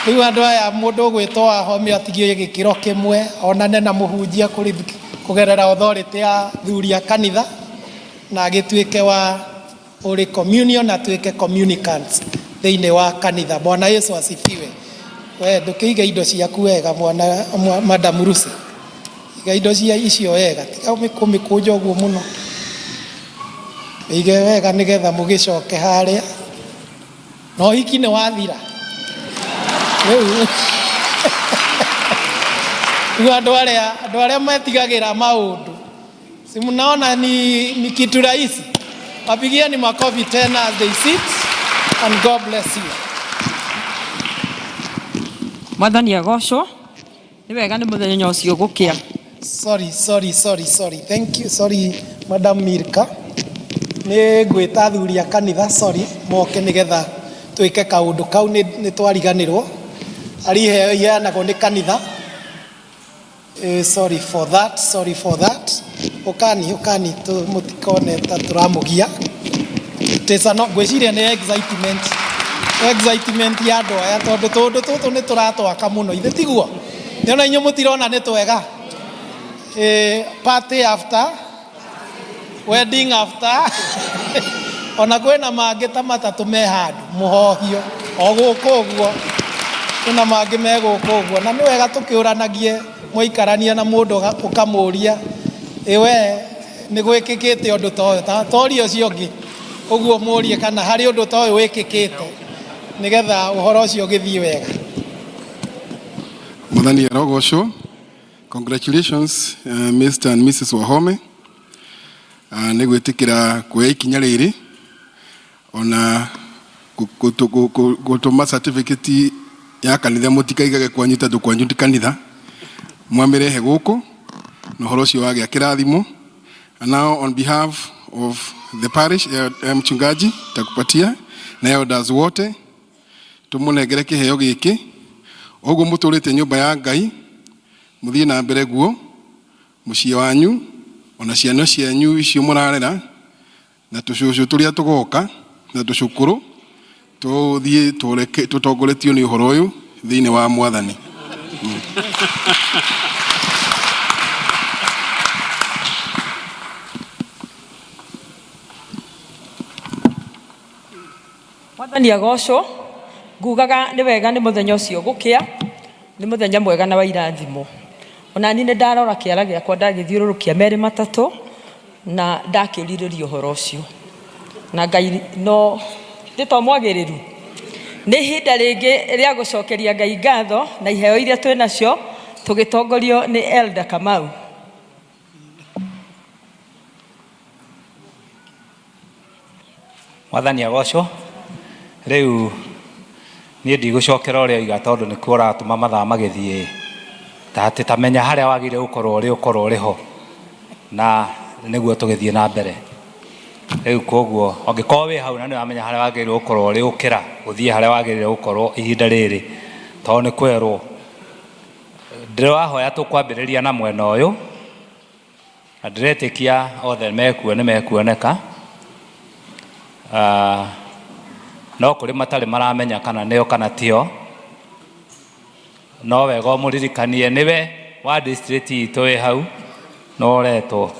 Rĩu andũ aya, mũndũ ũgwĩtwo Wahome atigie gĩkĩro kĩmwe, onane na mũhunjia kũgerera authority ya thuri a kanitha, na agĩtuĩke wa Holy Communion, atuĩke communicants thĩinĩ wa kanitha. Bwana Yesu asifiwe. We ndũkĩige indo ciaku wega, mwana Madam Lucy. Iga indo cia icio wega, tiga kũmĩkũnja ũguo mũno. Ige wega nĩgetha mũgĩcoke harĩa. Na ũhiki nĩ wathira. Rĩu andũ arĩa metigagĩra maũndũ, si mnaona ni kitu rahisi? Wapigieni makofi tena as they sit, and God bless you. Mwathani agocwo. Nĩ wega nĩ mũthenya ũcio gũkĩa. Sorry, sorry, sorry, sorry. Thank you. Sorry, Madam Mirka. Nĩ ngwĩta athuri a kanitha, sorry, moke nĩgetha twĩke kaũndũ kau nĩ twariganĩrwo. Arĩ iheo iheanagwo nĩ kanitha. Sorry for that, sorry for that. Ũkani, ũkani, mũtikone ta tũramũgia. Tĩca no ngwĩciria nĩ excitement. Excitement ya andũ aya, tondũ tũndũ tũtũ nĩ tũratwaka mũno, ithe tiguo? Nĩona inyuĩ mũtirona nĩ twega. Party after wedding, after ona kwĩna mangĩ ta matatũ me handũ mũhohio o gũkũ ũguo, kwĩna mangĩ me gũkũ ũguo, na nĩ wega tũkĩũranagie mwaikarania na mũndũ ũkamũria, ĩ we nĩ gwĩkĩkĩte ũndũ ta ũyũ? Toria ũcio ũngĩ ũguo, mũrie kana harĩ ũndũ ta ũyũ wĩkĩkĩte, nĩgetha ũhoro ũcio ũgĩthiĩ wega. Mwathani arogocwo. Congratulations, Mr. and Mrs. Wahome, nĩ gwĩtĩkĩra kuoya ikinya rĩrĩ ona Gũtũma certificate ya kanitha, mũtikaigage kwanyu tondũ kwanyu ti kanitha, mwamĩrehe gũkũ na ũhoro ũcio wagĩa kĩrathimo. And now on behalf of the parish, mchungaji takupatia na elders wote tũmũnengere kĩheo gĩkĩ. Ũguo mũtũrĩte nyũmba ya Ngai, mũthiĩ na mbere guo mũciĩ wanyu ona ciana cianyu icio mũrarera na tũcũcũ tũrĩa tũgoka na tũcũkũrũ, tũthiĩ tũtongoretio nĩ ũhoro ũyũ thĩinĩ wa Mwathani. Mwathani agocwo. Ngugaga nĩ wega nĩ mũthenya ũcio gũkĩa, nĩ mũthenya mwega na wa irathimo. Ona niĩ nĩ ndarora kĩara gĩakwa, ndagĩthiũrũrũkia merĩ matatũ na ndakĩrirĩria ũhoro ũcio, na Ngai no nĩ to mwagĩrĩru. Nĩ ihinda rĩngĩ rĩa gũcokeria Ngai ngatho na iheo iria twĩ nacio tũgĩtongorio nĩ Elder Kamau. Mwathani agocwo. Rĩu niĩ ndigũcokera ũrĩa oiga tondũ nĩkuo ũratũma mathaa magĩthiĩ, ta atĩ ta menya harĩa wagĩrĩire gũkorwo ũrĩ, ũkorwo ũrĩ ho, na nĩguo tũgĩthiĩ na mbere. Rĩu koguo ũngĩkorwo wĩ hau na nĩ wamenya harĩa wagĩrĩirwo gũkorwo ũrĩ, ũkĩra ũthiĩ harĩa wagĩrĩire gũkorwo ihinda rĩrĩ, tondũ nĩ kwerwo. Ndĩrahoya tũkwambĩrĩria na mwena ũyũ, na ndĩretĩkia othe mekuo nĩ mekuoneka. No kũrĩ matarĩ maramenya kana nĩo kana tio, no wega ũmũririkanie nĩwe wa district itũ wĩ hau no ũretwo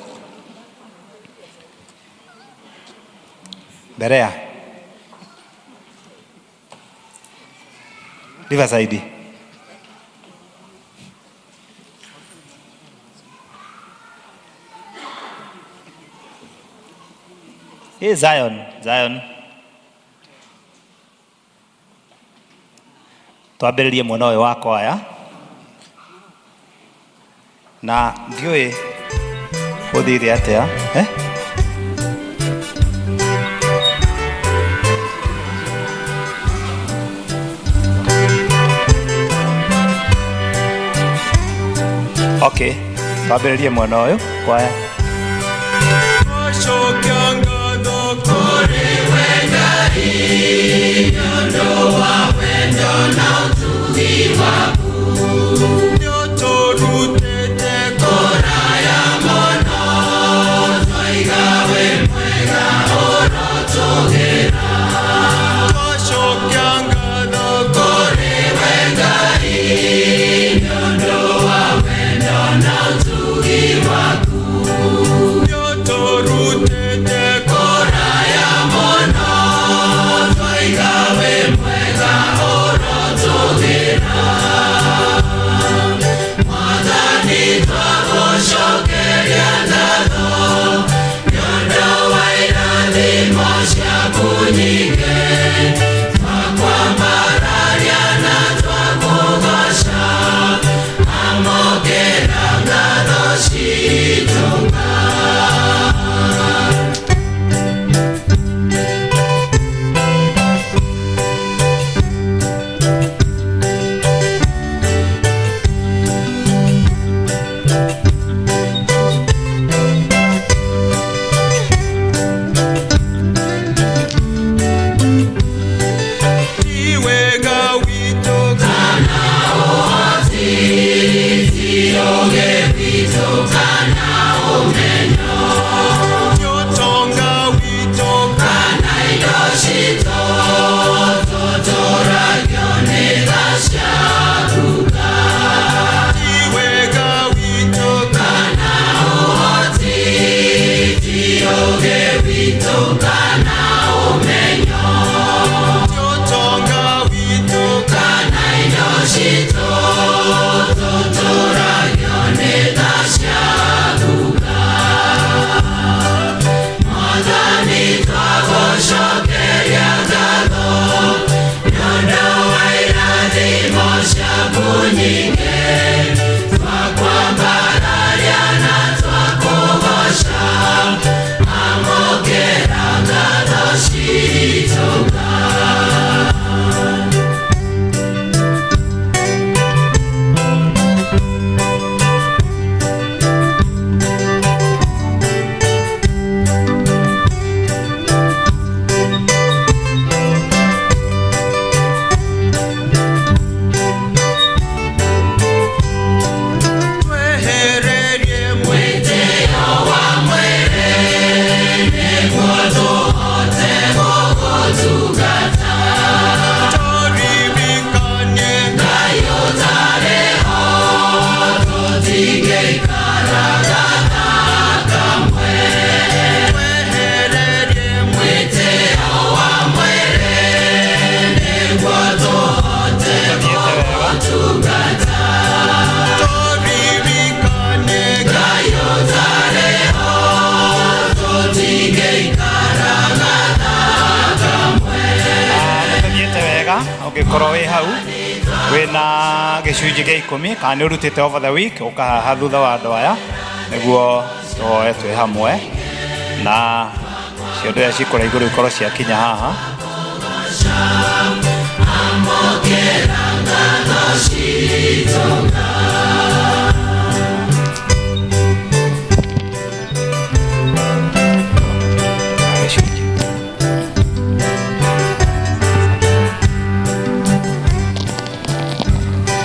Berea Riverside. Hey, Zion, Zion. Twambĩrĩrie mwena ũyũ wa kwaya, na ndiũĩ gũthire atĩa, eh? Okay, twambĩrĩrie mwena ũyũ kwaya. Cokia ngatho kũrĩ we Ngai nĩ ũndũ wa wendo na ũtugi waku, nĩũtũrutĩte kũraya mũno, twaiga wĩ mwega ũrotũgĩra. Twacokia ngatho kũrĩ we Ngai nĩ ũndũ wa wendo na ũtugi waku, nĩũtũrutĩte kũraya mũno, twaiga wĩ mwega ũrotũgĩra. Wĩna gĩcunjĩ gĩa ikũmi kana nĩ ũrutĩte over the week, ũka haha thutha wa andũ aya nĩguo tũhoe twĩ hamwe na ciondo iria cikũrĩa igũrũ ikorwo ciakinya haha.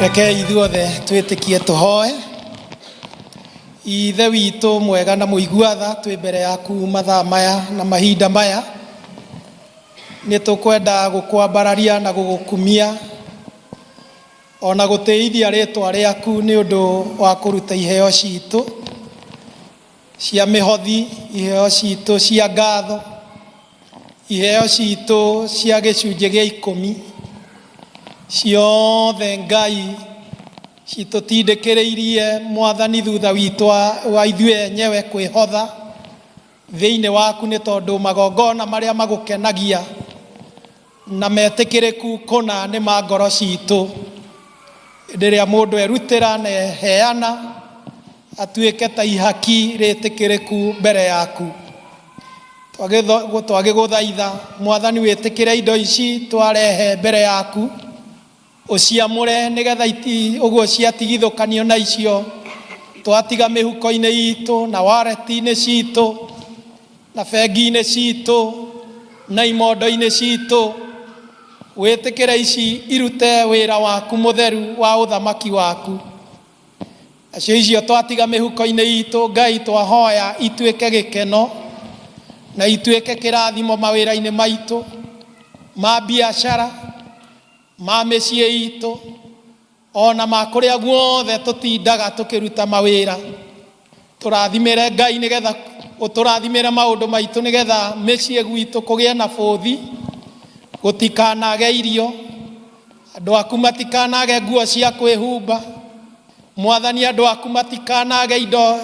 Rekei ithuothe twĩtĩkie tũhoe. Ithe witũ mwega na mũigua tha, twĩ mbere yaku mathaa maya na mahinda maya. Nĩ tũkwenda gũkwambararia na gũgũkumia ona gũtĩithia rĩtwa rĩaku nĩ ũndũ wa kũruta iheo citũ cia mĩhothi, iheo citũ cia ngatho, iheo citũ cia gĩcunjĩ gĩa ikũmi. Ciothe Ngai citũtindĩkĩrĩirie Mwathani thutha witũ wa ithuĩ enyewe kwĩhotha thĩinĩ waku, nĩ tondũ magongona marĩa magũkenagia na metĩkĩrĩku kũna nĩ ma ngoro citũ. Hĩndĩ ĩrĩa mũndũ erutĩra na eheana atuĩke ta ihaki rĩtĩkĩrĩku mbere yaku. Twagĩgũthaitha Mwathani wĩtĩkĩre indo ici twarehe mbere yaku, ũciamũre nĩgetha ũguo ciatigithũkanio na icio twatiga mĩhuko-inĩ itũ na wareti-inĩ citũ na bengi-inĩ citũ na imondo-inĩ citũ, wĩtĩkĩre ici irute wĩra waku mũtheru wa ũthamaki waku. Nacio icio twatiga mĩhuko-inĩ itũ, Ngai, twahoya ituĩke gĩkeno na ituĩke kĩrathimo mawĩra-inĩ maitũ ma biacara, ma mĩciĩ itũ, ona ma kũrĩa guothe tũtindaga tũkĩruta mawĩra. Tũrathimĩre Ngai nĩgetha ũtũrathimĩre maũndũ maitũ, nĩgetha mĩciĩ gwitũ kũgĩe na bũthi, gũtikanage irio, andũ aku matikanage nguo cia kwĩhumba, Mwathani, andũ aku matikanage indo,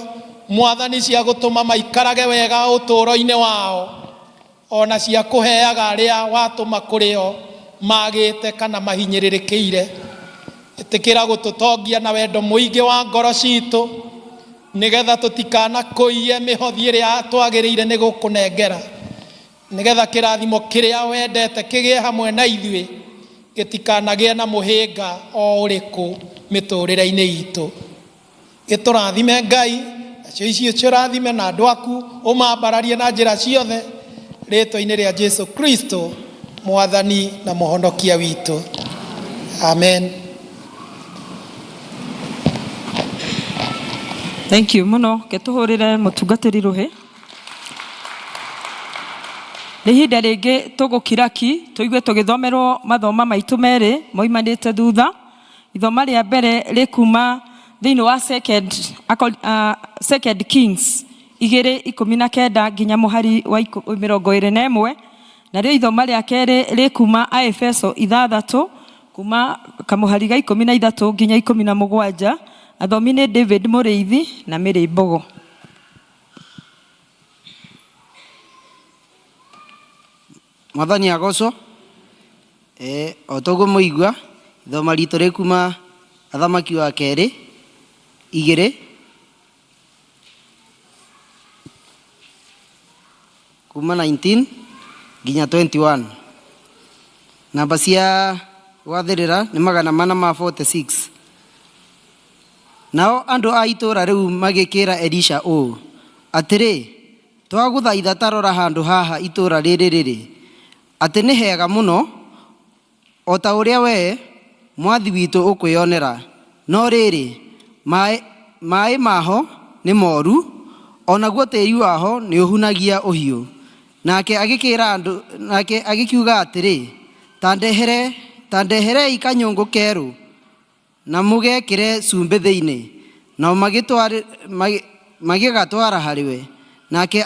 Mwathani, cia gũtũma maikarage wega ũtũũro-inĩ wao, ona cia kũheaga arĩa watũma kũrĩ o magĩte kana mahinyĩrĩrĩkĩire. Ĩtĩkĩra gũtũtongia na wendo mũingĩ wa ngoro citũ, nĩgetha tũtikanakũiye mĩhothi ĩrĩa twagĩrĩire nĩ gũkũnengera, nĩgetha kĩrathimo kĩrĩa wendete kĩgĩe hamwe na ithuĩ, gĩtikanagĩe na mũhĩnga o ũrĩkũ mĩtũrĩre-inĩ itũ. Gĩtũrathime Ngai, nacio icio ciũrathime na andũ aku ũmambararie na njĩra ciothe, rĩtwa-inĩ rĩa Jesu Kristo, Mwathani na Mũhonokia witũ. Amen. Thank you mũno. Ke tũhũrĩre mũtungatĩri rũhĩ. Nĩ ihinda rĩngĩ tũgũkira ki tũigue tũgĩthomerwo mathoma maitũ merĩ moimanĩte thutha. Ithoma rĩa mbere rĩkuma thĩinĩ wa second Kings igĩrĩ ikũmi na kenda nginya mũhari wa mĩrongo ĩrĩ na ĩmwe. Narĩo ithoma rĩa kerĩ rĩkuma Aefeso ithathatũ kuma kamũhari ga ikũmi na ithatũ nginya ikũmi na mũgwanja. Athomi nĩ David Mũrĩithi na Mary Mbogo. Mwathani agocwo. O ta ũguo mwaigua, ithoma ritũ rĩ kuma Athamaki wa kerĩ igĩrĩ kuma 19 nginya 21. Namba cia gwathĩrĩra nĩ 446. Nao andũ a itũũra rĩu magĩkĩĩra Elisha ũũ, Atĩrĩ, twagũthaitha ta rora handũ haha itũũra rĩrĩ rĩrĩ, atĩ nĩ hega mũno, o ta ũrĩa wee, mwathi witũ ũkwĩonera, no rĩrĩ, maĩ, maĩ maho nĩ moru, o naguo tĩri waho nĩũhunagia ũhiũ. Nake agĩkĩĩra andũ, nake agĩkiuga atĩrĩ, Ta ndehere, ta ndeherei kanyũngũ kerũ. Na mũgekĩre cumbĩ thĩinĩ. Nao magĩgatwara harĩ we. Nake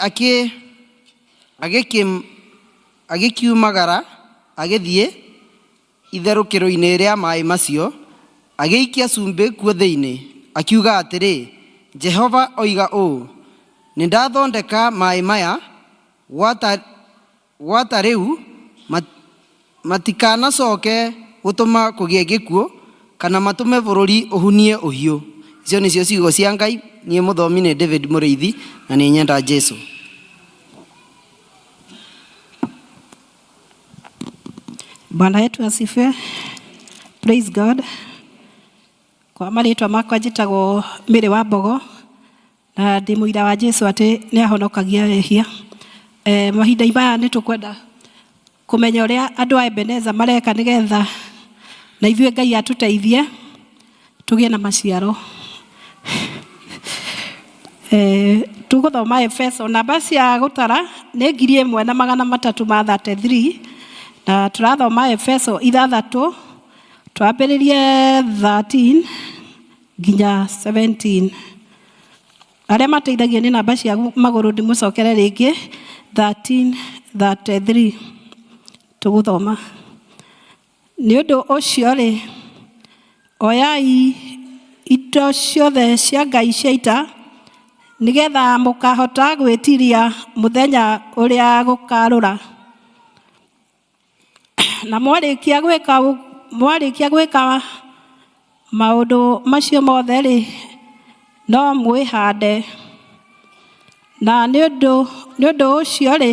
agĩkiumagara agĩthiĩ itherũkĩro-inĩ rĩa maĩ macio, agĩikia cumbĩ kuo thĩinĩ, akiuga atĩrĩ, Jehova oiga ũũ, 'Nĩndathondeka maĩ maya gwata Gwata rĩu, matikanacoke gũtũma kũgĩe gĩkuũ kana matũme bũrũri ũhunie ũhiũ. Icio nĩcio ciugo cia Ngai. Niĩ mũthomi nĩ David Mũrĩithi na nĩ nyenda Jesu. Bwana wetu asifiwe. Praise God. Kwa marĩtwa makwa njĩtagwo Mary wa Mbogo na ndĩ mũira wa Jesu atĩ nĩ ahonokagia ehia. E, mahinda maya nĩ tũkwenda kũmenya ũrĩa andũ a Ebeneza mareka nĩgetha na ithuĩ Ngai atũteithie tũgĩe na maciaro. Eh, tũgũthoma Efeso namba cia gũtara nĩ 1333 na tũrathoma Efeso ithathatũ twambĩrĩrie 13 nginya 17. Arĩa mateithagio nĩ namba cia magũrũ ndĩmũcokere rĩngĩ 13 33 tũgũthoma. Nĩ ũndũ ũcio rĩ, oyai indo ciothe cia Ngai cia ita nĩgetha mũkahota gwĩtiria mũthenya ũrĩa gũkarũra. Na mwarĩkia gwĩka mwarĩkia gwĩka maũndũ macio mothe rĩ, no mwĩhande. Na nĩ ũndũ nĩ ũndũ ũcio rĩ,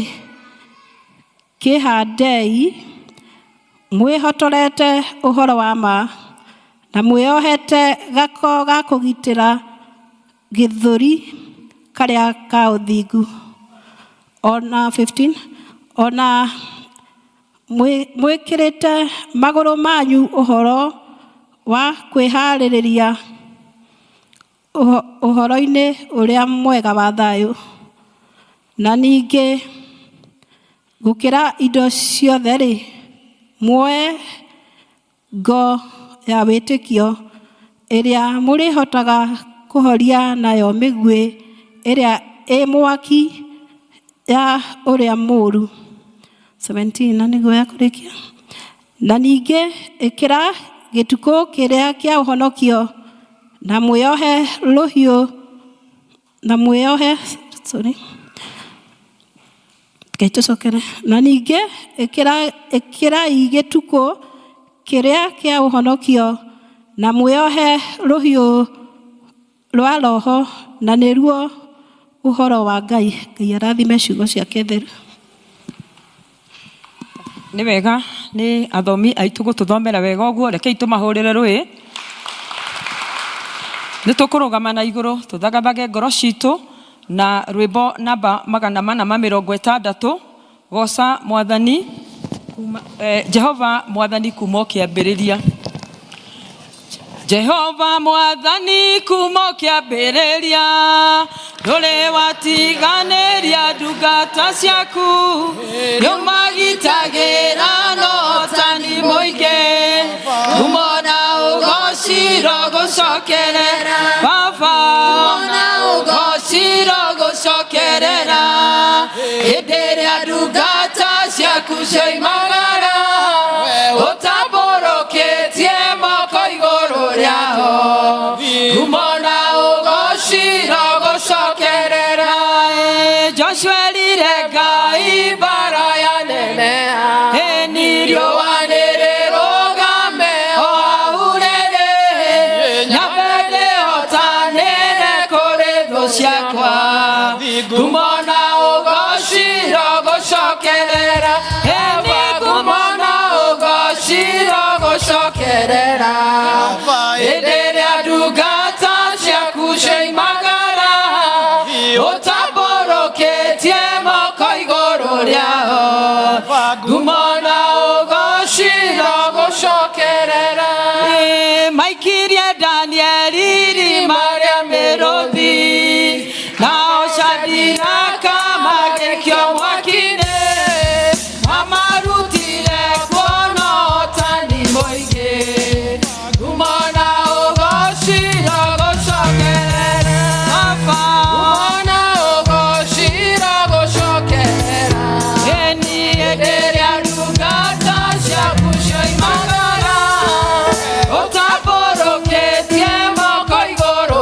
kĩhandei mwĩhotorete ũhoro wa ma na mwĩohete gako ga kũgitĩra gĩthũri karĩa ka ũthingu. Ona 15 ona mwĩkĩrĩte magũrũ manyu ũhoro wa kwĩharĩrĩria ũhoro-inĩ ũrĩa mwega wa thayũ. Na ningĩ gũkĩra indo ciothe rĩ, muoe ngo ya wĩtĩkio ĩrĩa mũrĩhotaga kũhoria nayo mĩguĩ ĩrĩa ĩ mwaki ya ũrĩa mũũru. 17 na nĩguo ya kũrĩkia. Na ningĩ ĩkĩra gĩtukũ kĩrĩa kĩa ũhonokio na mwĩohe rũhiũ na mwĩohe sorry Ngai tũcokere. Na ningĩ ĩkĩra ĩkĩrai gĩtukũ kĩrĩa kĩa ũhonokio na mwĩohe rũhiũ rwa roho na nĩruo ũhoro wa Ngai. Ngai arathime ciugo ciake theru. Nĩ wega nĩ athomi aitũ gũtũthomera wega ũguo, rekei tũmahũrĩre rũĩ. Nĩ tũkũrũgama na igũrũ tũthagathage ngoro citũ na rwĩmbo namba 460, goca mwathani kuma, Jehova mwathani kuma o kĩambĩrĩria. Jehova mwathani kuma o kĩambĩrĩria ndũrĩ watiganĩria ndungata ciaku nĩũmagitagĩra na ũhotani mũingĩ ngumo na ũgociro gũcokerera baba na ũgociro gũcokerera hĩndĩ ĩrĩa ndungata ciaku cioimagara ũtambũrũkĩtie moko igũrũ rĩao ngumo na ũgociro gũcokerera. Joshua erire Ngai mbara ya neneha ĩni riũa nĩrĩrũgame o hau rĩrĩ nyambe ndĩhotanĩre kũrĩ thũ ciakwa ngumo na ũgociro gũcokerera ĩni ngumo na ũgociro gũcokerera hĩndĩ ĩrĩa ndungata ciaku cioimagara ũtambũrũkĩtie moko igũrũ rĩao ngumo na ũgociro gũcokerera. Maikirie Danieli irima rĩa mĩrũthi nao Shadiraka magĩikio mwaki-inĩ mamarutire kuo na ũhotani mũingĩ ngumo na ũgociro gũcokerera baba ngumo na ũgociro gũcokerera ĩni hĩndĩ ĩrĩa ndungata ciaku cioimagara ũtambũrũkĩtie moko igũrũ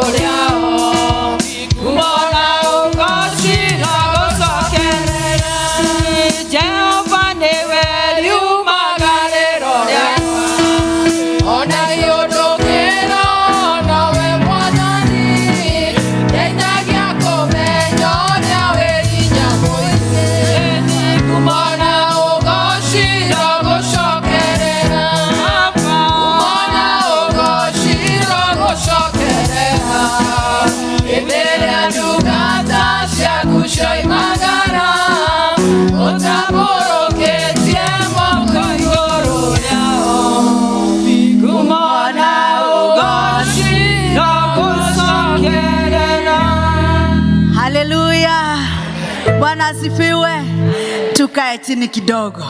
Cioimagara ũtambũrũkĩtie moko igũrũ rĩao ngumo na ũgoci no gũcokerera. Haleluya, Bwana asifiwe. Tukae chini kidogo.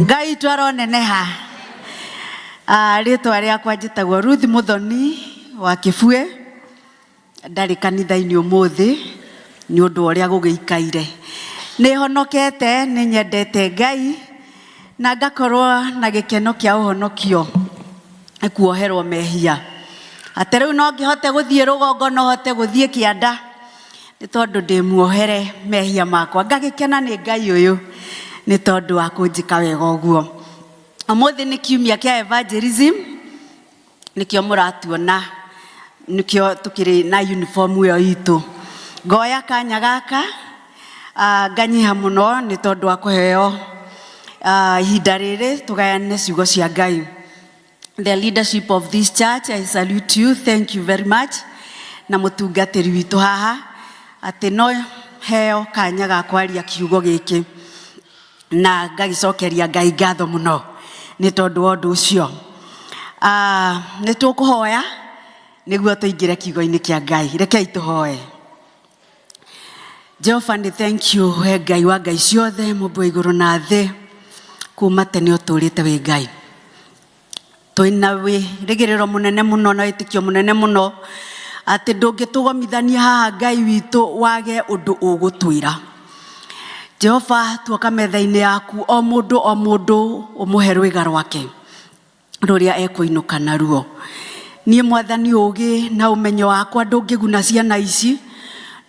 Ngai witũ aroneneha. Rĩtwa rĩakwa njĩtagwo Ruth Muthoni wa Kĩbue. Ndarĩ kanitha-inĩ ũmũthĩ nĩ ũndũ wa ũrĩa gũgĩikaire. Nĩ honokete, nĩ nyendete Ngai na ngakorwo na gĩkeno kĩa ũhonokio nĩ kuoherwo mehia. Atĩ rĩu no ngĩhote gũthiĩ rũgongo, no hote gũthiĩ kĩanda nĩ tondũ ndĩ muohere mehia makwa. Ngagĩkena nĩ Ngai ũyũ nĩ tondũ wa kũnjĩka wega ũguo. Ũmũthĩ nĩ kiumia kĩa evangelism, nĩkĩo mũratuona, nĩkĩo tũkĩrĩ na uniform ĩyo itũ. Ngoya kanya gaka, nganyiha mũno nĩ tondũ wa kũheo ihinda rĩrĩ tũgayane ciugo cia Ngai. The leadership of this church, I salute you, thank you very much. Na mũtungatĩri witũ haha, atĩ no heo kanya ga kwaria kiugo gĩkĩ na ngagĩcokeria Ngai ngatho mũno nĩ tondũ wa ũndũ ũcio. Nĩ tũkũhoya nĩguo tũingĩre kiugo-inĩ kĩa Ngai. Rekei tũhoe. Jehova nĩ thank you we Ngai wa Ngai ciothe, mũmbi wa igũrũ na thĩ, kuma tene ũtũrĩte wĩ Ngai. Twĩna wĩrĩgĩrĩro mũnene mũno na wĩtĩkio mũnene mũno atĩ ndũngĩtũgomithania haha Ngai witũ wage ũndũ ũgũtwĩra. Jehova, tuoka metha-inĩ yaku, o mũndũ o mũndũ ũmũhe rwĩga rwake rũrĩa ekũinũka naruo. Niĩ Mwathani, ũgĩ na ũmenyo wakwa ndũngĩguna ciana ici,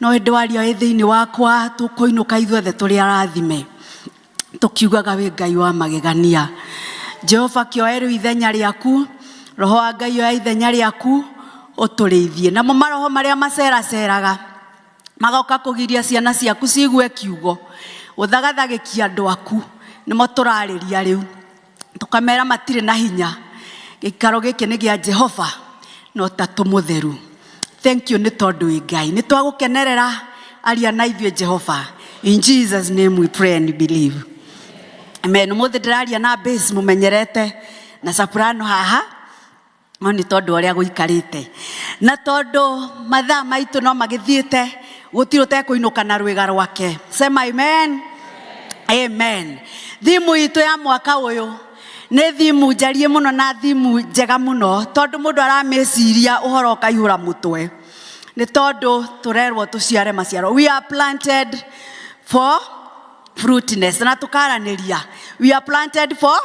no ĩndĩ waria wĩ thĩinĩ wakwa, tũkũinũka ithuothe tũrĩ arathime, tũkiugaga wĩ Ngai wa magegania. Jehova, kĩoe rĩu ithenya rĩaku, Roho wa Ngai oya ithenya rĩaku, ũtũrĩithie. Namo maroho marĩa maceraceraga magoka kũgiria ciana ciaku ciigue kiugo, gũthagathagĩkia andũ aku, nĩmo tũrarĩria rĩu, tũkamera matirĩ na hinya. Gĩikaro gĩkĩ nĩ gĩa Jehova na Ũtatũ Mũtheru. Thank you nĩ tondũ wĩ Ngai. Nĩ twagũkenerera, aria na ithuĩ Jehova. In Jesus name we pray and believe. Amen. Ũmũthĩ ndĩraria na bass mũmenyerete na soprano haha, no nĩ tondũ ũrĩa gũikarĩte na tondũ mathaa maitũ no magĩthiĩte, gũtirĩ ũtekũinũka na rwĩga rwake. Sema amen. Amen. Thimu itũ ya mwaka ũyũ nĩ thimu njarie mũno na thimu njega mũno, tondũ mũndũ aramĩciria ũhoro ũkaihũra mũtwe, nĩ tondũ tũrerwo tũciare maciaro. We are planted for fruitfulness, na tũkaranĩria we are planted for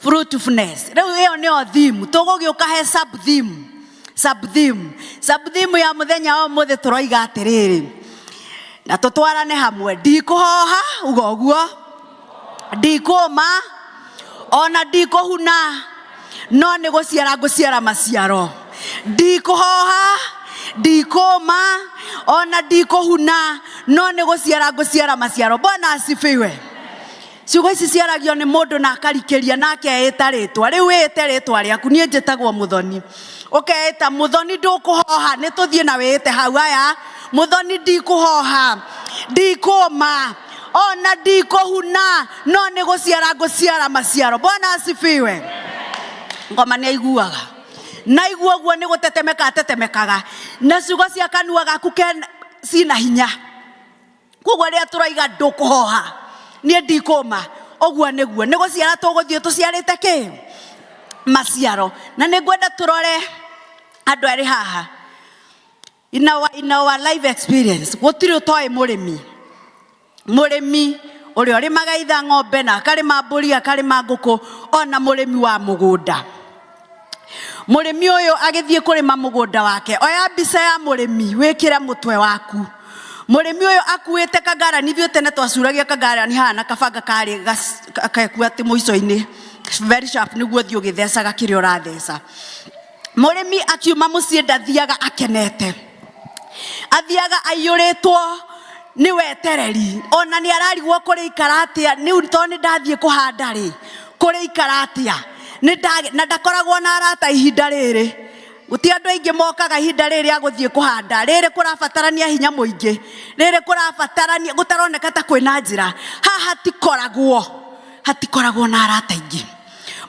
fruitfulness. Rĩu ĩyo nĩyo thimu. Tũgũgĩũka he sub theme, sub theme, sub theme ya mũthenya wa ũmũthĩ. Tũroiga atĩrĩrĩ, na tũtwarane hamwe: ndikũhoha, uga ũguo, ndikũma ona ndikũhuna, no nĩ gũciara ngũciara maciaro. Ndikũhoha, ndikũma ona ndikũhuna, no nĩ gũciara ngũciara maciaro. Bwana asifiwe. Ciugo ici ciaragio nĩ mũndũ na akarikĩria na akeĩta rĩtwa. Rĩu wĩĩte rĩtwa rĩaku. Niĩ njĩtagwo Mũthoni, ũkeĩta Mũthoni ndũkũhoha. Nĩ tũthiĩ na wĩĩte hau aya: Mũthoni ndikũhoha, ndikũma ona ndikũhuna, no nĩ gũciara ngũciara maciaro. Bwana asifiwe. Ngoma nĩ aiguaga na igua ũguo nĩ gũtetemeka atetemekaga, na ciugo cia kanua gaku cina hinya. Koguo rĩrĩa tũroiga ndũkũhoha, niĩ ndikũma, ũguo nĩguo nĩ gũciara tũgũthiĩ tũciarĩte kĩ maciaro. Na nĩ ngwenda tũrore andũ erĩ haha. In our life experience, gũtirĩ ũtoĩ mũrĩmi, mũrĩmi ũrĩa ũrĩmaga itha ng'ombe na akarĩma mbũri, akarĩma ngũkũ, ona mũrĩmi wa mũgũnda. Mũrĩmi ũyũ agĩthiĩ kũrĩma mũgũnda wake, oya mbica ya mũrĩmi wĩkĩre mũtwe waku. Mũrĩmi ũyũ akuĩte kangarani. Ithuĩ tene twacuragia kangarani haha na kabanga karĩ keku atĩ mũico-inĩ, very sharp, nĩguo ũthiĩ ũgĩthecaga kĩrĩa ũratheca. Mũrĩmi akiuma mũciĩ ndathiaga akenete, athiaga aiyũrĩtwo nĩ wetereri, ona nĩ ararigwo kũrĩ ikara atĩa rĩu, tondũ nĩ ndathiĩ kũhanda rĩ, kũrĩ ikara atĩa. Na ndakoragwo na arata ihinda rĩrĩ. Gũtirĩ andũ aingĩ mokaga ihinda rĩrĩ rĩa gũthiĩ kũhanda, rĩrĩ kũrabatarania hinya mũingĩ, rĩrĩ kũrabatarania gũtaroneka ta kwĩna njĩra. Haha hatikoragwo, hatikoragwo na arata aingĩ.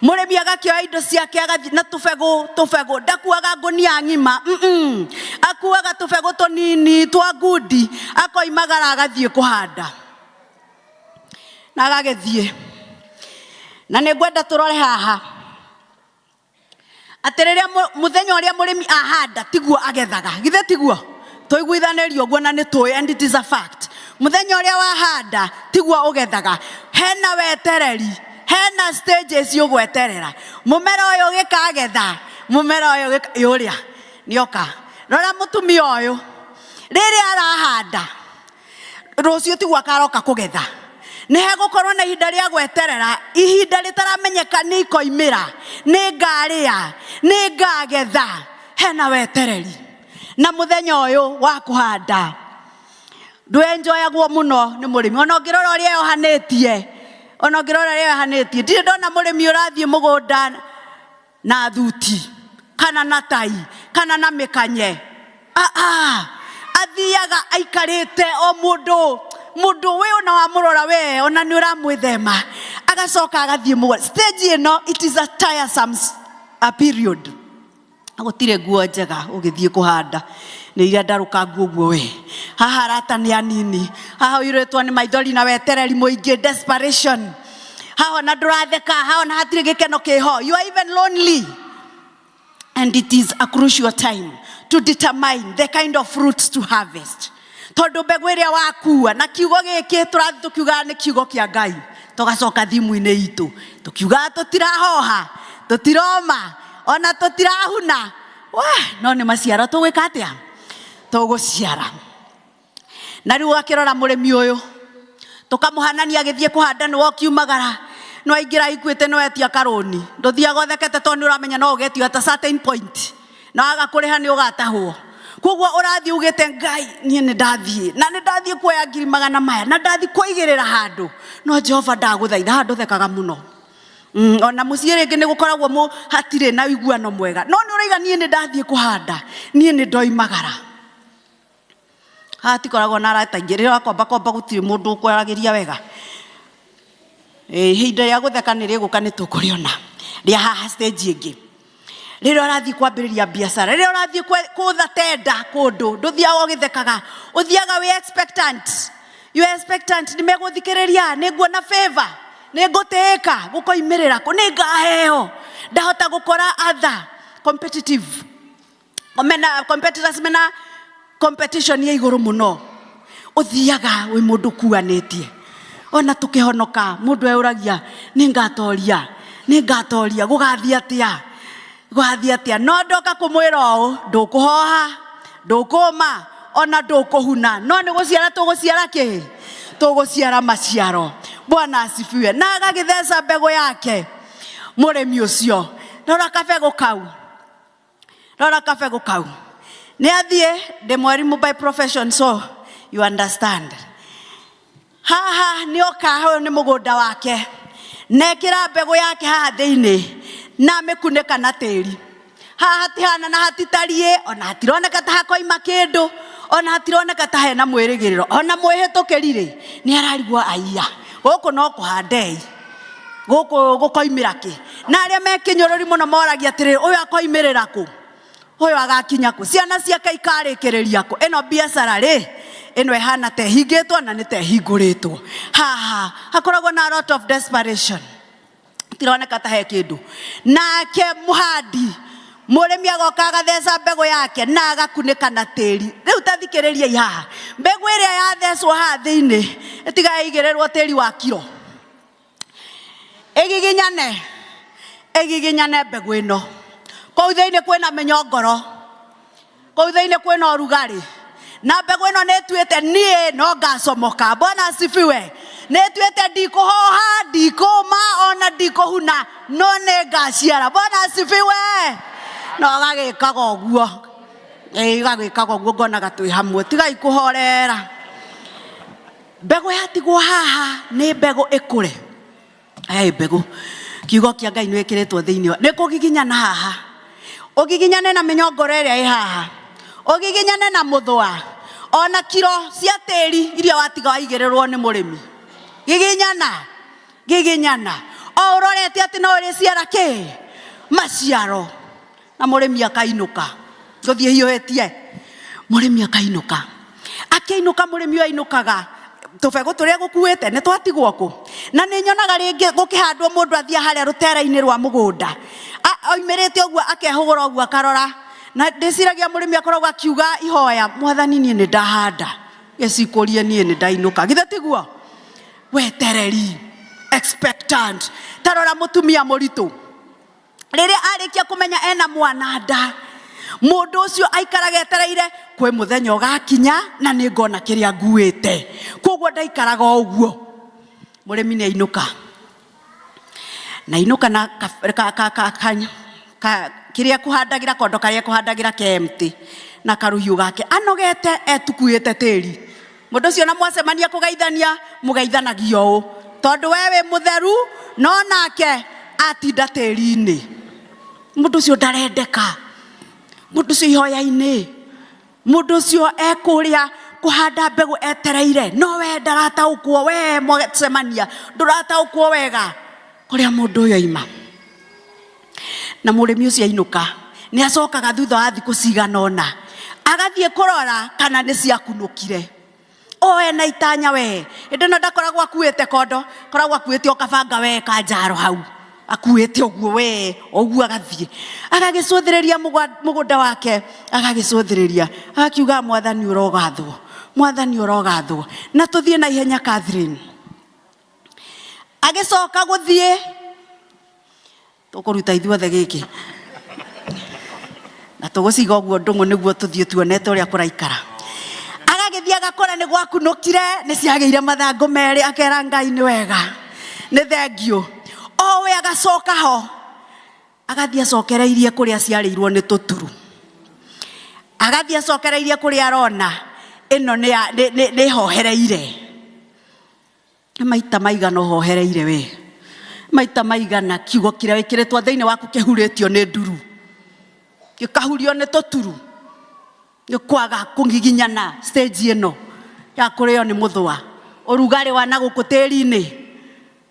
Mũrĩmi agakĩoya indo ciake agathiĩ na tũbegũ, tũbegũ, ndakuaga ngũnia ng'ima, mm akuaga tũbegũ tũnini twa ngundi, akoimagara agathiĩ kũhanda. Na agagĩthiĩ. Na nĩ ngwenda tũrore haha. Atĩ rĩrĩa mũthenya ũrĩa mũrĩmi ahanda tiguo agethaga, githĩ tiguo? Tũiguithanĩrio ũguo na nĩ tũĩ, and it is a fact. Mũthenya ũrĩa wahanda tiguo ũgethaga, hena wetereri, hena stages ũgweterera. Mũmera ũyũ ũgĩkagetha, mũmera ũyũ ũgĩka, ĩ ũrĩa nĩoka. Rora mũtumia ũyũ rĩrĩa arahanda, rũciũ tiguo akaroka kũgetha. Nĩ hegũkorwo na ihinda rĩa gweterera, ihinda rĩtaramenyeka nĩ ikoimĩra, nĩ ngarĩa, nĩ ngagetha. Hena wetereri. Na mũthenya ũyũ wa kũhanda ndwenjoyagwo mũno nĩ mũrĩmi. Ona ũngĩrora ũrĩa eyohanĩtie, ona ũngĩrora ũrĩa eyohanĩtie, ndirĩ ndona mũrĩmi ũrathiĩ mũgũnda na thuti kana na tai kana na mĩkanye. Ah, ah. Athiaga aikarĩte o mũndũ, mũndũ we ona wamũrora we ona nĩ ũramwĩthema, agacoka agathiĩ mũgũnda. Stage ĩno it is a tiresome a period. Gũtirĩ nguo njega ũgĩthiĩ kũhanda, nĩ iria ndarũkangu ũguo we. Haha arata nĩ anini, haha ũiyũrĩtwo nĩ maithori na wetereri mũingĩ, desperation. Haha ona ndũratheka, haha ona hatirĩ gĩkeno kĩho. You are even lonely. And it is a crucial time to determine the kind of fruits to harvest. Tondũ mbegũ ĩrĩa wakua na kiugo gĩkĩ tũrathiĩ tũkiugaga nĩ kiugo kĩa Ngai, tũgacoka thimũ-inĩ itũ tũkiugaga tũtirahoha, tũtiroma, ona tũtirahuna. Wah, no nĩ maciaro tũgwĩka atĩa? Tũgũciara. Na rĩu ũgakĩrora mũrĩmi ũyũ, tũkamũhanania agĩthiĩ kũhanda nĩwe ũkiumagara, no aingĩra ikuĩte no etia karũni, ndũthiaga ũthekete tondũ nĩ ũramenya no ũgetio at a certain point, na waga kũrĩha nĩ ũgatahwo. Koguo ũrathiĩ ugĩte Ngai niĩ nĩ ndathiĩ, na nĩ ndathiĩ kuoya ngiri magana maya, na ndathiĩ kũigĩrĩra handũ, no Jehova ndagũthaitha, haha ndũthekaga mũno. Ona mũciĩ rĩngĩ nĩ gũkoragwo hatirĩ na ũiguano mwega, no nĩ ũraiga niĩ nĩ ndathiĩ kũhanda, niĩ nĩ ndoimagara. Haha tikoragwo na arata aingĩ, rĩrĩa wakomba komba gũtirĩ mũndũ ũkwaragĩria wega. Ihinda rĩa gũtheka nĩ rĩgũka nĩ tũkũrĩona rĩa haha stage ĩngĩ. Rĩrĩa ũrathiĩ kwambĩrĩria biacara, rĩrĩa ũrathiĩ kũtha tenda kũndũ, ndũthiaga ũgĩthekaga, ũthiaga wĩ expectant. You are expectant, nĩ megũthikĩrĩria, nĩ nguona favor, nĩ ngũtĩĩka, gũkoimĩrĩra kũ, nĩ ngaheo, ndahota gũkora other competitive mena competitors mena competition ya igũrũ mũno. Ũthiaga wĩ mũndũ ũkuanĩtie. Ona tũkĩhonoka mũndũ eũragia nĩ ngatoria, nĩ ngatoria, gũgathiĩ atĩa, gũgathiĩ atĩa. No ndoka kũmwĩra ũũ, ndũkũhoha, ndũkũma, ona ndũkũhuna, no nĩ gũciara tũgũciara kĩ? Tũgũciara maciaro. Bwana asifiwe. Na agagĩtheca mbegũ yake mũrĩmi ũcio. Rora kabegũ kau. Rora kabegũ kau. Nĩ athiĩ, ndĩ mwarimũ by profession, so you understand. Haha nĩ oka, ũyũ nĩ mũgũnda wake. Na ekĩra mbegũ yake haha thĩinĩ, na amĩkunĩka na tĩri. Haha hatihana na hatitariĩ, ona hatironeka ta hakoima kĩndũ, ona hatironeka ta hena mwĩrĩgĩrĩro. Ona mwĩhĩtũkĩri rĩ, nĩ ararigwo aiya, gũkũ no kũhandei. Gũkũ gũkoimĩra kĩ? Na arĩa me kĩnyũrũri mũno moragia atĩrĩrĩ, ũyũ akoimĩrĩra kũ? Ũyũ agakinya kũ? Ciana ciake ikarĩkĩrĩria kũ? Ĩno biacara rĩ, ĩno ĩhana ta ĩhingĩtwo na nĩ ta ĩhingũrĩtwo. Haha hakoragwo na a lot of desperation. Tironeka ta he kĩndũ. Nake mũhandi, mũrĩmi agoka agatheca mbegũ yake na agakunĩka na tĩri. Rĩu ta thikĩrĩriai haha, mbegũ ĩrĩa yathecwo haha thĩinĩ ĩtigaga ĩigĩrĩrwo tĩri wa kiro. Ĩgiginyane, ĩgiginyane mbegũ ĩno. Kũu thĩinĩ kwĩna mĩnyongoro, kũu thĩinĩ kwĩna ũrugarĩ, na mbegũ ĩno nĩ ĩtuĩte niĩ no ngacomoka. Bwana asifiwe. Nĩ ĩtuĩte ndikũhoha, ndikũma, ona ndikũhuna, no nĩ ngaciara. Bwana asifiwe. Na ũgagĩkaga ũguo. Ĩĩ, ũgagĩkaga ũguo ngonaga twĩ hamwe. Tigai kũhorera. Mbegũ yatigwo haha nĩ mbegũ ĩkũre. Hey, mbegũ. Kiugo kĩa Ngai nĩ wĩkĩrĩtwo thĩinĩ wa-, nĩ kũgiginyana haha. Ũgiginyane na mĩnyongoro ĩrĩa ĩ haha, ũgiginyane na mũthũa, ona kiro cia tĩri iria watiga waigĩrĩrwo nĩ mũrĩmi. Giginyana, giginyana, o ũrorete atĩ no ũrĩciara kĩ? Maciaro. Na mũrĩmi akainũka, ngũthiĩ hiũhĩtie. Mũrĩmi akainũka, akĩinũka mũrĩmi ũyũ ainũkaga tũbegũ tũrĩa gũkuĩte nĩ twatigwo kũ? Na nĩ nyonaga rĩngĩ gũkĩhandwo mũndũ athiĩ harĩa rũtere-inĩ rwa mũgũnda, oimĩrĩte ũguo akehũgũra ũguo akarora, na ndĩciragia mũrĩmi akoragwo akiuga ihoya, mwathani niĩ nĩ ndahanda, gĩcikũrie niĩ nĩ ndainũka. Githĩ tiguo? Wetereri, expectant. Ta rora mũtumia mũritũ rĩrĩa arĩkia kũmenya ena mwana nda, mũndũ ũcio aikaraga etereire kwĩ mũthenya ũgakinya na nĩ ngona kĩrĩa nguĩte, koguo ndaikaraga o ũguo. Mũrĩmi nĩ ainũka na ainũka na kĩrĩa kũhandagĩra kondo karĩa kũhandagĩra ke empty na karũhiũ gake, anogete etukuĩte tĩri. Mũndũ ũcio na mwacemania kũgeithania, mũgeithanagia ũũ tondũ we wĩ mũtheru, no nake atinda tĩri-inĩ. Mũndũ ũcio ndarendeka, mũndũ ũcio ihoya-inĩ, mũndũ ũcio ekũrĩa kũhanda mbegũ etereire, no we ndarataũkwo, we mwacemania ndũrataũkwo wega kũrĩa mũndũ ũyũ aima. Na mũrĩmi ũcio ainũka nĩ acokaga thutha wa thikũ cigana ũna agathiĩ kũrora kana nĩ ciakunũkire. O ena itanya we, ĩndĩ no ndakoragwo akuĩte kondo, akoragwo akuĩte o kabanga we kanjaro hau, akuĩte ũguo we, ũguo agathiĩ agagĩcũthĩrĩria mũgũnda wake, agagĩcũthĩrĩria agakiuga, mwathani ũrogathwo, mwathani ũrogathwo. Na tũthiĩ na ihenya Catherine agĩcoka gũthiĩ, tũkũruta ithuothe gĩkĩ na tũgũciga ũguo ndũng'ũ nĩguo tũthiĩ tuonete ũrĩa kũraikara. Agagĩthiĩ agakora nĩ gwakunũkire, nĩ ciagĩire mathangũ merĩ, akera Ngai nĩ wega, nĩ thengiũ. O we agacoka ho agathiĩ acokereirie kũrĩa ciarĩirwo nĩ tũturu, agathiĩ acokereirie kũrĩa arona ĩno nĩ hohereire. Nĩ maita maigana ũhohereire we, maita maigana kiugo kĩrĩa wĩkĩrĩtwo thĩinĩ waku kĩhurĩtio nĩ nduru, gĩkahurio nĩ tũturu, nĩ kwaga kũgiginyana stage ĩno ya kũrĩo nĩ mũthũa, ũrugarĩ wa na gũkũ tĩri-inĩ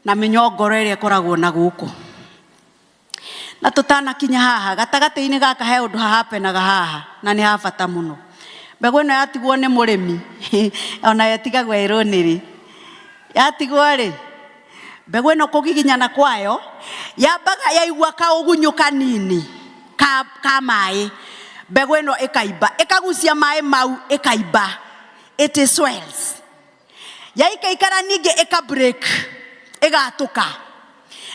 na mĩnyongoro ĩrĩa ĩkoragwo na gũkũ. Na tũtanakinya haha gatagatĩ-inĩ gaka he ũndũ hahapenaga haha na nĩ ha bata mũno. Mbegũ ĩno yatigwo nĩ mũrĩmi ona ĩtigagwo ĩrũnĩrĩ, yatigwo rĩ, mbegũ ĩno kũgiginyana kwayo yambaga yaigua kaũgunyũ kanini ka maĩ, mbegũ ĩno ĩkaimba, ĩkagucia maĩ mau ĩkaimba, it swells. Yaikaikara ningĩ ĩka break, ĩgatũka,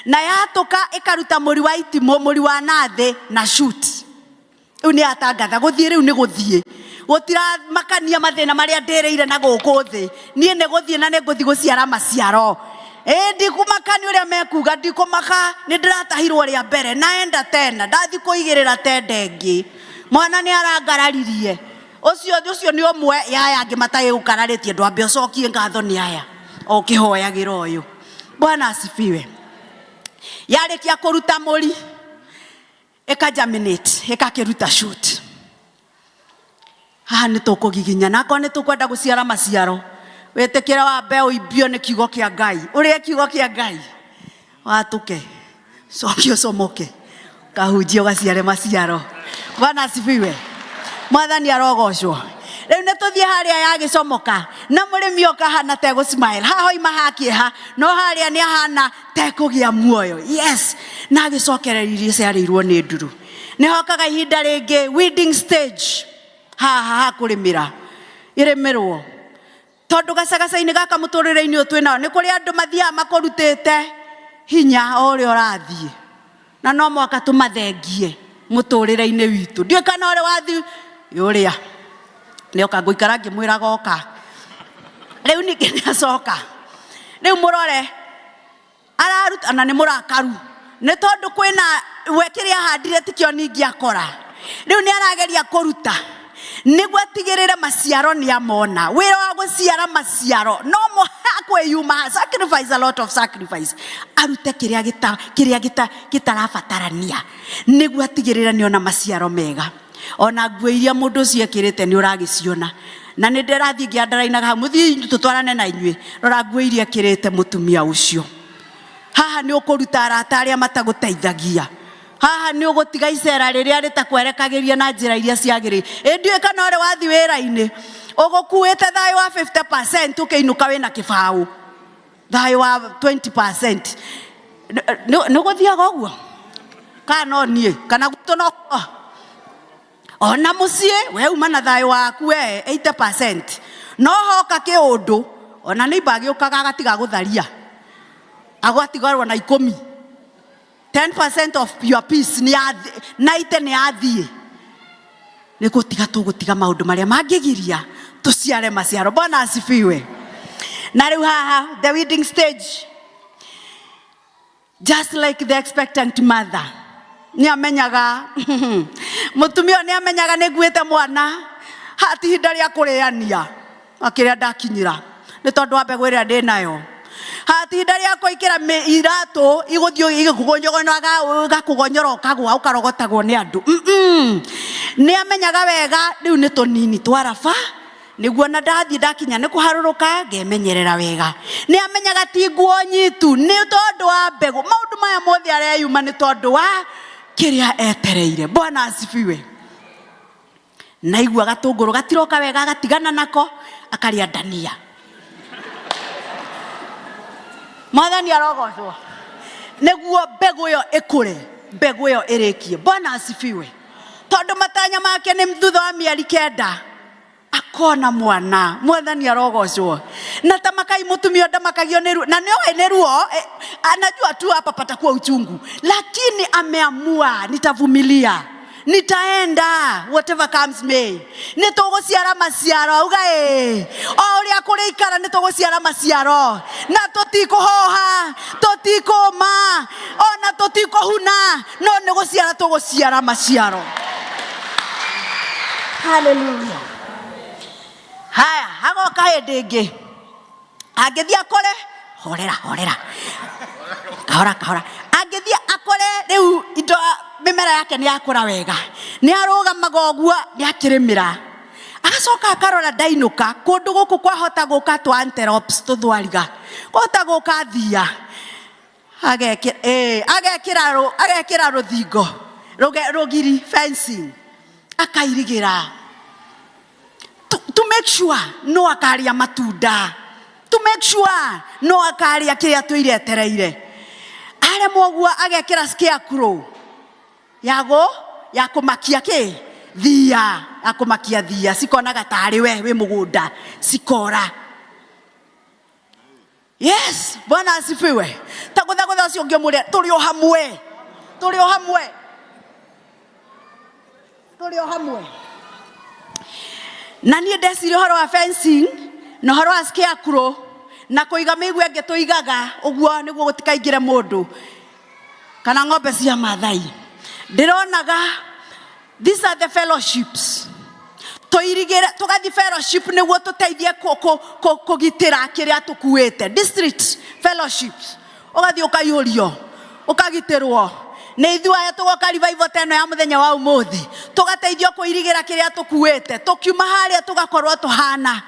na yatũka ĩkaruta mũri wa itimũ, mũri wa nathĩ na shoot. Rĩu nĩ yatangatha gũthiĩ, rĩu nĩ gũthiĩ, gũtiramakania mathĩna marĩa ndĩrĩire na gũkũ thĩ, niĩ nĩ gũthiĩ na nĩ ngũthiĩ gũciara maciaro. Ĩ ndikũmakania ũrĩa mekuga, ndikũmaka, nĩ ndĩratahirwo rĩa mbere, naenda tena, ndathiĩ kũigĩrĩra tenda ĩngĩ, mwana nĩ arangararirie. Ũcio ũcio nĩ ũmwe ya aya angĩ matagĩgũkararĩtie, ndwambe ũcokie ngatho nĩ aya o ũkĩhoyagĩra ũyũ. Bwana asifiwe. Yarĩkia kũruta mũri ĩka germinate, ĩgakĩruta shoot. Haha nĩ tũkũgiginya, na akorwo nĩ tũkwenda gũciara maciaro, wĩtĩkĩre wambe ũimbio nĩ kiugo kĩa Ngai, ũrĩe kiugo kĩa Ngai, watũke coke ũcomoke kahunjie ũgaciare maciaro. Bwana asifiwe. Mwathani arogocwo. Rĩu nĩ tũthiĩ harĩa yagĩcomoka na mũrĩmi oka hana tegũ smile, haha oima hakĩeha, no harĩa nĩ ahana tekũgĩa muoyo. Yes, na agĩcokereria ciarĩirwo nĩ nduru. Nĩ hokaga ihinda rĩngĩ weeding stage, haha hakũrĩmĩra ĩrĩmĩrwo, tondũ gacagaca-inĩ gaka mũtũrĩre-inĩ ũyũ twĩnao nĩ kũrĩ andũ mathiaga makũrutĩte hinya o ũrĩa ũrathiĩ, na no mũhaka tũmathengie mũtũrĩre-inĩ witũ. Ndiũĩ kana ũrĩ wathiĩ ũrĩa nĩoka ngũikara ngĩmwĩraga oka, rĩu ningĩ nĩacoka. Rĩu mũrore araruta na nĩ mũrakaru nĩ tondũ kwĩna we kĩrĩa ahandire tikĩo ningĩ akora. Rĩu nĩ arageria kũruta Nĩguo atigĩrĩre maciaro nĩ amona. Wĩra wa gũciara maciaro no mũhaka kwĩyuma, sacrifice, a lot of sacrifice, arute kĩrĩa gĩta kĩrĩa gĩta gĩtarabatarania nĩguo atigĩrĩre nĩ ona maciaro mega. Ona nguo iria mũndũ ũcio ekĩrĩte nĩ ũragĩciona, na nĩ ndĩrathiĩ ngĩandarainaga hau, mũthiĩ tũtwarane na inyuĩ. Rora nguo iria ekĩrĩte mũtumia ũcio. Haha nĩ ũkũruta arata arĩa matagũteithagia. Haha nĩ ũgũtiga icera rĩrĩa rĩtakwerekagĩria na njĩra iria ciagĩrĩire. Ĩ ndiũĩ kana ũrĩ wathiĩ wĩra-inĩ ũgũkuĩte thayũ wa 50% ũkĩinũka wĩna kĩbaũ thayũ wa 20%. Nĩ gũthiaga ũguo kana no niĩ kana gwitũ no ona mũciĩ we uma na thayũ waku we 80%, no hoka kĩũndũ ona neighbor agĩũkaga agatiga gũtharia, agatigarwo na ikũmi. 10% of your peace nĩ yathi, 90 nĩ yathiĩ. Nĩ gũtiga tũgũtiga maũndũ marĩa mangĩgiria tũciare maciaro. Bwana asifiwe. Na rĩu haha the weeding stage, just like the expectant mother, nĩ amenyaga mũtumia ũyũ nĩ amenyaga nĩ nguĩte mwana, hati ihinda rĩa kũrĩania akĩrĩa ndakinyĩra nĩ tondũ wa mbegũ ĩrĩa ndĩ nayo, hati ihinda rĩa kũikĩra iratũ igũthiĩ igĩkũgonyogonaga, ũgakũgonyora ũkagwa ũkarogotagwo nĩ andũ. Nĩ amenyaga wega rĩu nĩ tũnini twaraba nĩguo na ndathiĩ ndakinya nĩ kũharũrũka ngemenyerera wega. Nĩ amenyaga ti nguo nyitu nĩ tondũ wa mbegũ. Maũndũ maya mothe areyuma nĩ tondũ wa kĩrĩa etereire. Bwana asifiwe. Naigua gatũngũrũ gatiroka wega agatigana nako akarĩa ndania. Mwathani arogocwo. Nĩguo mbegũ ĩyo ĩkũre, mbegũ ĩyo ĩrĩkie. Bwana asifiwe. Tondũ matanya make nĩ thutha wa mĩeri 9 akona mwana. Mwathani arogocwo. Na tamakai mũtumia ndamakagio nĩ ruo, na nĩoĩ nĩ ruo, anajua tu hapa patakuwa uchungu, lakini ameamua nitavumilia, nitaenda whatever comes may. Nĩ tũgũciara maciaro, auga ĩ o ũrĩa kũrĩikara nĩ tũgũciara maciaro, na tũtikũhoha, tũtikũma, ona tũtikũhuna, no nĩ gũciara tũgũciara maciaro. Hallelujah. Haya, hagoka hĩndĩ ĩngĩ angĩthiĩ akore, horera horera, kahora kahora, angĩthiĩ akore rĩu indo mĩmera yake nĩ yakũra wega, nĩ arũgamaga ũguo nĩ akĩrĩmĩra, agacoka akarora ndainũka kũndũ gũkũ kwahota gũka twa antelopes tũthwariga, kwahota gũka thia, agekĩra rũthingo rũgiri fencing, akairigĩra to make sure no akarĩa matunda, to make sure no akarĩa kĩrĩa tũire etereire. Aremwo ũguo agekĩra scarecrow yago ya kũmakia kĩ thia, ya kũmakia thia, cikonaga tarĩ we wĩ mũgũnda, cikora. Yes, Bwana asifiwe. Ta gũthagũtha ũcio ũngĩ ũmũrĩa, tũrĩ o hamwe, tũrĩ o hamwe, tũrĩ o hamwe. Na niĩ ndeciria ũhoro wa fencing na ũhoro wa scarecrow na kũiga mĩigua ĩngĩ tũigaga ũguo nĩguo gũtikaingĩre mũndũ kana ng'ombe cia Maathai. Ndĩronaga these are the fellowships tũirigĩre, tũgathiĩ fellowship nĩguo tũteithie kũgitĩra kĩrĩa tũkuĩte. District fellowships, ũgathiĩ ũkaihũrio, ũkagitĩrwo nĩ ithuĩ aya tũgoka revival ta ĩno ya mũthenya wa ũmũthĩ, tũgateithio kũirigĩra kĩrĩa tũkuĩte. Tũkiuma harĩa tũgakorwo tũhana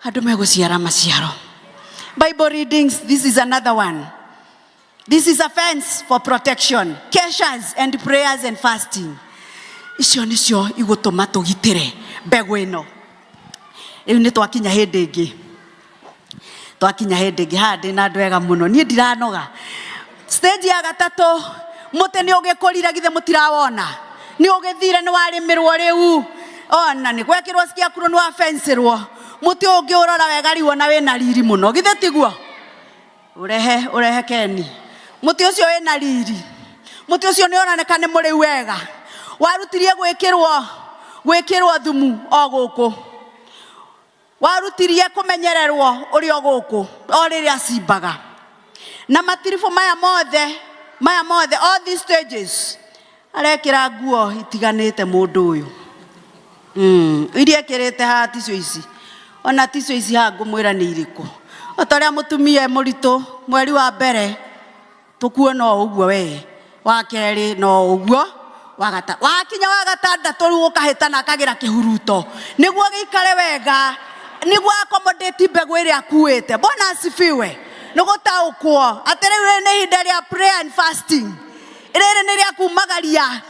andũ megũciara maciaro. Bible readings, this is another one. This is a fence for protection, keshas and prayers and fasting. Icio nĩcio igũtũma tũgitĩre mbegũ ĩno. Rĩu nĩ twakinya hĩndĩ ĩngĩ, twakinya hĩndĩ ĩngĩ. Haha ndĩ na andũ ega mũno, niĩ ndiranoga. Stage ya gatatũ, mũtĩ nĩ ũgĩkũrire, githĩ mũtirawona? Nĩ ũgĩthire, nĩ warĩmĩrwo rĩu, ona nĩ gwekĩrwo scarecrow, nĩ wafencĩrwo. Mũtĩ ũyũ ũngĩũrora wega rĩu ona wĩna riri mũno, githĩ tiguo? Ũrehe, ũrehe keni. Mũtĩ ũcio wĩna riri, mũtĩ ũcio nĩ ũroneka nĩ mũrĩu wega, warutirie gwĩkĩrwo thumu o gũkũ, warutirie kũmenyererwo ũrĩ o gũkũ o rĩrĩa acimbaga. Na matiribũ maya mothe, maya mothe, all these stages, arekĩra nguo itiganĩte mũndũ ũyũ. Iria ekĩrĩte haha ticio ici, ona ticio ici haha ngũmwĩra nĩ irĩkũ. O ta ũrĩa mũtumia e mũritũ mweri wa mbere tũkuona o ũguo we, wa kerĩ no ũguo, wakinya wa gatandatũ rĩu ũkahĩtana akagĩra kĩhuruto nĩguo gĩikare wega, nĩguo accommodate mbegũ ĩrĩa akuĩte. Bwana asifiwe. Nĩ gũtaũkwo atĩ rĩu rĩrĩ nĩ ihinda rĩa prayer and fasting, rĩrĩ nĩ rĩa kumagaria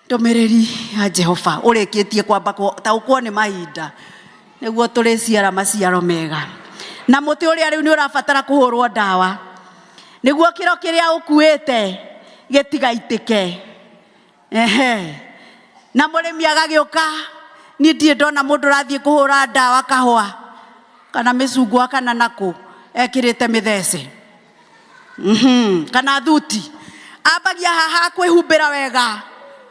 ndũmĩrĩri ya Jehova ũrĩkĩtie kwamba taũkwo nĩ mahinda nĩguo tũrĩciara maciaro mega. Na mũtĩ ũrĩa rĩu nĩ ũrabatara kũhũrwo ndawa nĩguo kĩro kĩrĩa ũkuĩte gĩtigaitĩke. Ehe. Na mũrĩmi agagĩũka, niĩ ndirĩ ndona mũndũ ũrathiĩ kũhũra ndawa kahũa kana mĩcungwa kana nakũ ekĩrĩte mĩthece. Kana thuti. Ambagia haha kwĩhumbĩra wega,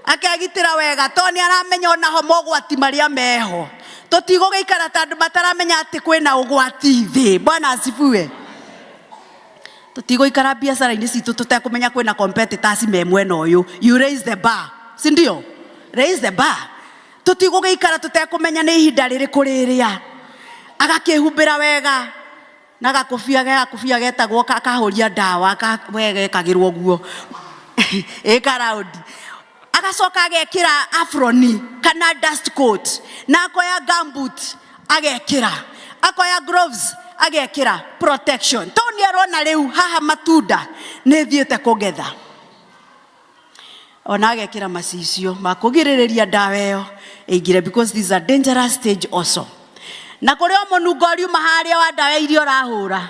akegitĩra wega, tondũ nĩ aramenya onaho mogwati marĩa meho. Tũtigũgĩikara ta andũ mataramenya atĩ kwĩna ũgwati thĩ. Bwana asifiwe. Tũtigũikara biacara-inĩ citũ tũtekũmenya kwĩna competitors me mwena ũyũ. You raise the bar, si ndio? Raise the bar. Tũtigũgĩikara tũtekũmenya nĩ ihinda rĩrĩkũ rĩrĩa. Agakĩhumbĩra wega na gakũbia, gakũbia getagwo kahuria ndawa, we gekagĩrwo ũguo. Ĩka raundi. Agacoka agekĩra aproni kana dust coat, na akoya gumboot agekĩra, akoya gloves agekĩra protection. Tondũ nĩ arona rĩu haha matunda nĩ thiĩte kũgetha. Ona agekĩra macicio ma kũgirĩrĩria ndawa ĩyo ĩingĩre, because this is a dangerous stage also. Na kũrĩ o mũnungo ũriuma harĩa wa ndawa iria ũrahũra,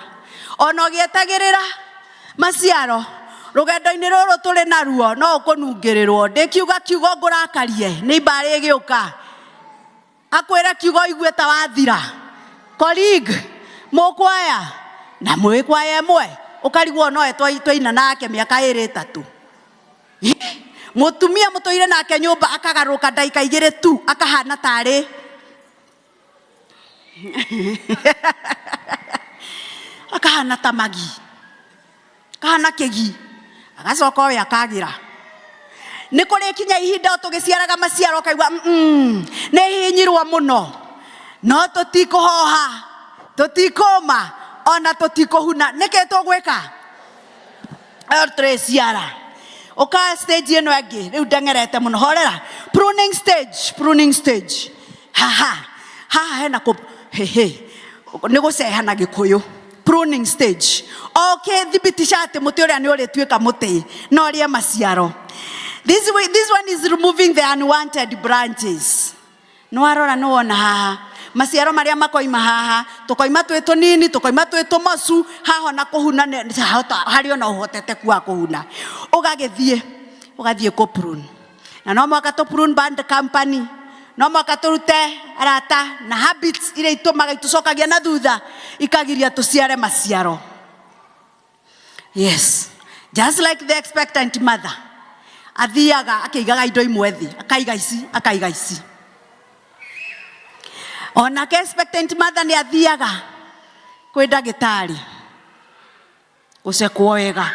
ona ũgĩetagĩrĩra maciaro rũgendo-inĩ rũrũ tũrĩ naruo no ũkũnungĩrĩrwo. Ndĩkiuga kiugo ngũrakarie nĩ imbarĩ ĩgĩũka, akwĩra kiugo igue ta wathira. Colleague, mũkwaya na mwĩ kwaya ĩmwe, ũkarigwo no twaina nake mĩaka ĩrĩ ĩtatũ. Mũtumia mũtũire nake nyũmba akagarũrũka ndagĩka igĩrĩ tu akahana tarĩ akahana ta magi, akahana kĩgi, agacoka owe akagĩra. Nĩ kũrĩ kinya ihinda o tũgĩciaraga maciaro ũkaigua, nĩ hihinyirwo mũno, no tũtikũhoha, tũtikũma, ona tũtikũhuna. Nĩkĩ tũgwĩka? Ĩyo tũrĩciara. Ũka stage ĩno ĩngĩ, rĩu ndeng'erete mũno, horera. Pruning stage, pruning stage. Haha, haha hena kũ, hehe, nĩ gũceha na Gĩkũyũ. Pruning stage. O ũkĩthibitisha atĩ mũtĩ ũrĩa nĩ ũrĩtuĩka mũtĩ na ũrĩe maciaro. This way, this one is removing the unwanted branches. Nĩ warora nĩ wona haha maciaro marĩa makoima haha, tũkoima twĩ tũnini, tũkoima twĩ tũmocu, haha ona kũhuna harĩ ona ũhoteteku wa kũhuna. Ũgagĩthiĩ, ũgathiĩ kũ prune. Na no mũhaka tũ prune band company, no mũhaka tũrute arata na habits iria itũmaga itũcokagia na thutha, ikagiria tũciare maciaro. Yes, just like the expectant mother athiaga akĩigaga indo imwe thĩ, akaiga ici, akaiga ici. Onake expectant mother nĩ athiaga kwĩ ndagĩtarĩ gũcekwo wega,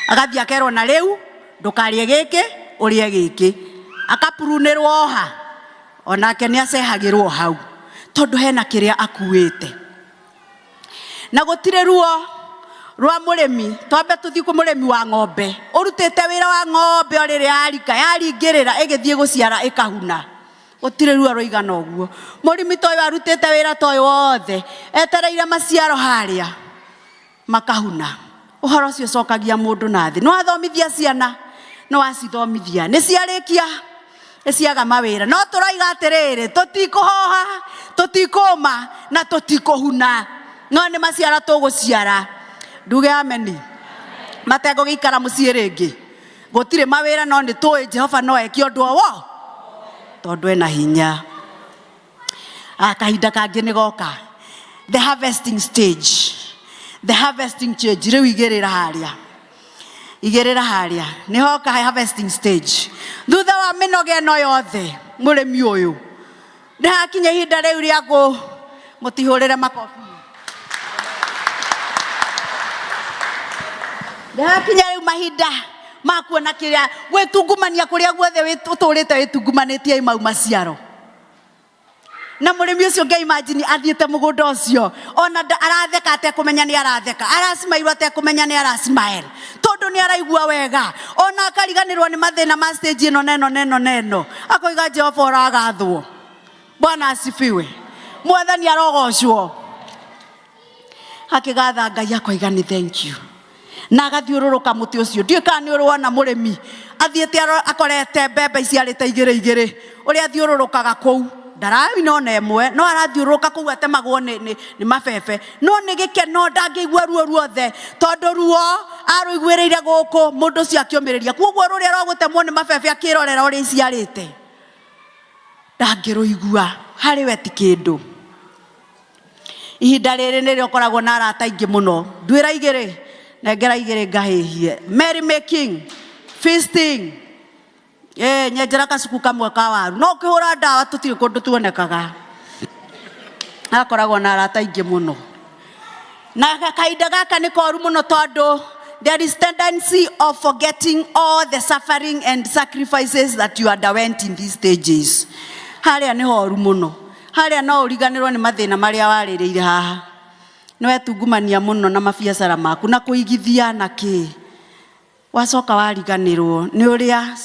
agathiĩ akerwo na rĩu ndũkarĩe gĩkĩ ũrĩe gĩkĩ, akapurunĩrwo oha, onake nĩ acehagĩrwo hau tondũ hena kĩrĩa akuĩte. Na gũtirĩ ruo rwa mũrĩmi, twambe tũthiĩ kwĩ mũrĩmi wa ng'ombe ũrutĩte wĩra wa ng'ombe o rĩrĩa yarika yaringĩrĩra ĩgĩthiĩ gũciara ĩkahuna, gũtirĩ ruo rũigana ũguo. Mũrĩmi ta ũyũ arutĩte wĩra ta ũyũ wothe etereire maciaro harĩa makahuna. Ũhoro ũcio ũcokagia mũndũ na thĩ. Nĩ wathomithia ciana, nĩ wacithomithia, nĩ ciarĩkia, nĩ ciaga mawĩra. No tũroiga atĩrĩrĩ, tũtikũhoha, tũtikũma na tũtikũhuna, no nĩ maciaro tũgũciara. Nduge ameni. Mategũgĩikara mũciĩ rĩngĩ, gũtirĩ mawĩra, no nĩ tũĩ Jehova no eke ũndũ o wo, tondũ ena hinya. Kahinda kangĩ nĩ goka, the harvesting stage, the harvesting stage. Rĩu igĩrĩra harĩa, igĩrĩra harĩa nĩ hoka harvesting stage. Thutha wa mĩnoga ĩno yothe, mũrĩmi ũyũ nĩ hakinya ihinda rĩu rĩa kũ mũtihũrĩre makobi. Nĩ hakinya rĩu mahinda Makuona kĩrĩa gwĩtungumania kũrĩa guothe ũtũrĩte wĩtungumanĩtie i mau maciaro. Na mũrĩmi ũcio ngai imagine athiĩte mũgũnda ũcio ona aratheka atekũmenya nĩ aratheka, aracimairwo atekũmenya nĩ aracimael, tondũ nĩ araigua wega, ona akariganĩrwo nĩ mathĩna ma stage ĩno na ĩno na ĩno na ĩno, akoiga Jehova ũragathwo. Bwana asifiwe. Mwathani arogocwo. Akĩgatha Ngai akoiga nĩ thank you, na agathiũrũrũka mũtĩ ũcio. Ndiũĩ kana nĩ ũrĩ wona mũrĩmi athiĩte akorete mbembe iciarĩte igĩrĩ igĩrĩ, ũrĩa athiũrũrũkaga kũu, ndaraina ona ĩmwe, no arathiũrũrũka kũu atemagwo nĩ mabebe, no nĩ gĩkeno, ndangĩigua ruo ruothe, tondũ ruo arũiguĩrĩire gũkũ mũndũ ũcio akĩũmĩrĩria. Koguo rũrĩa rwa gũtemwo nĩ mabebe akĩrorera ũrĩa iciarĩte, ndangĩrũigua, harĩ we ti kĩndũ. Ihinda rĩrĩ nĩrĩo ũkoragwo na arata aingĩ mũno. Nduĩra igĩrĩ, nengera igĩrĩ ngahĩhie. Merry making, feasting. Nyenjera kacuku kamwe ka waru. No ũkĩhũra ndawa tũtirĩ kũndũ tuonekaga. Akoragwo na arata aingĩ mũno. Na kahinda gaka nĩ koru mũno tondũ there is tendency of forgetting all the suffering and sacrifices that you underwent in these stages. Harĩa nĩ horu mũno. Harĩa no ũriganĩrwo nĩ mathĩna marĩa warĩrĩire haha. Nĩ wetungumania mũno na mabiacara maku na kũigithia na kĩ. Wacoka wariganĩrwo nĩ ũrĩa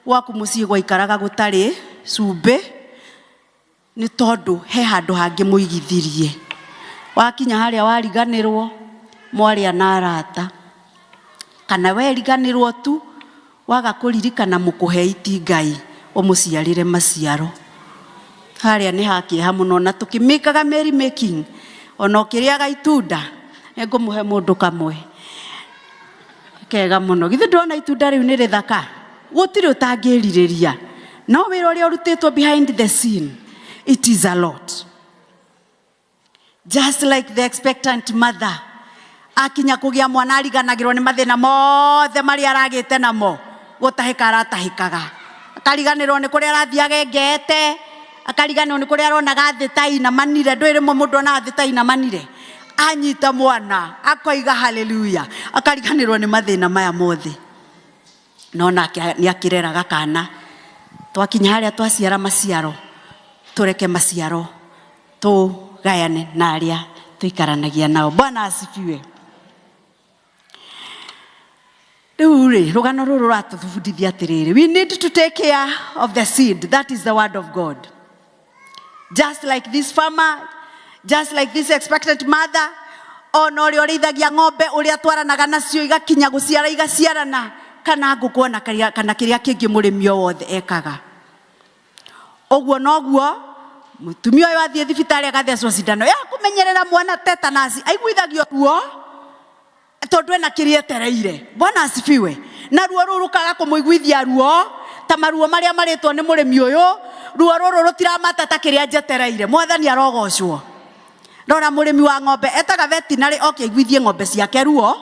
gwaku mũciĩ gwaikaraga gũtarĩ cumbĩ, nĩ tondũ he handũ hangĩ mũigithirie. Wakinya harĩa wariganĩrwo, mwarĩa na arata. Kana weriganĩrwo tu, waga kũririkana mũkũhei ti Ngai ũmũciarĩre maciaro. Harĩa nĩ ha kĩeha mũno, na tũkĩmĩkaga merry making, ona ũkĩrĩaga itunda, nĩngũmũhe mũndũ kamwe. Kega mũno. Githĩ ndũrona itunda rĩu nĩ rĩthaka? Gũtirĩ ũtangĩrirĩria. No wĩra ũrĩa ũrutĩtwo behind the scene, it is a lot. Just like the expectant mother, akinya kũgĩa mwana ariganagĩrwo nĩ mathĩna mothe marĩa aragĩte namo, gũtahĩka aratahĩkaga, akariganĩrwo nĩ kũrĩa arathiaga engete, akariganĩrwo nĩ kũrĩa aronaga thĩ ta inamanire. Ndũĩ rĩmwe mũndũ onaga thĩ ta inamanire, anyita mwana akoiga haleluya, akariganĩrwo nĩ mathĩna maya mothe. No nake nĩ akĩreraga kana. Twakinya harĩa twaciara maciaro, tũreke maciaro tũgayane na arĩa tũikaranagia nao. Bwana asifiwe. Rĩu rĩ, rũgano rũrũ rũratũbundithia atĩrĩrĩ, we need to take care of the seed, that is the word of God. Just like this farmer, just like this expectant mother, ona ũrĩa ũrĩithagia ng'ombe, ũrĩa atwaranaga nacio igakinya gũciara igaciarana, kana ngũkũ ona kana kĩrĩa kĩngĩ mũrĩmi o wothe ekaga. Ũguo noguo mũtumia ũyũ athiĩ thibitarĩ agathecwo cindano ya kũmenyerera mwana tetanus, aiguithagio ruo tondũ ena kĩrĩa etereire. Bwana asifiwe. Na ruo rũu rũkaga kũmũiguithia ruo ta maruo marĩa marĩtwo nĩ mũrĩmi ũyũ, ruo rũrũ rũtiramata ta kĩrĩa njetereire. Mwathani arogocwo. Rora mũrĩmi wa ng'ombe etaga veterinary oke aiguithie ng'ombe ciake ruo,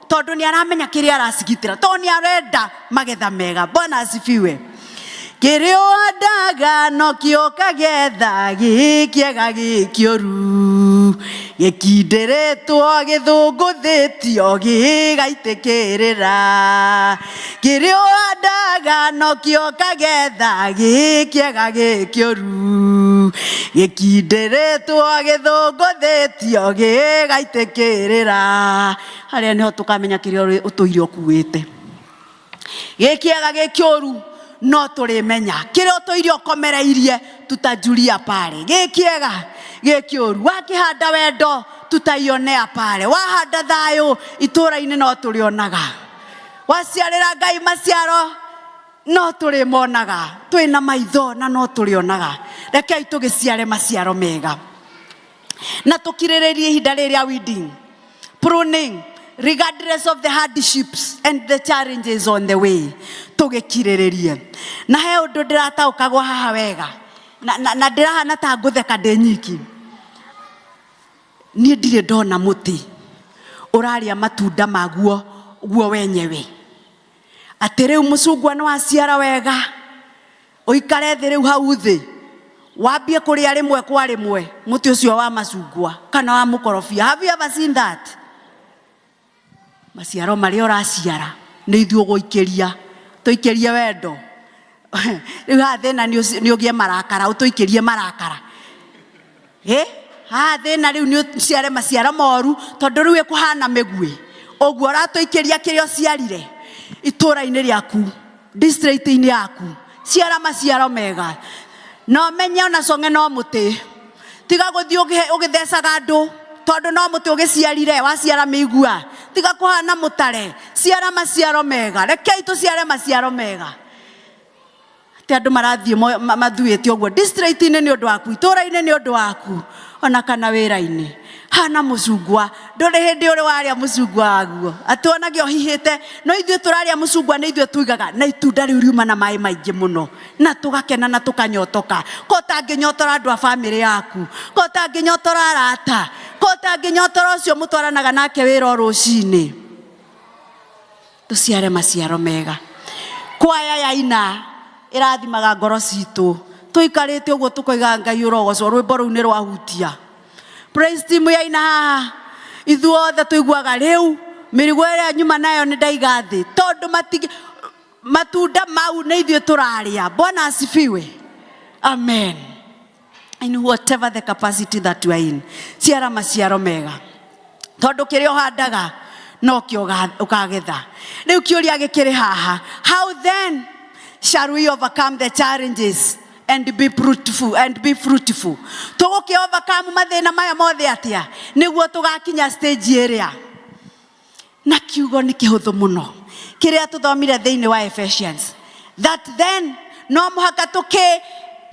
tondũ nĩ aramenya kĩrĩa aracigitĩra, tondũ nĩ arenda magetha mega. Bwana asifiwe. Kĩrĩa ũhandaga nokĩo ũkagetha, gĩ kĩega gĩ kĩũru, gĩkindĩrĩtwo gĩthũngũthĩtio gĩgaitĩkĩrĩra. Kĩrĩa ũhandaga nokĩo ũkagetha, gĩ kĩega gĩ kĩũru, gĩkindĩrĩtwo gĩthũngũthĩtio gĩgaitĩkĩrĩra. Harĩa nĩho tũkamenya kĩrĩa ũtũire ũkuĩte. Gĩ kĩega gĩ kĩũru no tũrĩmenya. Kĩrĩa ũtũire ũkomereirie tutajuria pale. Gĩ kĩega gĩ kĩũru, wakĩhanda wendo tutaionea pale. Wahanda thayũ itũũra-inĩ no tũrĩonaga. Waciarĩra Ngai maciaro no tũrĩmonaga. Twĩna maitho na no tũrĩonaga. Rekei tũgĩciare maciaro mega na tũkirĩrĩrie ihinda rĩrĩ rĩa weeding, pruning, regardless of the hardships and the challenges on the way, tũgĩkirĩrĩrie. Na he ũndũ ndĩrataũkagwo haha wega, na ndĩrahana ta ngũtheka ndĩ nyiki. Niĩ ndirĩ ndona mũtĩ ũrarĩa matunda maguo guo wenyewe, atĩ rĩu mũcungwa nĩ waciara wega, ũikare thĩ rĩu hau thĩ wambie kũrĩa rĩmwe kwa rĩmwe mũtĩ ũcio wa macungwa kana wa mũkorobia. Have you ever seen that? Maciaro marĩa ũraciara Nĩ ithuĩ ũgũikĩria. Tũikĩrie wendo. Rĩu haha thĩna nĩ ũgĩe marakara, ũtũikĩrie marakara. Ĩ, haha thĩna rĩu nĩ ũciare maciaro moru, tondũ rĩu ĩkũhana mĩguĩ. Ũguo ũratũikĩria kĩrĩa ũciarire itũũra-inĩ rĩaku, district-inĩ yaku. Ciara maciaro mega. Na ũmenye ona cong'e no mũtĩ. Tiga gũthiĩ ũgĩthecaga andũ, tondũ no mũtĩ ũgĩciarire, waciara mĩigua. Tiga kũhana mũtare, ciara maciaro mega. Rekei tũciare maciaro mega. Atĩ andũ marathiĩ mathuĩte ũguo district-inĩ nĩ ũndũ waku, itũũra-inĩ nĩ ũndũ waku, ona kana wĩra-inĩ. Hana mũcungwa, ndũrĩ hĩndĩ ũrĩ warĩa mũcungwa waguo, atĩ wonage ũhihĩte, no ithuĩ tũrarĩa mũcungwa nĩ ithuĩ tuigaga, na itunda rĩu riuma na maĩ maingĩ mũno, na tũgakena na tũkanyotoka. Ko ũtangĩnyotora andũ a bamĩrĩ yaku, ko ũtangĩnyotora arata, ko ũtangĩnyotora ũcio mũtwaranaga nake wĩra o rũcinĩ. Tũciare maciaro mega. Kwaya yaina ĩrathimaga ngoro citũ, tũikarĩte ũguo tũkoiga Ngai ũrogocwo, rwĩmbo rũu nĩ rwahutia. Praise team yaina haha, ithuothe tũiguaga rĩu mĩrigo ĩrĩa nyuma nayo nĩ ndaiga thĩ, tondũ matunda mau nĩ ithuĩ tũrarĩa. Bwana asifiwe. Amen. In whatever the capacity that you are in, ciara maciaro mega, tondũ kĩrĩa ũhandaga nokĩo ũkagetha. Rĩu kĩũria gĩkĩrĩ haha, how then shall we overcome the challenges and be fruitful, and be fruitful? Tũgũkĩ overcome mathĩna maya mothe atĩa nĩguo tũgakinya stage ĩrĩa? Na kiugo nĩ kĩhũthũ mũno kĩrĩa tũthomire thĩinĩ wa Ephesians, that then no mũhaka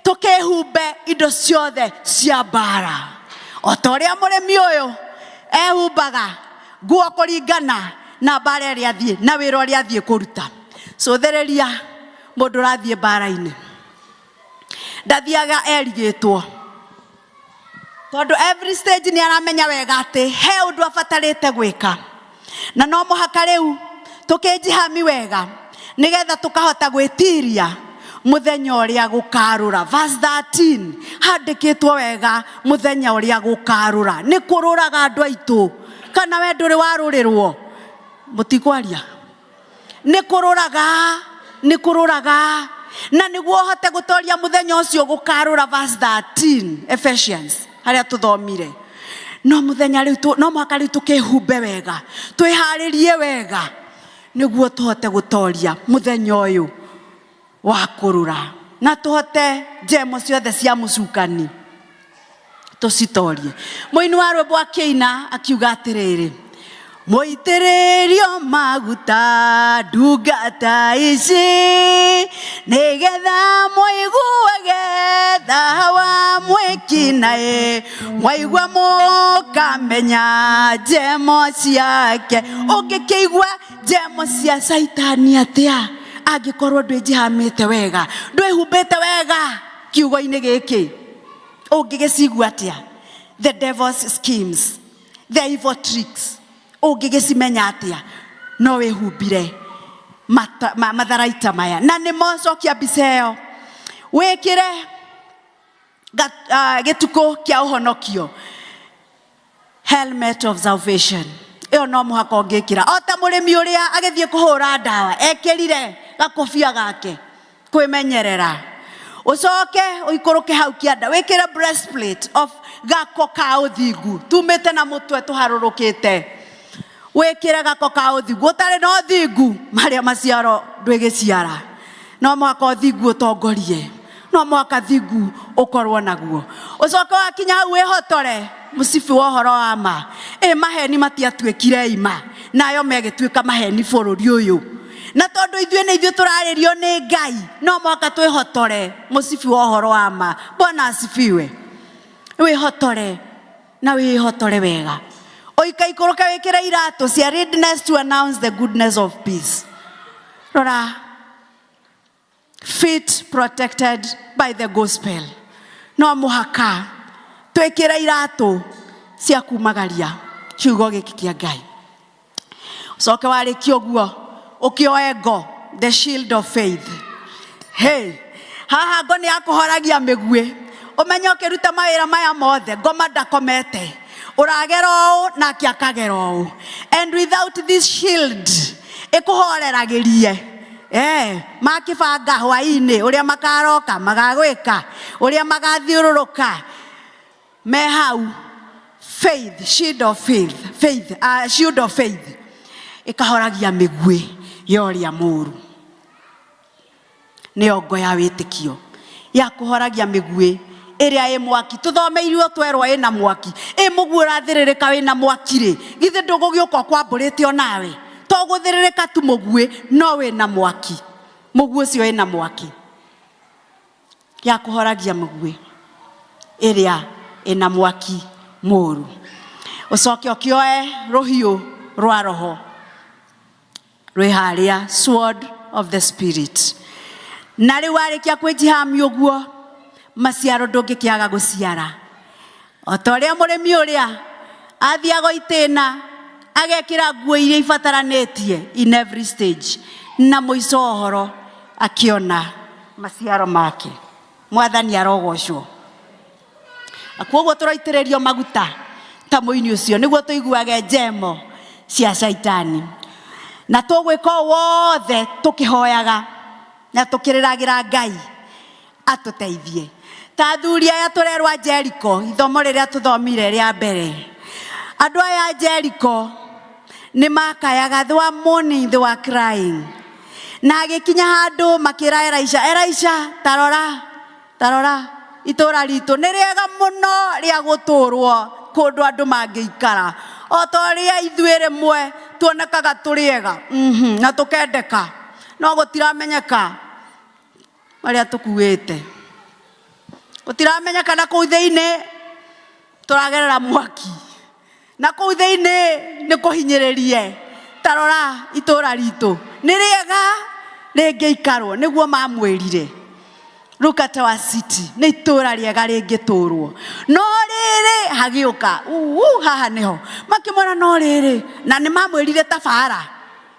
tũkĩhumbe indo ciothe cia mbara, o ta ũrĩa mũrĩmi ũyũ ehumbaga nguo kũringana na mbara ĩrĩa athiĩ na wĩra ũrĩa athiĩ kũruta. Cũthĩrĩria mũndũ ũrathiĩ mbara-inĩ, ndathiaga erigĩtwo, tondũ every stage nĩ aramenya wega atĩ he ũndũ abatarĩte gwĩka, na no mũhaka rĩu tũkĩnjihami wega nĩgetha tũkahota gwĩtiria mũthenya ũrĩa gũkarũra. Verse 13 handĩkĩtwo wega, mũthenya ũrĩa gũkarũra. Nĩ kũrũraga andũ aitũ, kana we ndũrĩ warũrĩrwo? Mũtikwaria. Nĩ kũrũraga, nĩ kũrũraga, na nĩguo ũhote gũtoria mũthenya ũcio gũkarũra. Verse 13 Ephesians harĩa tũthomire, no mũthenya rĩu no mũhaka rĩu tũkĩhumbe wega, twĩharĩrie wega nĩguo tũhote gũtoria mũthenya ũyũ wa kũrũra, na tũhote njemo ciothe cia mũcukani tũcitorie. Mũini wa rwĩmbo akĩina akiuga atĩrĩrĩ, mũitĩrĩrio maguta ndungata ici, nĩgetha mũiguage tha wa mwĩkinaĩ, mwaigua mũkamenya njemo ciake. Ũngĩkĩigua njemo cia Caitani atĩa angĩkorwo ndwĩnjihamĩte wega, ndwĩhumbĩte wega kiugo-inĩ gĩkĩ? Ũngĩgĩcigua atĩa? The devil's schemes, the evil tricks, ũngĩgĩcimenya atĩa? No wĩhumbire matharaita maya, na nĩmo cokia mbica ĩyo, wĩkĩre gĩtukũ kĩa ũhonokio, helmet of salvation. Ĩyo no mũhaka ũngĩkĩra, o ta mũrĩmi ũrĩa agĩthiĩ kũhũra ndawa ekĩrire gakobia gake kwĩmenyerera. Ũcoke ũikũrũke hau kĩanda wĩkĩre breastplate of gako ka ũthingu, tumĩte na mũtwe tũharũrũkĩte, wĩkĩre gako ka ũthingu. Ũtarĩ na ũthingu, marĩa maciaro ndwĩgĩciara. No mũhaka ũthingu ũtongorie, no mũhaka thingu ũkorwo naguo. Ũcoke wakinya hau wĩhotore mũcibi wa ũhoro wa ma. Ĩ maheni matiatuĩkire ima, nayo megĩtuĩka maheni bũrũri ũyũ, na tondũ ithuĩ nĩ ithuĩ tũrarĩrio nĩ Ngai, no mũhaka twĩhotore mũcibi wa ũhoro wa ma. Bwana asifiwe. Wĩhotore na wĩhotore wega, ũikaikũrũke wĩkĩre iratũ cia readiness to announce the goodness of peace. Rora, feet protected by the gospel. No mũhaka twĩkĩre iratũ cia kumagaria kiugo gĩkĩ kĩa Ngai. Ũcoke warĩkia ũguo ũkĩoe ngo, the shield of faith. Hey, haha ngo nĩ yakũhoragia mĩguĩ. Ũmenye ũkĩruta mawĩra maya mothe, ngoma ndakomete, ũragera ũũ nake akagera ũũ. And without this shield, Ĩkũhoreragĩrie. Eh, makĩbanga hwaĩ-inĩ ũrĩa makaroka magagwĩka ũrĩa magathiũrũrũka me hau faith shield of faith faith shield of faith ĩkahoragia mĩguĩ ya ũrĩa mũũru. Nĩyo ngo ya wĩtĩkio ya kũhoragia mĩguĩ ĩrĩa ĩ mwaki. Tũthomeirwo twerwo ĩna mwaki, ĩ mũguĩ ũrathĩrĩrĩka wĩna mwaki rĩ, githĩ ndũgũgĩũka ũkwambũrĩte onawe? To gũthĩrĩrĩka tu mũguĩ, no wĩna mwaki, mũguĩ ũcio wĩna mwaki. Ya kũhoragia mũguĩ ĩrĩa ĩna mwaki mũũru. Ũcoke ũkĩoe rũhiũ rwa roho rwĩ harĩa, sword of the spirit. Na rĩu warĩkia kwĩjihami ũguo, maciaro ndũngĩkĩaga gũciara. O ta ũrĩa mũrĩmi ũrĩa athiaga itĩna agekĩra nguo iria ibataranĩtie in every stage, na mũico wa ũhoro akĩona maciaro make. Mwathani arogocwo. Na koguo tũraitĩrĩrio maguta ta mũini ũcio nĩguo tũiguage njemo cia caitani. Na tũgwĩka ũũ wothe tũkĩhoyaga na tũkĩrĩragĩra Ngai atũteithie. Ta athuri aya tũrerwo a Jeriko, ithomo rĩrĩa tũthomire rĩa mbere. Andũ aya a Jeriko nĩ makayaga, they were mourning, they were crying. Na agĩkinya handũ makĩra Elisha, Elisha, tarora, tarora, itũra ritũ nĩ rĩega mũno rĩa gũtũrwo, kũndũ andũ mangĩikara. O ta ũrĩa ithuĩ rĩmwe tuonekaga tũrĩ ega, na tũkendeka, no gũtiramenyeka marĩa tũkuĩte. Gũtiramenyeka na kũu thĩinĩ tũragerera mwaki, na kũu thĩinĩ nĩ kũhinyĩrĩrie. Ta rora itũra ritũ nĩ rĩega rĩngĩikarwo, nĩguo mamwĩrire. Look at our city, nĩ itũra rĩega rĩngĩtũrwo. No rĩrĩ hagĩũka, uu, haha nĩho makĩmwĩra, no rĩrĩ, na nĩ mamwĩrire tabara.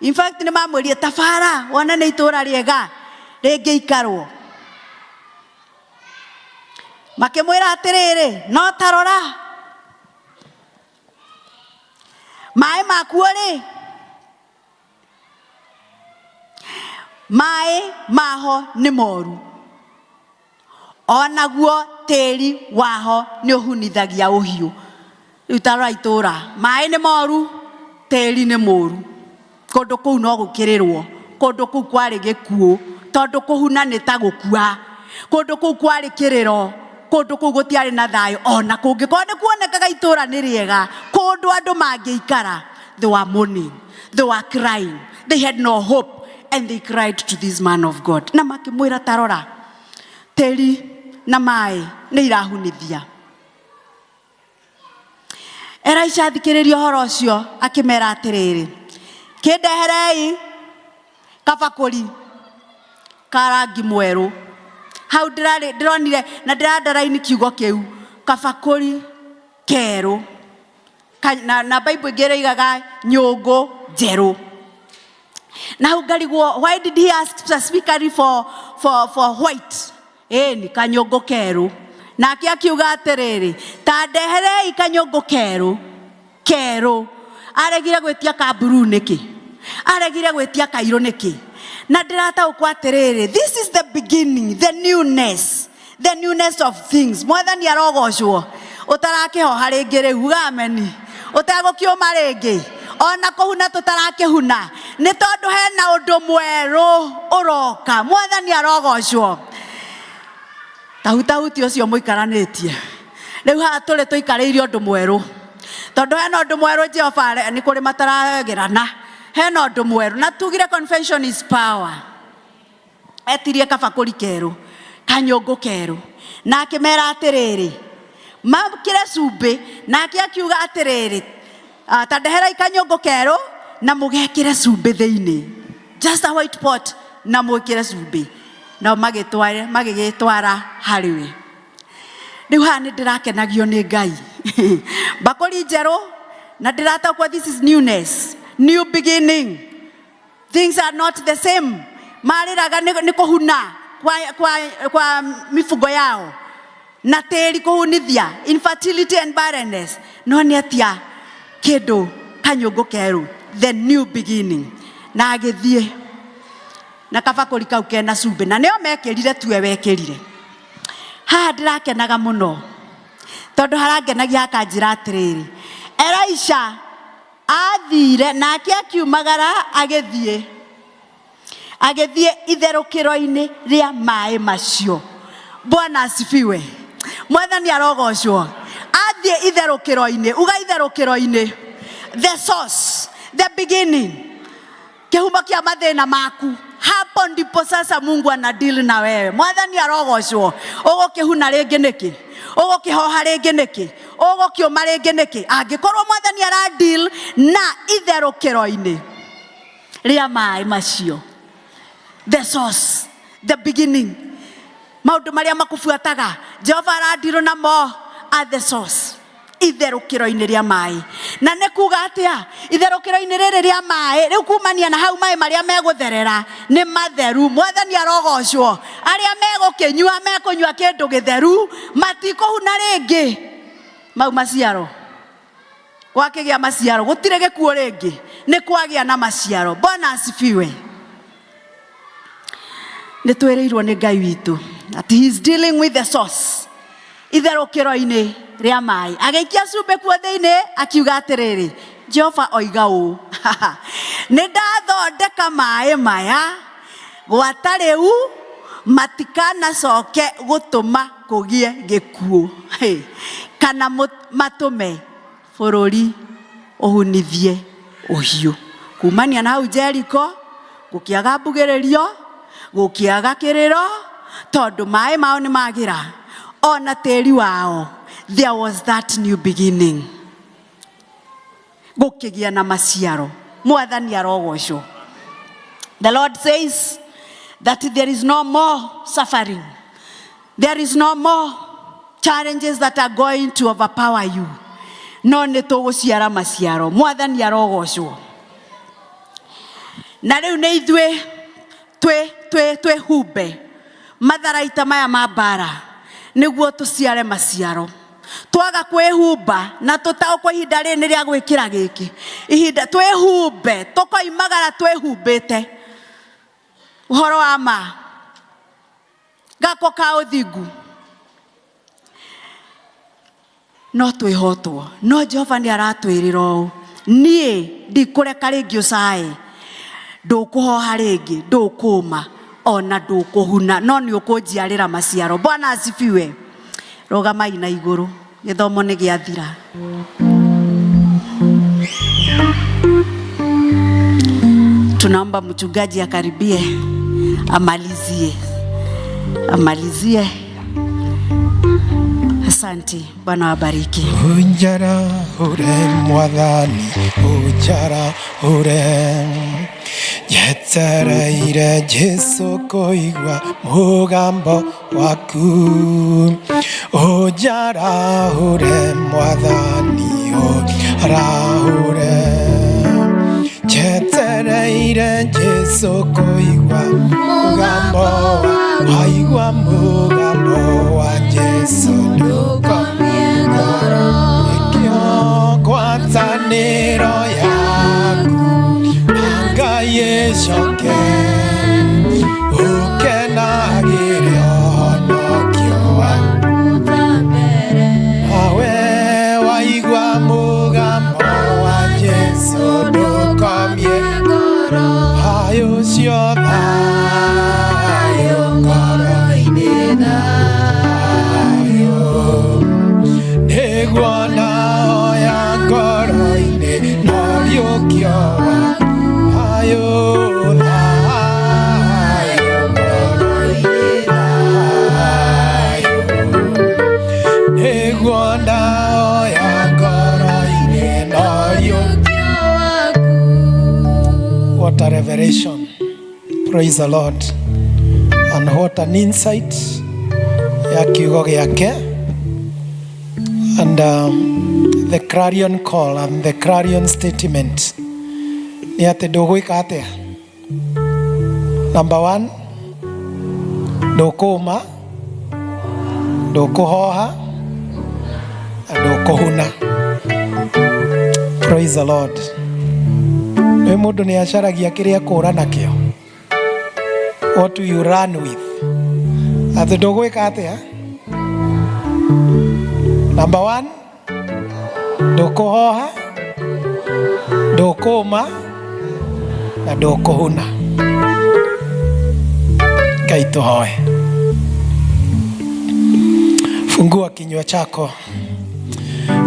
In fact nĩ mamwĩrire tabara, wone nĩ itũra rĩega rĩngĩikarwo. Makĩmwĩra atĩrĩrĩ, no tarora maĩ makuo rĩ, maĩ maho nĩ moru, onaguo tĩri waho nĩ ũhunithagia ũhiũ. Rĩu tarora itũra, maĩ nĩ moru, tĩri nĩ mũru. Kũndũ kũu no gũkĩrĩrwo, kũndũ kũu kwarĩ gĩkuũ, tondũ kũhuna nĩ ta gũkua. Kũndũ kũu kwarĩ kĩrĩro, kũndũ kũu gũtiarĩ na thayũ. Ona kũngĩkorwo nĩ kuonekaga itũra nĩ rĩega, kũndũ andũ mangĩikara, they were mourning, they were crying, they had no hope, and they cried to this man of God. Na makĩmwĩra tarora, tĩri na maĩ nĩ irahunithia. Elisha athikĩrĩria ũhoro ũcio akĩmera atĩrĩrĩ, kĩndeherei kabakũri ka rangi mwerũ. Hau ndĩronire na ndĩrandaraini kiugo kĩu, kabakũri kerũ. Na Bible ĩngĩ ĩroigaga nyũngũ njerũ. Na hau ngarigwo, why did he ask specifically for white? Ĩni, kanyũngũ kerũ. Nake akiuga atĩrĩrĩ, ta ndeherei kanyũngũ kerũ, kerũ. Aregire gwĩtia ka blue nĩkĩ? Aregire gwĩtia kairũ nĩkĩ? Na ndĩrataũkwo atĩrĩrĩ, this is the beginning, the newness, the newness of things. Mwathani arogocwo. Ũtarakĩhoha rĩngĩ rĩu, uga ameni. Ũtegũkĩũma rĩngĩ. Ona kũhuna tũtarakĩhuna. Nĩ tondũ hena ũndũ mwerũ ũroka. Mwathani arogocwo. Tahutahuti ũcio mũikaranĩtie. Rĩu haha tũrĩ tũikarĩire ũndũ mwerũ. Tondũ hena ũndũ mwerũ Jehova nĩ kũrĩ mataragerana. Hena ũndũ mwerũ. Na tugire confession is power. Etirie kabakũri kerũ, kanyũngũ kerũ. Na akĩmera atĩrĩrĩ, makĩre cumbĩ. Nake akiuga atĩrĩrĩ, ta ndeherai kanyũngũ kerũ na mũgekĩre cumbĩ thĩinĩ. Just a white pot na mwĩkĩre cumbĩ. Nao magĩgĩtwara harĩ we. Rĩu haha nĩ ndĩrakenagio nĩ Ngai. Mbakũri njerũ, na ndĩrataũkwo this is newness, new beginning. Things are not the same. Marĩraga nĩ kũhuna kwa mifugo yao. Na tĩri kũhunithia, infertility and barrenness. No nĩ atia kĩndũ kanyũngũ kerũ, the new beginning. Na agĩthiĩ na kabakũri kau kena cumbĩ, na nĩo mekĩrire, tuwe wekĩrire. Haha ndĩrakenaga mũno tondũ harangenagia hakanjĩra atĩrĩrĩ, Elisha athire nake akiumagara agĩthiĩ agĩthiĩ itherũkĩro-inĩ rĩa maĩ macio. Bwana asifiwe. Mwathani arogocwo. Athiĩ itherũkĩro-inĩ, uga itherũkĩro-inĩ, the source, the beginning, kĩhumo kĩa mathĩna maku. Hapo ndipo sasa Mungu ana deal na wewe. Mwathani arogocwo. Ũgũkĩhuna rĩngĩ nĩkĩ? Ũgũkĩhoha rĩngĩ nĩkĩ? Ũgũkĩũma rĩngĩ nĩkĩ? Angĩkorwo Mwathani ara deal na itherũkĩro-inĩ rĩa maĩ macio, the source, the beginning, maũndũ marĩa makũbuataga Jehova arandirwo namo at the source, itherũkĩro-inĩ rĩa maĩ. Na nĩ kuga atĩa? Itherũkĩro-inĩ rĩrĩ rĩa maĩ rĩu, kumania na hau maĩ marĩa megũtherera nĩ matheru. Mwathani arogocwo. Arĩa megũkĩnyua mekũnyua kĩndũ gĩtheru, matikũhuna rĩngĩ. Mau maciaro gwakĩgĩa maciaro, gũtirĩ gĩkuũ rĩngĩ, nĩ kwagĩa na maciaro. Bwana asifiwe. Nĩ twĩrĩirwo nĩ Ngai witũ atĩ he is dealing with the source, itherũkĩro-inĩ rĩa maĩ. Agĩikia cumbĩ kuo thĩinĩ, akiuga atĩrĩrĩ, Jehova oiga ũũ, nĩ ndathondeka maĩ maya, gwata rĩu matikanacoke gũtũma kũgĩe gĩkuũ. Hey. Kana matũme bũrũri ũhunithie ũhiũ. Kumania na hau Jeriko gũkĩaga mbugĩrĩrio, gũkĩaga kĩrĩro, tondũ maĩ mao nĩ magĩra ona tĩri wao. There was that new beginning, gũkĩgĩa na maciaro. Mwathani arogocwo. The Lord says that there is no more suffering, there is no more challenges that are going to overpower you, no nĩ tũgũciara maciaro. Mwathani arogocwo. Na rĩu nĩ ithuĩ twĩ twĩ twĩhumbe matharaita maya ma mbara nĩguo tũciare maciaro. Twaga kwĩhumba na tũtaũkwo, ihinda rĩrĩ nĩ rĩa gwĩkĩra gĩkĩ, ihinda twĩhumbe, tũkoimagara twĩhumbĩte ũhoro wa ma, gako ka ũthingu, no twĩhotwo. No Jehova nĩ aratwĩrĩra ũũ, niĩ ndikũreka rĩngĩ ũcae, ndũkũhoha rĩngĩ, ndũkũma, ona ndũkũhuna, no nĩ ũkũnjiarĩra maciaro. Bwana asifiwe. Rũgamai na igũrũ, gĩthomo nĩ gĩathira. Tunaomba mchungaji akaribie, amalizie, amalizie. Asante, Bwana wabariki. Unjarahure Mwathani, unjarahure, njetereire Jesu kũigua mũgambo waku. Unjarahure Mwathani, unjarahure, njetereire Jesu kũigua mũgambo, waigua mũgambo wa Jesu ndũkomie ngoro. Nĩkĩo ngwatanĩro yaku na Ngai ĩcoke, ũkenagĩre ũhonokio waku. Nawe waigua mũgambo wa Jesu ndũkomie ngoro. Thayũ ũcio, thayũ ngoro-inĩ, thayũ nĩguo ndahoya ngoro-inĩ, noriũkio waku. Thayũ, thayũ ngoro-inĩ, thayũ nĩguo ndahoya ngoro-inĩ, noriũkio waku. What a revelation. Praise the Lord. And what an insight ya kiugo gĩake and the clarion call and the clarion statement nĩ atĩ ndũgwĩka atĩa? Number one, ndũkũma, ndũkũhoha na ndũkũhuna. Praise the Lord. Nĩ Nĩ mũndũ nĩ acaragia kĩrĩa ekũũra nakĩo. What do you run with? Atĩ ndũgwĩka atĩa? Number one, ndũkũhoha, ndũkũma na ndũkũhuna. Ngai tũhoe. Fungua kinywa chako